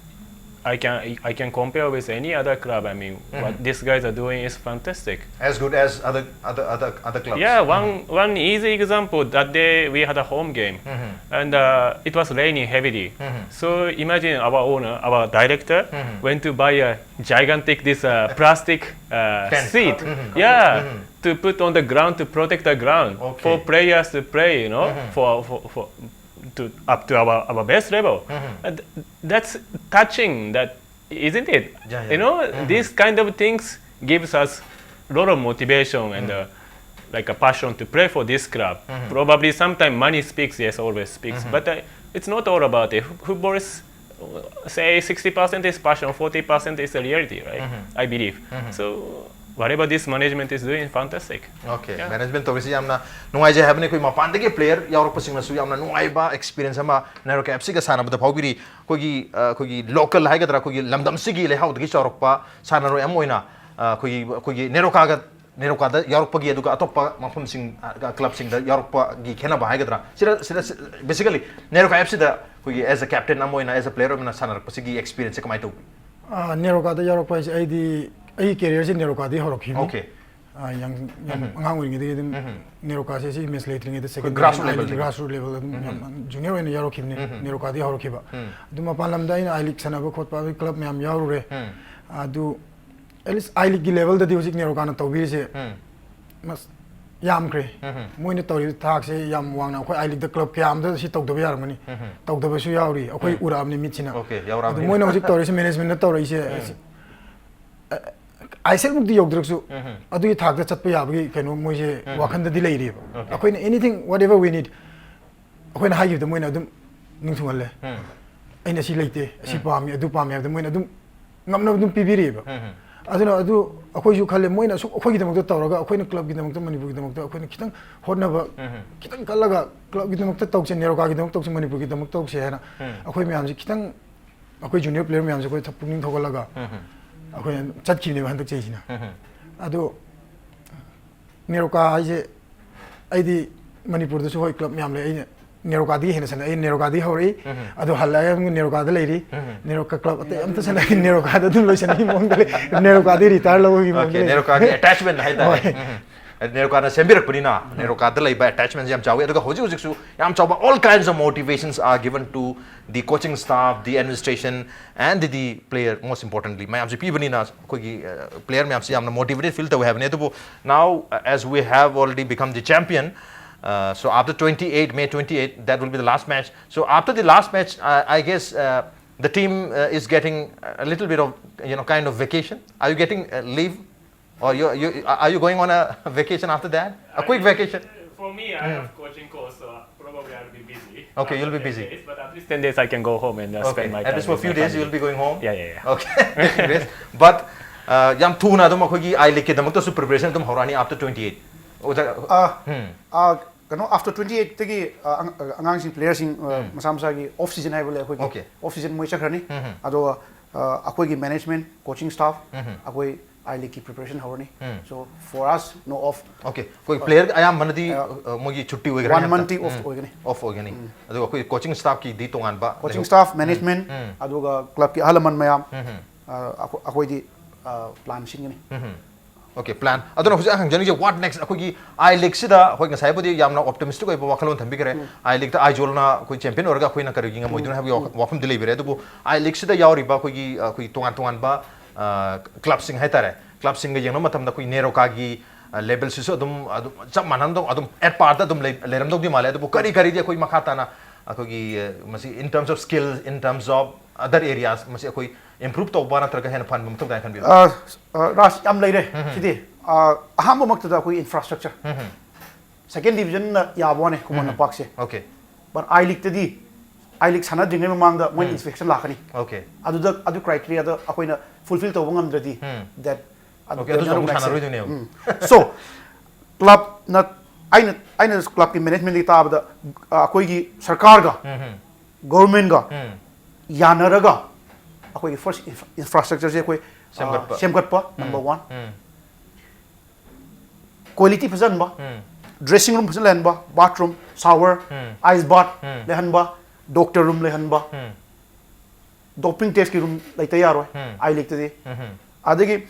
I can I can compare with any other club. I mean, what these guys are doing is fantastic. As good as other other other other clubs. Yeah, one one easy example. That day we had a home game, and uh, it was raining heavily. So imagine our owner, our director, went to buy a gigantic this uh, plastic uh, Tent. seat. Yeah, to put on the ground to protect the ground Okay. for players to play. You know, for, for for to up to our our best level. And that's touching. That isn't it? Yeah, yeah. You know, these kind of things gives us a lot of motivation and uh, like a passion to play for this club. Probably sometimes money speaks, yes, always speaks, but uh, it's not all about it. Football is, uh, say, sixty percent is passion, forty percent is the reality, right? I believe. So whatever this management is doing, fantastic. Okay, management ꯇꯧꯔꯤꯁꯤ ꯌꯥꯝꯅ ꯅꯨꯡꯉꯥꯏꯖꯩ ꯍꯥꯏꯕꯅꯤ꯫ ꯑꯩꯈꯣꯏ ꯃꯄꯥꯟꯗꯒꯤ player ꯌꯥꯎꯔꯛꯄꯁꯤꯡꯅꯁꯨ ꯌꯥꯝꯅ ꯅꯨꯡꯉꯥꯏꯕ experience ꯑꯃ NEROCA F ꯁꯤꯒ ꯁꯥꯟꯅꯕꯗ ꯐꯥꯎꯕꯤꯔꯤ꯫ ꯑꯩꯈꯣꯏꯒꯤ ꯑ, ꯑꯩꯈꯣꯏꯒꯤ local ꯍꯥꯏꯒꯗ꯭ꯔꯥ, ꯑꯩꯈꯣꯏꯒꯤ ꯂꯝꯗꯝꯁꯤꯒꯤ ꯂꯩꯍꯥꯎꯗꯒꯤ ꯆꯥꯎꯔꯛꯄ ꯁꯥꯟꯅꯔꯣꯏ ꯑꯃ ꯑꯣꯏꯅ ꯑ, ꯑꯩꯈꯣꯏꯒꯤ ꯑꯩꯈꯣꯏꯒꯤ ꯅꯦꯔꯣꯀꯥꯒ ꯅꯦꯔꯣꯀꯥꯗ ꯌꯥꯎꯔꯛꯄꯒꯤ ꯑꯗꯨꯒ ꯑꯇꯣꯞꯄ ꯃꯐꯝꯁꯤꯡ clubꯁꯤꯡꯗ ꯌꯥꯎꯔꯛꯄꯒꯤ ꯈꯦꯠꯅꯕ ꯍꯥꯏꯒꯗ꯭ꯔꯥ, ꯁꯤꯗ ꯁꯤꯗ basically ꯅꯦꯔꯣꯀꯥ ꯑꯦꯐ ꯁꯤꯗ ꯑꯩꯈꯣꯏꯒꯤ as a captain ꯑꯃ ꯑꯣꯏꯅ, as a player ꯑꯃ ꯑꯣꯏꯅ ꯁꯥꯟꯅꯔꯛꯄꯁꯤꯒꯤ experienceꯁꯦ ꯀꯃꯥꯏꯅ ꯇꯧꯕꯤ? ꯑꯥ, ꯅꯦꯔꯣꯀꯥꯗ ꯌꯥꯎꯔꯛꯄ ꯍꯥꯏꯁꯦ ꯑꯩꯗꯤ ꯑꯩꯒꯤ careerꯁꯦ ꯅꯦꯔꯣꯀꯥꯗꯒꯤ ꯍꯧꯔꯛꯈꯤꯕꯅꯤ꯫ Okay. ꯑꯥ, ꯌꯥꯝ ꯌꯥꯝ ꯑꯉꯥꯡ ꯑꯣꯏꯔꯤꯉꯩꯗꯒꯤ ꯑꯗꯨꯝ ꯅꯦꯔꯣꯀꯥꯁꯦ ꯁꯤ ꯃꯦꯁ ꯂꯩꯇ꯭ꯔꯤꯉꯩꯗ second grassroot division, I level league, grassroot level ꯑꯗꯨꯝ ꯌꯥꯝ junior ꯑꯣꯏꯅ ꯌꯥꯎꯔꯛꯈꯤꯕꯅꯤ꯫ ꯅꯦꯔꯣꯀꯥꯗꯒꯤ ꯍꯧꯔꯛꯈꯤꯕ꯫ ꯑꯗꯨ ꯃꯄꯥꯟ ꯂꯝꯗ ꯑꯩꯅ I league ꯁꯥꯟꯅꯕ ꯈꯣꯠꯄ ꯑꯗꯨ club ꯃꯌꯥꯝ ꯌꯥꯎꯔꯨꯔꯦ꯫ ꯑꯗꯨ at least I leagueꯀꯤ levelꯗꯗꯤ ꯍꯧꯖꯤꯛ ꯅꯦꯔꯣꯀꯥꯅ ꯇꯧꯕꯤꯔꯤꯁꯦ ꯃꯁ- ꯌꯥꯝꯈ꯭ꯔꯦ꯫ ꯃꯣꯏꯅ ꯇꯧꯔꯤꯕ ꯊꯥꯛꯁꯦ ꯌꯥꯝ ꯋꯥꯡꯅ, ꯑꯩꯈꯣꯏ I leagueꯗ club ꯀꯌꯥ ꯑꯃꯗ ꯁꯤ ꯇꯧꯗꯕ ꯌꯥꯔꯝꯒꯅꯤ, ꯇꯧꯗꯕꯁꯨ ꯌꯥꯎꯔꯤ, ꯑꯩꯈꯣꯏ ꯎꯔꯛꯑꯕꯅꯤ ꯃꯤꯠꯁꯤꯅ꯫ Okay, ꯌꯥꯎꯔꯛꯑꯕꯅꯤ꯫ ꯑꯗꯨ ꯃꯣꯏꯅ ꯍꯧꯖꯤꯛ ꯇꯧꯔꯤꯁꯦ managementꯅ ꯇꯧꯔꯛꯏꯁꯦ ꯑꯁꯤ, ꯑ, ꯑꯥꯏ ꯑꯦꯁ ꯑꯦꯜꯃꯨꯛꯇꯤ ꯌꯧꯗ꯭ꯔꯒꯁꯨ ꯑꯗꯨꯒꯤ ꯊꯥꯛꯇ ꯆꯠꯄ ꯌꯥꯕꯒꯤ ꯀꯩꯅꯣ ꯃꯣꯏꯁꯦ ꯋꯥꯈꯟꯗꯗꯤ ꯂꯩꯔꯤꯕ꯫ Okay. ꯑꯩꯈꯣꯏꯅ anything whatever we need ꯑꯩꯈꯣꯏꯅ ꯍꯥꯏꯈꯤꯕꯗ ꯃꯣꯏꯅ ꯑꯗꯨꯝ ꯅꯤꯡꯊꯨꯡꯍꯜꯂꯦ꯫ ꯑꯩꯅ ꯁꯤ ꯂꯩꯇꯦ, ꯑꯁꯤ ꯄꯥꯝꯃꯤ, ꯑꯗꯨ ꯄꯥꯝꯃꯤ ꯍꯥꯏꯕꯗ ꯃꯣꯏꯅ ꯑꯗꯨꯝ ꯉꯝꯅꯕ ꯑꯗꯨꯝ ꯄꯤꯕꯤꯔꯤꯑꯕ꯫ ꯑꯗꯨꯅ ꯑꯗꯨ ꯑꯩꯈꯣꯏꯁꯨ ꯈꯜꯂꯦ, ꯃꯣꯏꯅ ꯑꯁꯨꯛ ꯑꯩꯈꯣꯏꯒꯤꯗꯃꯛꯇ ꯇꯧꯔꯒ, ꯑꯩꯈꯣꯏꯅ ꯀ꯭ꯂꯕꯀꯤꯗꯃꯛꯇ, ꯃꯅꯤꯄꯨꯔꯒꯤꯗꯃꯛꯇ ꯑꯩꯈꯣꯏꯅ ꯈꯤꯇꯪ ꯍꯣꯠꯅꯕ, ꯈꯤꯇꯪ ꯀꯜꯂꯒ ꯀ꯭ꯂꯕꯀꯤꯗꯃꯛꯇ ꯇꯧꯁꯦ, ꯅꯦꯔꯣꯀꯥꯒꯤꯗꯃꯛ ꯇꯧꯁꯦ, ꯃꯅꯤꯄꯨꯔꯒꯤꯗꯃꯛ ꯇꯧꯁꯦ ꯍꯥꯏꯅ ꯑꯩꯈꯣꯏ ꯃꯌꯥꯝꯁꯦ ꯈꯤꯇꯪ, ꯑꯩꯈꯣꯏ ꯖꯨꯅꯤꯌꯔ ꯄ꯭ꯂꯦꯌꯔ ꯃꯌꯥꯝꯁꯦ ꯑꯩꯈꯣꯏ ꯄꯨꯛꯅꯤꯡ ꯊꯧꯒꯠꯂꯒ ꯑꯩꯈꯣꯏꯅ ꯆꯠꯈꯤꯕꯅꯦꯕ ꯍꯟꯗꯛ ꯆꯍꯤꯁꯤꯅ꯫ ꯑꯗꯣ ꯅꯦꯔꯣꯀꯥ ꯍꯥꯏꯁꯦ, ꯑꯩꯗꯤ ꯃꯅꯤꯄꯨꯔꯗꯁꯨ ꯍꯣꯏ ꯀ꯭ꯂꯕ ꯃꯌꯥꯝ ꯂꯩ, ꯑꯩꯅ ꯅꯦꯔꯣꯀꯥꯗꯒꯤ ꯍꯦꯟꯅ ꯁꯥꯟꯅꯩ꯫ ꯑꯩ ꯅꯦꯔꯣꯀꯥꯗꯒꯤ ꯍꯧꯔꯛꯏ, ꯑꯗꯣ ꯍꯜꯂꯛꯑꯒ ꯑꯃꯨꯛ ꯅꯦꯔꯣꯀꯥꯗ ꯂꯩꯔꯤ꯫ ꯅꯦꯔꯣꯀꯥ ꯀ꯭ꯂꯕ ꯑꯇꯩ ꯑꯝꯇ ꯁꯥꯟꯅꯗꯦ, ꯅꯦꯔꯣꯀꯥꯗ ꯑꯗꯨꯝ ꯂꯣꯏꯁꯟꯅꯕꯒꯤ ꯃꯑꯣꯡꯗ ꯂꯩ꯫ ꯅꯦꯔꯣꯀꯥꯗ ꯔꯤꯇꯥꯌꯔ ꯂꯧꯕꯒꯤ ꯃꯑꯣꯡꯗ ꯑꯣꯀꯦ, ꯂꯩ꯫ ꯅꯦꯔꯣꯀꯥꯒꯤ ꯑꯦꯇꯦꯆꯃꯦꯟ ꯍꯥꯏꯇꯥꯔꯦ꯫ ꯍꯣꯏ꯫ ꯎꯝ꯫ ꯅꯦꯔꯣꯀꯥꯅ ꯁꯦꯝꯕꯤꯔꯛꯄꯅꯤꯅ ꯅꯦꯔꯣꯀꯥꯗ ꯂꯩꯕ ꯑꯦꯇꯦꯆꯃꯦꯟꯁꯦ ꯌꯥꯝ ꯆꯥꯎꯋꯤ꯫ ꯑꯗꯨꯒ ꯍꯧꯖꯤꯛ ꯍꯧꯖꯤꯛꯁꯨ ꯌꯥꯝ ꯆꯥꯎꯕ, all kinds of motivations are given to the coaching staff, the administration, and the player, most importantly, ꯃꯌꯥꯝꯁꯦ ꯄꯤꯕꯅꯤꯅ ꯑꯩꯈꯣꯏꯒꯤ ꯄ꯭ꯂꯦꯌꯔ ꯃꯌꯥꯝꯁꯦ ꯌꯥꯝꯅ ꯃꯣꯇꯤꯚꯦꯇꯦꯠ ꯐꯤꯜ ꯇꯧꯋꯦ ꯍꯥꯏꯕꯅꯤ꯫ ꯑꯗꯨꯕꯨ now, uh, as we have already become the champion, uh, so after twenty-eight, May twenty-eight, that will be the last match. So after the last match, uh, I guess, uh, the team, uh, is getting a little bit of, you know, kind of vacation. Are you getting, uh, leave? Or you, you, are you going on a vacation after that? A quick vacation? For me, I have coaching course, so probably I'll be busy. Okay, you'll be busy. But at least ten days I can go home and, uh, spend my time with my family. Okay, at least for a few days you'll be going home? Yeah, yeah, yeah. Okay. Anyways, but, uh, ꯌꯥꯝ ꯊꯨꯅ ꯑꯗꯨꯝ ꯑꯩꯈꯣꯏꯒꯤ I Leagueꯀꯤꯗꯃꯛꯇꯁꯨ preparation ꯑꯗꯨꯝ ꯍꯧꯔꯛꯑꯅꯤ after twenty-eight. ꯑꯣꯖꯥ, ꯑꯥ, ꯎꯝ꯫ ꯑꯥ, ꯀꯩꯅꯣ, after twenty-eightꯇꯒꯤ, ꯑꯥ, ꯑꯉꯥꯡꯁꯤꯡ, playerꯁꯤꯡ, ꯑꯥ, ꯃꯁꯥ ꯃꯁꯥꯒꯤ off season ꯍꯥꯏꯕ ꯂꯩ ꯑꯩꯈꯣꯏꯒꯤ꯫ Okay. Off season ꯃꯣꯏ ꯆꯠꯈ꯭ꯔꯅꯤ꯫ ꯑꯗꯨꯒ, ꯑꯥ, ꯑꯩꯈꯣꯏꯒꯤ management, coaching staff, ꯑꯩꯈꯣꯏ I Leagueꯀꯤ preparation ꯍꯧꯔꯅꯤ꯫ So, for us, no off. Okay. ꯑꯩꯈꯣꯏ player ꯑꯌꯥꯝꯕꯅꯗꯤ, ꯑꯥ, ꯑ, ꯃꯣꯏꯒꯤ ꯁꯨꯇꯤ ꯑꯣꯏꯒꯅꯤ one monthꯇꯤ off ꯑꯣꯏꯒꯅꯤ꯫ Off ꯑꯣꯏꯒꯅꯤ꯫ ꯑꯗꯨꯒ ꯑꯩꯈꯣꯏ coaching staffꯀꯤꯗꯤ ꯇꯣꯉꯥꯟꯕ coaching staff, management, ꯑꯗꯨꯒ clubꯀꯤ ꯑꯍꯜ ꯂꯃꯟ ꯃꯌꯥꯝ, ꯑꯥ, ꯑꯩꯈꯣꯏ-, ꯑꯩꯈꯣꯏꯗꯤ, ꯑꯥ, plan ꯁꯤꯟꯒꯅꯤ꯫ Okay, plan. ꯑꯗꯨꯅ ꯍꯧꯖꯤꯛ ꯑꯩ ꯍꯪꯖꯅꯤꯡꯉꯤꯁꯦ, what next? ꯑꯩꯈꯣꯏꯒꯤ I Leagueꯁꯤꯗ ꯑꯩꯈꯣꯏ ꯉꯁꯥꯏꯕꯨꯗꯤ ꯌꯥꯝꯅ optimistic ꯑꯣꯏꯕ ꯋꯥꯈꯜꯂꯣꯟ ꯊꯝꯕꯤꯈ꯭ꯔꯦ꯫ I Leagueꯇ Aizawl-ꯅ ꯑꯩꯈꯣꯏ champion ꯑꯣꯏꯔꯒ ꯑꯩꯈꯣꯏꯅ ꯀꯔꯤꯒꯤ ꯉꯝꯃꯣꯏꯗꯣꯏꯅꯣ ꯍꯥꯏꯕꯒꯤ ꯋꯥꯈ-, ꯋꯥꯐꯝꯗꯤ ꯂꯩꯕꯤꯔꯦ꯫ ꯑꯗꯨꯕꯨ I Leagueꯁꯤꯗ ꯌꯥꯎꯔꯤꯕ ꯑꯩꯈꯣꯏꯒꯤ, ꯑꯩꯈꯣꯏ ꯇꯣꯉꯥꯟ ꯇꯣꯉꯥꯟꯕ, ꯑ, clubꯁꯤꯡ ꯍꯥꯏꯇꯥꯔꯦ, clubꯁꯤꯡꯒ ꯌꯦꯡꯅꯕ ꯃꯇꯝꯗ ꯑꯩꯈꯣꯏ ꯅꯦꯔꯣꯀꯥꯒꯤ, ꯑ, levelꯁꯤꯁꯨ ꯑꯗꯨꯝ, ꯑꯗꯨꯝ ꯆꯞ ꯃꯥꯟꯅꯅ ꯑꯗꯨꯝ, ꯑꯗꯨꯝ at parꯗ ꯑꯗꯨꯝ ꯂꯩ-, ꯂꯩꯔꯝꯗꯧꯗꯤ ꯃꯥꯜꯂꯦ꯫ ꯑꯗꯨꯕꯨ ꯀꯔꯤ ꯀꯔꯤꯗꯤ ꯑꯩꯈꯣꯏ ꯃꯈꯥ ꯇꯥꯅ ꯑꯩꯈꯣꯏꯒꯤ, ꯑ, ꯃꯁꯤ in terms of skill, in terms of other areas, ꯃꯁꯤ ꯑꯩꯈꯣꯏ improve ꯇꯧꯕ ꯅꯠꯇ꯭ꯔꯒ ꯍꯦꯟꯅ ꯐꯍꯟꯕ ꯃꯊꯧ ꯇꯥꯏ ꯈꯟꯕꯤꯕ꯭ꯔꯥ? ꯑ, ꯑ, ꯔꯥꯖ, ꯌꯥꯝ ꯂꯩꯔꯦ ꯁꯤꯗꯤ꯫ ꯑ, ꯑꯍꯥꯟꯕꯃꯛꯇꯗ ꯑꯩꯈꯣꯏ infrastructure꯫ Second divisionꯅ ꯌꯥꯕ ꯋꯥꯅꯦ ꯈꯨꯃꯟ ꯂꯝꯄꯥꯛꯁꯦ꯫ Okay. But I Leagueꯇꯗꯤ I League ꯁꯥꯟꯅꯗ꯭ꯔꯤꯉꯩ ꯃꯃꯥꯡꯗ ꯃꯣꯏꯅ ꯎꯝ꯫ inspection ꯂꯥꯛꯀꯅꯤ꯫ Okay. ꯑꯗꯨꯗ ꯑꯗꯨ criteriaꯗꯣ ꯑꯩꯈꯣꯏꯅ fulfill ꯇꯧꯕ ꯉꯝꯗ꯭ꯔꯗꯤ ꯎꯝ꯫ that Okay, ꯑꯗꯨꯁꯨ ꯑꯃꯨꯛ ꯁꯥꯟꯅꯔꯣꯏꯗꯣꯏꯅꯦꯕ꯫ ꯎꯝ꯫ So clubꯅ ꯑꯩꯅ ꯑꯩꯅ clubꯀꯤ managementꯇꯒꯤ ꯇꯥꯕꯗ ꯑ, ꯑꯩꯈꯣꯏꯒꯤ ꯁꯔꯀꯥꯔꯒ ꯎꯝ, ꯎꯝ꯫ governmentꯒ ꯎꯝ꯫ ꯌꯥꯅꯔꯒ ꯑꯩꯈꯣꯏꯒꯤ first infra- infrastructureꯁꯦ ꯑꯩꯈꯣꯏ ꯑ, ꯁꯦꯝꯒꯠꯄ꯫ ꯁꯦꯝꯒꯠꯄ ꯎꯝ꯫ number one꯫ ꯎꯝ꯫ Quality ꯐꯖꯍꯟꯕ, ꯎꯝ꯫ dressing room ꯐꯖꯅ ꯂꯩꯍꯟꯕ, bathroom, shower, ꯎꯝ꯫ ice bath ꯎꯝ꯫ ꯂꯩꯍꯟꯕ, doctor room ꯂꯩꯍꯟꯕ, ꯎꯝ꯫ doping testꯀꯤ room ꯂꯩꯇ ꯌꯥꯔꯣꯏ ꯎꯝ꯫ I Leagueꯇꯗꯤ꯫ ꯎꯝ꯫ ꯑꯗꯒꯤ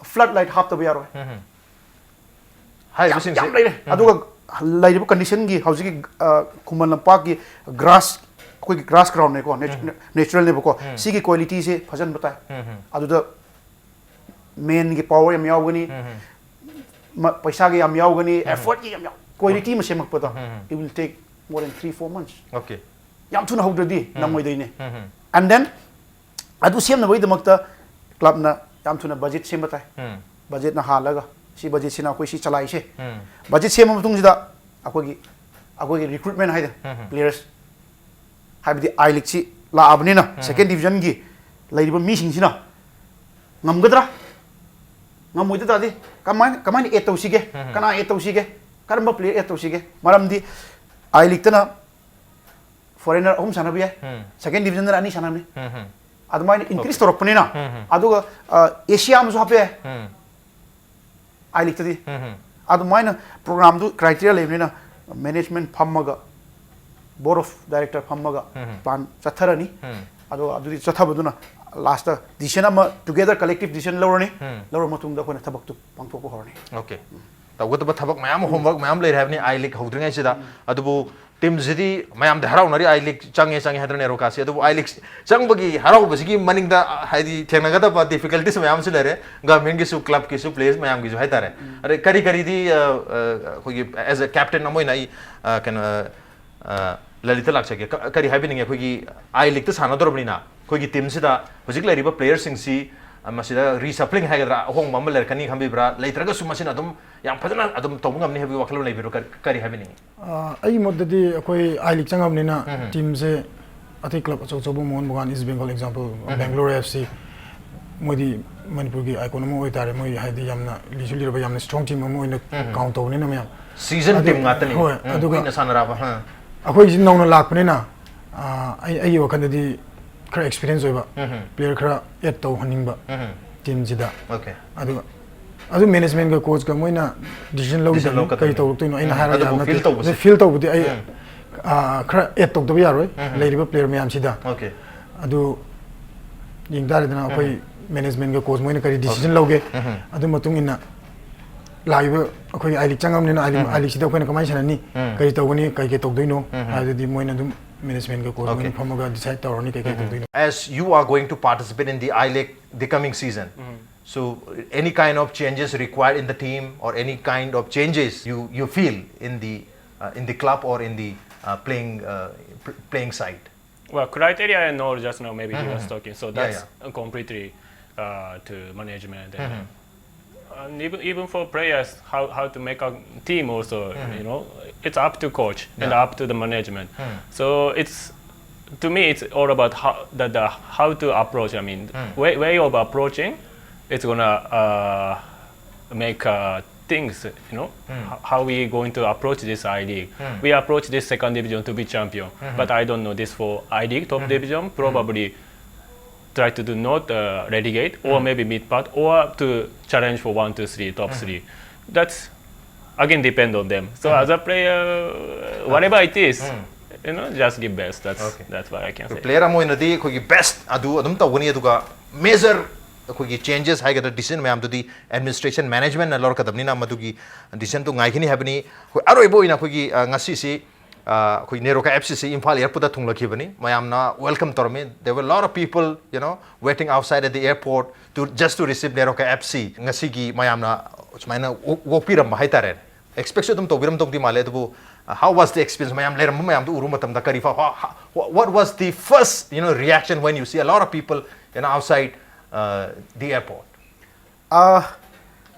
flood light ꯍꯥꯞꯇꯕ ꯌꯥꯔꯣꯏ꯫ ꯎꯝ꯫ ꯌꯥꯝ ꯍꯥꯏꯔꯤꯕꯁꯤꯡꯁꯦ꯫ ꯌꯥꯝ ꯂꯩꯔꯦ꯫ ꯑꯗꯨꯒ ꯂꯩꯔꯤꯕ conditionꯒꯤ ꯍꯧꯖꯤꯛꯀꯤ ꯑ, ꯈꯨꯃꯟ ꯂꯝꯄꯥꯛꯀꯤ grass, ꯑꯩꯈꯣꯏꯒꯤ grass groundꯅꯦꯀꯣ, nat- naturalꯅꯦꯕꯀꯣ꯫ ꯎꯝ꯫ ꯁꯤꯒꯤ qualityꯁꯦ ꯐꯖꯍꯟꯕ ꯇꯥꯏ꯫ ꯎꯝ꯫ ꯑꯗꯨꯗ manꯒꯤ power ꯌꯥꯝ ꯌꯥꯎꯒꯅꯤ, ꯎꯝ꯫ ꯃ- ꯄꯩꯁꯥꯒꯤ ꯌꯥꯝ ꯌꯥꯎꯒꯅꯤ, effortꯀꯤ ꯌꯥꯝ ꯌꯥꯎ quality ꯑꯃ ꯁꯦꯝꯃꯛꯄꯗ ꯎꯝ꯫ It will take more than three four months꯫ Okay꯫ ꯌꯥꯝ ꯊꯨꯅ ꯍꯧꯗ꯭ꯔꯗꯤ ꯅꯪꯉꯣꯏꯗꯣꯏꯅꯦ꯫ ꯎꯝ꯫ And then ꯑꯗꯨ ꯁꯦꯝꯅꯕꯒꯤꯗꯃꯛꯇ clubꯅ ꯌꯥꯝ ꯊꯨꯅ budget ꯁꯦꯝꯕ ꯇꯥꯏ꯫ ꯎꯝ꯫ Budgetꯅ ꯍꯥꯜꯂꯒ ꯁꯤ budgetꯁꯤꯅ ꯑꯩꯈꯣꯏ ꯁꯤ ꯆꯂꯥꯏꯁꯦ꯫ ꯎꯝ꯫ Budget ꯁꯦꯝꯕ ꯃꯇꯨꯡꯁꯤꯗ ꯑꯩꯈꯣꯏꯒꯤ ꯑꯩꯈꯣꯏꯒꯤ recruitment ꯍꯥꯏꯗꯅ ꯎꯝ꯫ players ꯍꯥꯏꯕꯗꯤ I Leagueꯁꯤ ꯂꯥꯛꯑꯕꯅꯤꯅ second divisionꯒꯤ ꯂꯩꯔꯤꯕ ꯃꯤꯁꯤꯡꯁꯤꯅ ꯉꯝꯒꯗ꯭ꯔꯥ? ꯉꯝꯃꯣꯏꯗ ꯇꯥꯔꯗꯤ ꯀꯃꯥꯏꯅ ꯀꯃꯥꯏꯅ add ꯇꯧꯁꯤꯒꯦ? ꯎꯝ꯫ ꯀꯅꯥ add ꯇꯧꯁꯤꯒꯦ? ꯀꯔꯝꯕ player add ꯇꯧꯁꯤꯒꯦ? ꯃꯔꯝꯗꯤ I Leagueꯇꯅ foreigner ꯑꯍꯨꯝ ꯁꯥꯟꯅꯕ ꯌꯥꯏ꯫ ꯎꯝ꯫ Second divisionꯗꯅ ꯑꯅꯤ ꯁꯥꯟꯅꯕꯅꯤ꯫ ꯎꯝ꯫ ꯑꯗꯨꯃꯥꯏꯅ increase ꯇꯧꯔꯛꯄꯅꯤꯅ ꯎꯝ꯫ ꯑꯗꯨꯒ ꯑ, Asia ꯑꯃꯁꯨ ꯍꯥꯞꯄ ꯌꯥꯏ꯫ ꯎꯝ꯫ I Leagueꯇꯗꯤ ꯎꯝ꯫ ꯑꯗꯨꯃꯥꯏꯅ programꯗꯨ criteria ꯂꯩꯕꯅꯤꯅ management ꯐꯝꯃꯒ board of director ꯐꯝꯃꯒ ꯎꯝ꯫ plan ꯆꯠꯊꯔꯅꯤ꯫ ꯎꯝ꯫ ꯑꯗꯣ ꯑꯗꯨꯗꯤ ꯆꯠꯊꯕꯗꯨꯅ lastꯇ decision ꯑꯃ together collective decision ꯂꯧꯔꯅꯤ꯫ ꯎꯝ꯫ ꯂꯧꯔ ꯃꯇꯨꯡꯗ ꯑꯩꯈꯣꯏꯅ ꯊꯕꯛꯇꯨ ꯄꯥꯡꯊꯣꯛꯄ ꯍꯧꯔꯅꯤ꯫ Okay꯫ ꯇꯧꯒꯗꯕ ꯊꯕꯛ ꯃꯌꯥꯝ homework ꯃꯌꯥꯝ ꯂꯩꯔꯦ ꯍꯥꯏꯕꯅꯤ I League ꯍꯧꯗ꯭ꯔꯤꯉꯩꯁꯤꯗ꯫ ꯑꯗꯨꯕꯨ teamꯁꯤꯗꯤ ꯃꯌꯥꯝꯗꯤ ꯍꯔꯥꯎꯅꯔꯤ I League ꯆꯪꯉꯦ ꯆꯪꯉꯦ ꯍꯥꯏꯗꯅ NEROCAꯁꯤ꯫ ꯑꯗꯨꯕꯨ I League ꯆꯪꯕꯒꯤ ꯍꯔꯥꯎꯕꯁꯤꯒꯤ ꯃꯅꯤꯡꯗ ꯍꯥꯏꯗꯤ ꯊꯦꯡꯅꯒꯗꯕ difficulties ꯃꯌꯥꯝꯁꯨ ꯂꯩꯔꯦ꯫ Governmentꯀꯤꯁꯨ clubꯀꯤꯁꯨ players ꯃꯌꯥꯝꯒꯤꯁꯨ ꯍꯥꯏꯇꯥꯔꯦ꯫ ꯑꯗꯩ ꯀꯔꯤ ꯀꯔꯤꯗꯤ ꯑ, ꯑ, ꯑꯩꯈꯣꯏꯒꯤ as a captain ꯑꯃ ꯑꯣꯏꯅ ꯑꯩ ꯑ, ꯀꯩꯅꯣ ꯑ, ꯑ, ꯂꯂꯤꯠꯇ ꯂꯥꯛꯆꯒꯦ꯫ ꯀ- ꯀꯔꯤ ꯍꯥꯏꯕꯤꯅꯤꯡꯉꯤ? ꯑꯩꯈꯣꯏꯒꯤ I Leagueꯇ ꯁꯥꯟꯅꯗꯧꯔꯕꯅꯤꯅ ꯑꯩꯈꯣꯏꯒꯤ teamꯁꯤꯗ ꯍꯧꯖꯤꯛ ꯂꯩꯔꯤꯕ playerꯁꯤꯡꯁꯤ ꯃꯁꯤꯗ ꯔꯤꯁꯐ꯭ꯂꯤꯡ ꯍꯥꯏꯒꯗ꯭ꯔꯥ, ꯑꯍꯣꯡꯕ ꯑꯃ ꯂꯩꯔꯛꯀꯅꯤ ꯈꯟꯕꯤꯕ꯭ꯔꯥ? ꯂꯩꯇ꯭ꯔꯒꯁꯨ ꯃꯁꯤꯅ ꯑꯗꯨꯝ ꯌꯥꯝ ꯐꯖꯅ ꯑꯗꯨꯝ ꯇꯧꯕ ꯉꯝꯅꯤ ꯍꯥꯏꯕꯒꯤ ꯋꯥꯈꯜꯂꯣꯟ ꯂꯩꯕꯤꯕ꯭ꯔꯥ? ꯀꯔꯤ, ꯀꯔꯤ ꯍꯥꯏꯕꯤꯅꯤꯡꯉꯤ? ꯑ, ꯑꯩꯒꯤ ꯃꯣꯠꯇꯗꯤ ꯑꯩꯈꯣꯏ ꯑꯥꯏ ꯂꯤꯛ ꯆꯪꯉꯕꯅꯤꯅ ꯇꯤꯝꯁꯦ ꯑꯇꯩ ꯀ꯭ꯂꯕ ꯑꯆꯧ ꯑꯆꯧꯕ Mohun Bagan, East Bengal example, Bangalore F C, ꯃꯣꯏꯗꯤ ꯃꯅꯤꯄꯨꯔꯒꯤ ꯑꯥꯏꯀꯣꯟ ꯑꯃ ꯑꯣꯏꯇꯥꯔꯦ꯫ ꯃꯣꯏ ꯍꯥꯏꯗꯤ ꯌꯥꯝꯅ ꯂꯤꯁꯨ ꯂꯤꯔꯕ, ꯌꯥꯝꯅ ꯁ꯭ꯇ꯭ꯔꯣꯡ ꯇꯤꯝ ꯑꯃ ꯑꯣꯏꯅ ꯀꯥꯎꯟ ꯇꯧꯕꯅꯤꯅ ꯃꯌꯥꯝ ꯁꯤꯖꯟ ꯑꯗꯨ- ꯇꯤꯝ ꯉꯥꯛꯇꯅꯤ. ꯍꯣꯏ, ꯎꯝ, ꯑꯗꯨꯒ ꯀꯨꯏꯅ ꯁꯥꯟꯅꯔꯛꯑꯕ. ꯍꯥ. ꯑꯩꯈꯣꯏꯁꯤ ꯅꯧꯅ ꯂꯥꯛꯄꯅꯤꯅ, ꯑ, ꯑꯩ ꯑꯩꯒꯤ ꯋꯥꯈꯜꯗꯗꯤ ꯈꯔ ꯑꯦꯛꯁꯄꯤꯔꯤꯌꯦꯟꯁ ꯑꯣꯏꯕ ꯄ꯭ꯂꯦꯌꯔ ꯈꯔ ꯑꯦꯗ ꯇꯧꯍꯟꯅꯤꯡꯕ ꯇꯤꯝꯁꯤꯗ꯫ Okay. ꯑꯗꯨꯒ ꯑꯗꯨ ꯃꯦꯅꯦꯖꯃꯦꯟꯒ ꯀꯣꯆꯀ ꯃꯣꯏꯅ ꯗꯤꯁꯤꯖꯟ ꯂꯧꯈꯤꯗꯕꯅꯤ, ꯂꯧꯒꯗꯕꯅꯤ. ꯀꯔꯤ ꯇꯧꯔꯛꯇꯣꯏꯅꯣ ꯑꯩꯅ ꯎꯝ, ꯍꯥꯏꯔꯒ ꯑꯗꯨꯕꯨ ꯌꯥꯕ ꯐꯤꯜ ꯅꯠꯇꯦ꯫ ꯇꯧꯕꯁꯦ. ꯑꯗꯨ ꯐꯤꯜ ꯇꯧꯕꯗꯤ ꯑꯩ, ꯑ, ꯈꯔ ꯑꯦꯗ ꯇꯧꯗꯕ ꯌꯥꯔꯣꯏ ꯂꯩꯔꯤꯕ ꯄ꯭ꯂꯦꯌꯔ ꯃꯌꯥꯝꯁꯤꯗ꯫ Okay. ꯑꯗꯨ ꯌꯦꯡ ꯇꯥꯔꯦꯗꯅ, ꯑꯩꯈꯣꯏ ꯃꯦꯅꯦꯖꯃꯦꯟꯒ ꯀꯣꯆ ꯃꯣꯏꯅ ꯀꯔꯤ ꯗꯤꯁꯤꯖꯟ ꯂꯧꯒꯦ, ꯑꯗꯨ ꯃꯇꯨꯡ ꯏꯟꯅ ꯂꯥꯛꯏꯕ ꯑꯩꯈꯣꯏ ꯑꯥꯏ ꯂꯤꯛ ꯆꯪꯉꯕꯅꯤꯅ, ꯑꯥꯏ ꯂꯤꯛ, ꯑꯥꯏ ꯂꯤꯛꯁꯤꯗ ꯑꯩꯈꯣꯏꯅ ꯀꯃꯥꯏꯅ ꯁꯥꯟꯅꯅꯤ, ꯀꯔꯤ ꯇꯧꯒꯅꯤ, ꯀꯔꯤ ꯀꯔꯤ ꯇꯧꯗꯣꯏꯅꯣ ꯍꯥꯏꯕꯗꯨꯗꯤ ꯃꯣꯏꯅ ꯑꯗꯨꯝ ꯃꯦꯅꯦꯖꯃꯦꯟꯒ ꯀꯣꯆ ꯃꯣꯏꯅ ꯐꯝꯃꯒ ꯗꯤꯁꯥꯏꯗ ꯇꯧꯔꯅꯤ ꯀꯩ ꯀꯩ ꯇꯧꯗꯣꯏꯅꯣ꯫ As you are going to participate in the I League the coming season, so any kind of changes required in the team or any kind of changes you, you feel in the, uh, in the club or in the, uh, playing, uh, pl- playing side? Well, criteria and all just now maybe he was talking, so Yeah, that's uh, completely uh, to management. And, and even even for players, how, how to make a team also, you know, it's up to coach and Yeah. up to the management. So it's, to me, it's all about how the, the how to approach. I mean, way, way of approaching, it's gonna uh, make uh, things. You know, h- how we going to approach this I League? We approach this second division to be champion, but I don't know this for I League top division. Probably try to do not uh, relegate or maybe mid part or to challenge for one, two, three, top three. That's again depend on them. So as a player, uh, whatever it is, you know, just give best. That's Okay. that's what I can say. Player ꯑꯃ ꯑꯣꯏꯅꯗꯤ ꯑꯩꯈꯣꯏꯒꯤ ꯕꯦꯁ ꯑꯗꯨ ꯑꯗꯨꯝ ꯇꯧꯒꯅꯤ, ꯑꯗꯨꯒ major ꯑꯩꯈꯣꯏꯒꯤ changes ꯍꯥꯏꯒꯗ꯭ꯔꯥ, decision ꯃꯌꯥꯝꯗꯨꯗꯤ administration ꯃꯦꯅꯦꯖꯃꯦꯟꯅ ꯂꯧꯔꯛꯀꯗꯕꯅꯤꯅ ꯃꯗꯨꯒꯤ ꯗꯤꯁꯤꯖꯟꯗꯨ ꯉꯥꯏꯒꯅꯤ ꯍꯥꯏꯕꯅꯤ꯫ ꯑꯩꯈꯣꯏ ꯑꯔꯣꯏꯕ ꯑꯣꯏꯅ ꯑꯩꯈꯣꯏꯒꯤ, ꯑ, ꯉꯁꯤꯁꯤ, ꯑ, ꯑꯩꯈꯣꯏ ꯅꯦꯔꯣꯀꯥ ꯑꯦꯐ ꯁꯤꯁꯤ ꯏꯝꯐꯥꯜ ꯑꯦꯌꯔꯄꯣꯔꯠꯇ ꯊꯨꯡꯂꯛꯈꯤꯕꯅꯤ꯫ ꯃꯌꯥꯝꯅ ꯋꯦꯜꯀꯝ ꯇꯧꯔꯝꯃꯤ. There were lot of people, you know, waiting outside at the airport to just to receive NEROCA F C. ꯉꯁꯤꯒꯤ ꯃꯌꯥꯝꯅ ꯁꯨꯃꯥꯏꯅ ꯑꯣꯛ- ꯑꯣꯛꯄꯤꯔꯝꯕ ꯍꯥꯏꯇꯥꯔꯦ꯫ ꯑꯦꯛꯁꯄꯦꯛꯁꯨ ꯑꯗꯨꯝ ꯇꯧꯕꯤꯔꯝꯗꯧꯗꯤ ꯃꯥꯜꯂꯦ, ꯑꯗꯨꯕꯨ, uh, how was the experience? ꯃꯌꯥꯝ ꯂꯩꯔꯝꯕ ꯃꯌꯥꯝꯗꯨ ꯎꯔꯨ ꯃꯇꯝꯗ ꯀꯔꯤ ꯐꯥꯎ, how, how, what was the first, you know, reaction when you see a lot of people, you know, outside uh, the airport? ꯑ,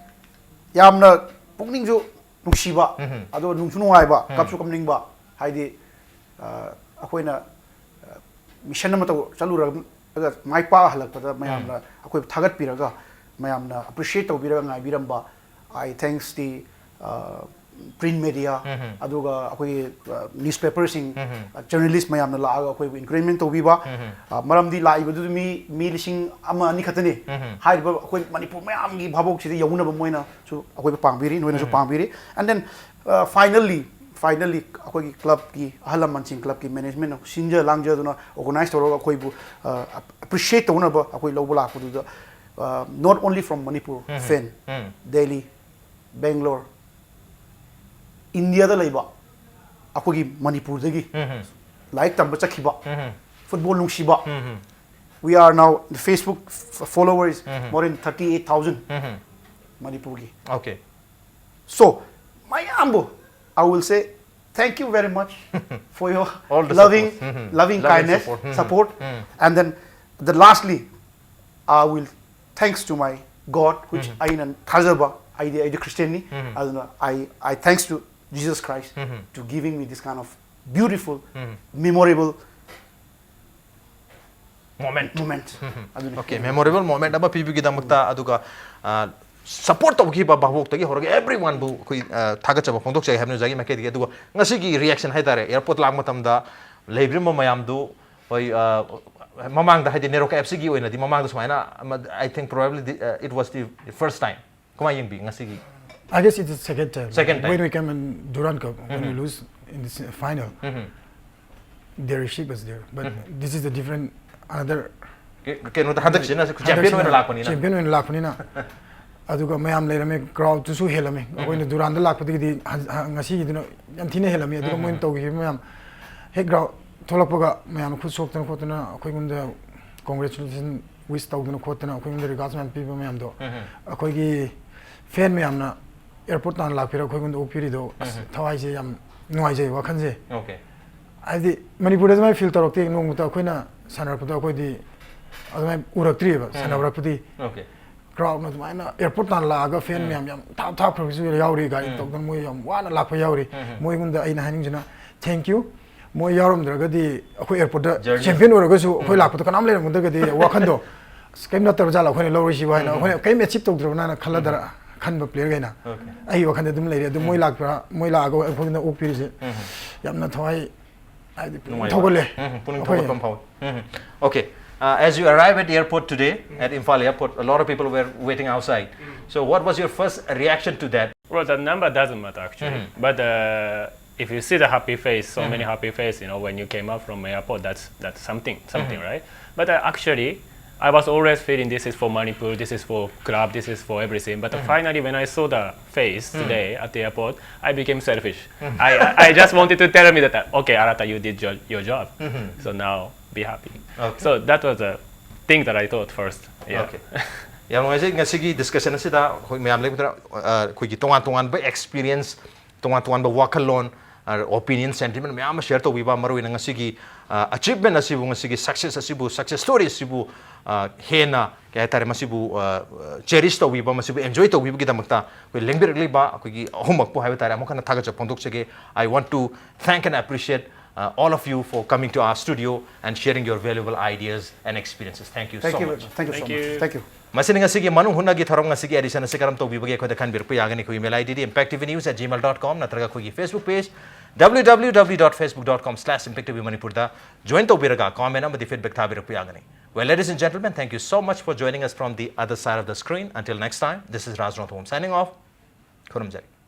ꯌꯥꯝꯅ ꯄꯨꯛꯅꯤꯡꯁꯨ ꯅꯨꯡꯁꯤꯕ, ꯎꯝ꯫ ꯑꯗꯣ ꯅꯨꯡꯁꯨ ꯅꯨꯡꯉꯥꯏꯕ, ꯎꯝ꯫ ꯀꯞꯁꯨ ꯀꯞꯅꯤꯡꯕ, ꯍꯥꯏꯗꯤ, ꯑ, ꯑꯩꯈꯣꯏꯅ, ꯑ, mission ꯑꯃ ꯇꯧ ꯆꯠꯂꯨꯔꯒ ꯃꯥꯏ ꯄꯥꯛꯑ ꯍꯜꯂꯛꯄꯗ ꯃꯌꯥꯝꯅ ꯑꯩꯈꯣꯏꯕꯨ ꯊꯥꯒꯠꯄꯤꯔꯒ, ꯃꯌꯥꯝꯅ appreciate ꯇꯧꯕꯤꯔꯒ ꯉꯥꯏꯕꯤꯔꯝꯕ, I thanks the, ꯑ, print media, ꯎꯝ꯫ ꯑꯗꯨꯒ ꯑꯩꯈꯣꯏꯒꯤ, ꯑ, newspaperꯁꯤꯡ, ꯎꯝ꯫ ꯑ, journalist ꯃꯌꯥꯝꯅ ꯂꯥꯛꯑꯒ ꯑꯩꯈꯣꯏꯕꯨ encouragement ꯇꯧꯕꯤꯕ, ꯎꯝ꯫ ꯑ, ꯃꯔꯝꯗꯤ ꯂꯥꯛꯏꯕꯗꯨꯗ ꯃꯤ, ꯃꯤ ꯂꯤꯁꯤꯡ ꯑꯃ ꯑꯅꯤ ꯈꯛꯇꯅꯤ꯫ ꯎꯝ꯫ ꯍꯥꯏꯔꯤꯕ ꯑꯩꯈꯣꯏ ꯃꯅꯤꯄꯨꯔ ꯃꯌꯥꯝꯒꯤ ꯚꯥꯕꯣꯛꯁꯤꯗ ꯌꯧꯅꯕ ꯃꯣꯏꯅꯁꯨ ꯑꯩꯈꯣꯏꯕꯨ ꯄꯥꯡꯕꯤꯔꯤ, ꯅꯣꯏꯅꯁꯨ ꯎꯝ꯫ ꯄꯥꯡꯕꯤꯔꯤ꯫ And then, uh, finally, finally ꯑꯩꯈꯣꯏꯒꯤ clubꯀꯤ ꯑꯍꯜ ꯂꯃꯟꯁꯤꯡ, clubꯀꯤ managementꯅ ꯁꯤꯟꯖ ꯂꯥꯡꯖꯗꯨꯅ organize ꯇꯧꯔꯒ ꯑꯩꯈꯣꯏꯕꯨ, uh, appreciate ꯇꯧꯅꯕ ꯑꯩꯈꯣꯏ ꯂꯧꯕ ꯂꯥꯛꯄꯗꯨꯗ, uh, not only from Manipur, um. fan, um. Delhi, Bangalore, ꯏꯟꯗꯤꯌꯥꯗ ꯂꯩꯕ ꯑꯩꯈꯣꯏꯒꯤ ꯃꯅꯤꯄꯨꯔꯗꯒꯤ ꯎꯝ꯫ ꯂꯥꯏꯔꯤꯛ ꯇꯝꯕ ꯆꯠꯈꯤꯕ, ꯎꯝ꯫ football ꯅꯨꯡꯁꯤꯕ, ꯎꯝ꯫ we are now the Facebook f- followers um. more than thirty eight thousand ꯎꯝ꯫ ꯃꯅꯤꯄꯨꯔꯒꯤ. Okay. So, ꯃꯌꯥꯝꯕꯨ, I will say thank you very much for your All the loving, support. Um. loving Love and kindness, support. Um. support, um. and then the lastly, I will thanks to my God, which ꯎꯝ꯫ ꯑꯩꯅ ꯊꯥꯖꯕ, ꯑꯩꯗꯤ, ꯑꯩꯗꯤ Christianꯅꯤ, ꯎꯝ꯫ ꯑꯗꯨꯅ I, I thanks to Jesus Christ um. to giving me this kind of beautiful, um. memorable Moment. moment. ꯑꯗꯨꯅꯤ. Okay, memorable moment ꯑꯃ ꯄꯤꯕꯒꯤꯗꯃꯛꯇ, ꯑꯗꯨꯒ, ꯑ, support ꯇꯧꯈꯤꯕ ꯚꯥꯕꯣꯛꯇꯒꯤ ꯍꯧꯔꯒ everyoneꯕꯨ ꯑꯩꯈꯣꯏ, ꯑ, ꯊꯥꯒꯠꯆꯕ ꯐꯣꯡꯗꯣꯛꯆꯩ ꯍꯥꯏꯕꯅꯤ ꯑꯣꯖꯥꯒꯤ ꯃꯥꯏꯀꯩꯗꯒꯤ꯫ ꯑꯗꯨꯒ ꯉꯁꯤꯒꯤ reaction ꯍꯥꯏꯇꯥꯔꯦ, airport ꯂꯥꯛꯄ ꯃꯇꯝꯗ ꯂꯩꯕꯤꯔꯝꯕ ꯃꯌꯥꯝꯗꯨ, ꯍꯣꯏ, ꯑ, ꯃꯃꯥꯡꯗ, ꯍꯥꯏꯗꯤ, ꯅꯦꯔꯣꯀꯥ FCꯒꯤ ꯑꯣꯏꯅꯗꯤ ꯃꯃꯥꯡꯗ ꯁꯨꯃꯥꯏꯅ ꯑꯃ, I think probably the, uh, it was the first time꯫ ꯀꯃꯥꯏꯅ ꯌꯦꯡꯕꯤ ꯉꯁꯤꯒꯤ? I guess it's the second time. Second time. When we came in Durand Cup, when we Mhm. lose in the final, um. they received us there. But Mhm. this is the different, another ꯀ-, ꯀꯩꯅꯣꯗ, ꯍꯟꯗꯛꯁꯤꯅ champion ꯑꯣꯏꯅ ꯂꯥꯛꯄꯅꯤꯅ꯫ Champion ꯑꯣꯏꯅ ꯂꯥꯛꯄꯅꯤꯅ꯫ ꯑꯗꯨꯒ ꯃꯌꯥꯝ ꯂꯩꯔꯝꯃꯦ, crowdꯗꯨꯁꯨ ꯍꯦꯜꯂꯝꯃꯦ꯫ ꯑꯩꯈꯣꯏꯅ Durandꯗ ꯂꯥꯛꯄꯗꯒꯤꯗꯤ ꯍꯟ-, ꯍ-, ꯉꯁꯤꯒꯤꯗꯨꯅ ꯌꯥꯝ ꯊꯤꯅ ꯍꯦꯜꯂꯝꯃꯦ꯫ ꯑꯗꯨꯒ Mhm. ꯃꯣꯏꯅ ꯇꯧꯈꯤꯕ ꯃꯌꯥꯝ, ꯍꯦꯛ ground ꯊꯣꯛꯂꯛꯄꯒ ꯃꯌꯥꯝꯅ ꯈꯨꯠ ꯁꯣꯛꯇꯅ ꯈꯣꯠꯇꯅ ꯑꯩꯈꯣꯏꯉꯣꯟꯗ congratulation wish ꯇꯧꯗꯅ ꯈꯣꯠꯇꯅ ꯑꯩꯈꯣꯏꯉꯣꯟꯗ regards ꯃꯌꯥꯝ ꯄꯤꯕ ꯃꯌꯥꯝꯗꯣ, Mhm. ꯑꯩꯈꯣꯏꯒꯤ fan ꯃꯌꯥꯝꯅ airport ꯇꯥꯟꯅ ꯂꯥꯛꯄꯤꯔꯒ ꯑꯩꯈꯣꯏꯉꯣꯟꯗ ꯑꯣꯛꯄꯤꯔꯤꯗꯣ, ꯑꯁ, Mhm. ꯊꯋꯥꯏꯁꯦ ꯌꯥꯝ ꯅꯨꯡꯉꯥꯏꯖꯩ, ꯋꯥꯈꯜꯁꯦ꯫ Okay. ꯍꯥꯏꯗꯤ ꯃꯅꯤꯄꯨꯔꯗ ꯑꯗꯨꯃꯥꯏꯅ feel ꯇꯧꯔꯛꯇꯦ꯫ ꯅꯣꯡꯃꯇ ꯑꯩꯈꯣꯏꯅ ꯁꯥꯟꯅꯔꯛꯄꯗ ꯑꯩꯈꯣꯏꯗꯤ ꯑꯗꯨꯃꯥꯏꯅ ꯎꯔꯛꯇ꯭ꯔꯤꯑꯕ ꯁꯥꯟꯅꯔꯛꯄꯗꯤ꯫ Okay. Crowdꯅ ꯑꯗꯨꯃꯥꯏꯅ airport ꯇꯥꯟꯅ ꯂꯥꯛꯑꯒ fan ꯃꯌꯥꯝ ꯌꯥꯝ ꯊꯥꯞ ꯊꯥꯞꯈ꯭ꯔꯕꯁꯨ ꯌꯥꯎꯔꯤ, ꯒꯥꯔꯤ ꯇꯧꯗꯅ ꯃꯣꯏ ꯌꯥꯝ ꯋꯥꯅ ꯂꯥꯛꯄ ꯌꯥꯎꯔꯤ꯫ ꯃꯣꯏꯉꯣꯟꯗ ꯑꯩꯅ ꯍꯥꯏꯅꯤꯡꯁꯤꯅ thank you꯫ ꯃꯣꯏ ꯌꯥꯎꯔꯝꯗ꯭ꯔꯒꯗꯤ ꯑꯩꯈꯣꯏ airportꯇ Journey. Champion ꯑꯣꯏꯔꯒꯁꯨ ꯑꯩꯈꯣꯏ ꯂꯥꯛꯄꯗ ꯀꯅꯥꯝ ꯂꯩꯔꯝꯒꯗ꯭ꯔꯒꯗꯤ ꯋꯥꯈꯟꯗꯣ ꯑꯁ ꯀꯩꯝ ꯅꯠꯇꯕ ꯖꯥꯠꯂ ꯑꯩꯈꯣꯏꯅ ꯂꯧꯔꯤꯁꯤꯕꯨ ꯍꯥꯏꯅ ꯑꯩꯈꯣꯏꯅ ꯀꯩꯝ achieve ꯇꯧꯗ꯭ꯔꯕꯅ ꯈꯜꯂꯗꯔ ꯈꯟꯕ playerꯈꯩꯅ꯫ Okay. ꯑꯩꯒꯤ ꯋꯥꯈꯟꯗ ꯑꯗꯨꯝ ꯂꯩꯔꯦ꯫ ꯑꯗꯨ ꯃꯣꯏ ꯂꯥꯛꯄ꯭ꯔꯥ, ꯃꯣꯏ ꯂꯥꯛꯑꯒ ꯑꯩꯈꯣꯏꯅ ꯑꯣꯛꯄꯤꯔꯤꯁꯦ ꯌꯥꯝꯅ ꯊꯋꯥꯏ ꯍꯥꯏꯗꯤ ꯄꯨꯛꯅꯤꯡ ꯅꯨꯡꯉꯥꯏꯕ꯫ ꯊꯧꯒꯠꯂꯦ꯫ ꯎꯝ, ꯄꯨꯛꯅꯤꯡ ꯑꯩꯈꯣꯏ ꯊꯧꯒꯠꯄ ꯑꯃ ꯐꯥꯎꯏ꯫ ꯎꯝ. Okay. Uh, as you arrive at the airport today, at Imphal airport, a lot of people were waiting outside. So what was your first reaction to that? Well, the number doesn't matter actually. But uh, if you see the happy face, so many happy face, you know, when you came up from airport, that's that's something, something, right? But uh, actually, I was always feeling this is for Manipur, this is for club, this is for everything. But uh, finally, when I saw the face today at the airport, I became selfish. I, I I just wanted to tell me that uh, okay, Arata, you did your, your job. So now be happy. Okay. So that was a thing that I thought first. Yeah. Okay. ꯌꯥꯝ ꯅꯨꯡꯉꯥꯏꯖꯩ ꯉꯁꯤꯒꯤ discussion ꯑꯁꯤꯗ ꯑꯩꯈꯣꯏ ꯃꯌꯥꯝ ꯂꯩꯕꯗ ꯑꯩꯈꯣꯏꯒꯤ ꯇꯣꯉꯥꯟ ꯇꯣꯉꯥꯟꯕ experience, ꯇꯣꯉꯥꯟ ꯇꯣꯉꯥꯟꯕ ꯋꯥꯈꯜꯂꯣꯟ, opinion, sentiment ꯃꯌꯥꯝ ꯑꯃ share ꯇꯧꯕꯤꯕ, ꯃꯔꯨꯑꯣꯏꯅ ꯉꯁꯤꯒꯤ achievement ꯑꯁꯤꯕꯨ, ꯉꯁꯤꯒꯤ success ꯑꯁꯤꯕꯨ, success story ꯑꯁꯤꯕꯨ ꯍꯦꯟꯅ ꯀꯩ ꯍꯥꯏꯇꯥꯔꯦ ꯃꯁꯤꯕꯨ cherish ꯇꯧꯕꯤꯕ, ꯃꯁꯤꯕꯨ enjoy ꯇꯧꯕꯤꯕꯒꯤꯗꯃꯛꯇ ꯑꯩꯈꯣꯏ ꯂꯦꯡꯕꯤꯔꯛꯂꯤꯕ ꯑꯩꯈꯣꯏꯒꯤ ꯑꯍꯨꯝꯃꯛꯄꯨ ꯍꯥꯏꯕ ꯇꯥꯔꯦ ꯑꯃꯨꯛ ꯍꯟꯅ ꯊꯥꯒꯠꯆꯕ ꯐꯣꯡꯗꯣꯛꯆꯒꯦ꯫ I want to thank and appreciate uh, all of you for coming to our studio and sharing your valuable ideas and experiences. Thank you so Thank you much. very much. Thank you so Thank much. you. Thank you. ꯃꯁꯤꯅ ꯉꯁꯤꯒꯤ ꯃꯅꯨꯡ ꯍꯨꯠꯅꯒꯤ ꯊꯧꯔꯝ ꯉꯁꯤꯒꯤ edition ꯑꯁꯤ ꯀꯔꯝ ꯇꯧꯕꯤꯕꯒꯦ ꯑꯩꯈꯣꯏꯗ ꯈꯟꯕꯤꯔꯛꯄ ꯌꯥꯒꯅꯤ꯫ ꯑꯩꯈꯣꯏꯒꯤ email ID D impact T V news at gmail dot com ꯅꯠꯇ꯭ꯔꯒ ꯑꯩꯈꯣꯏꯒꯤ Facebook page W W W dot facebook dot com slash impact T V Manipur ꯗ join ꯇꯧꯕꯤꯔꯒ comment ꯑꯃꯗꯤ feedback ꯊꯥꯕꯤꯔꯛꯄ ꯌꯥꯒꯅꯤ꯫ Well, ladies and gentlemen, thank you so much for joining us from the other side of the screen. Until next time, this is Raj Rongthom signing off. ꯈꯨꯔꯨꯝꯖꯔꯤ꯫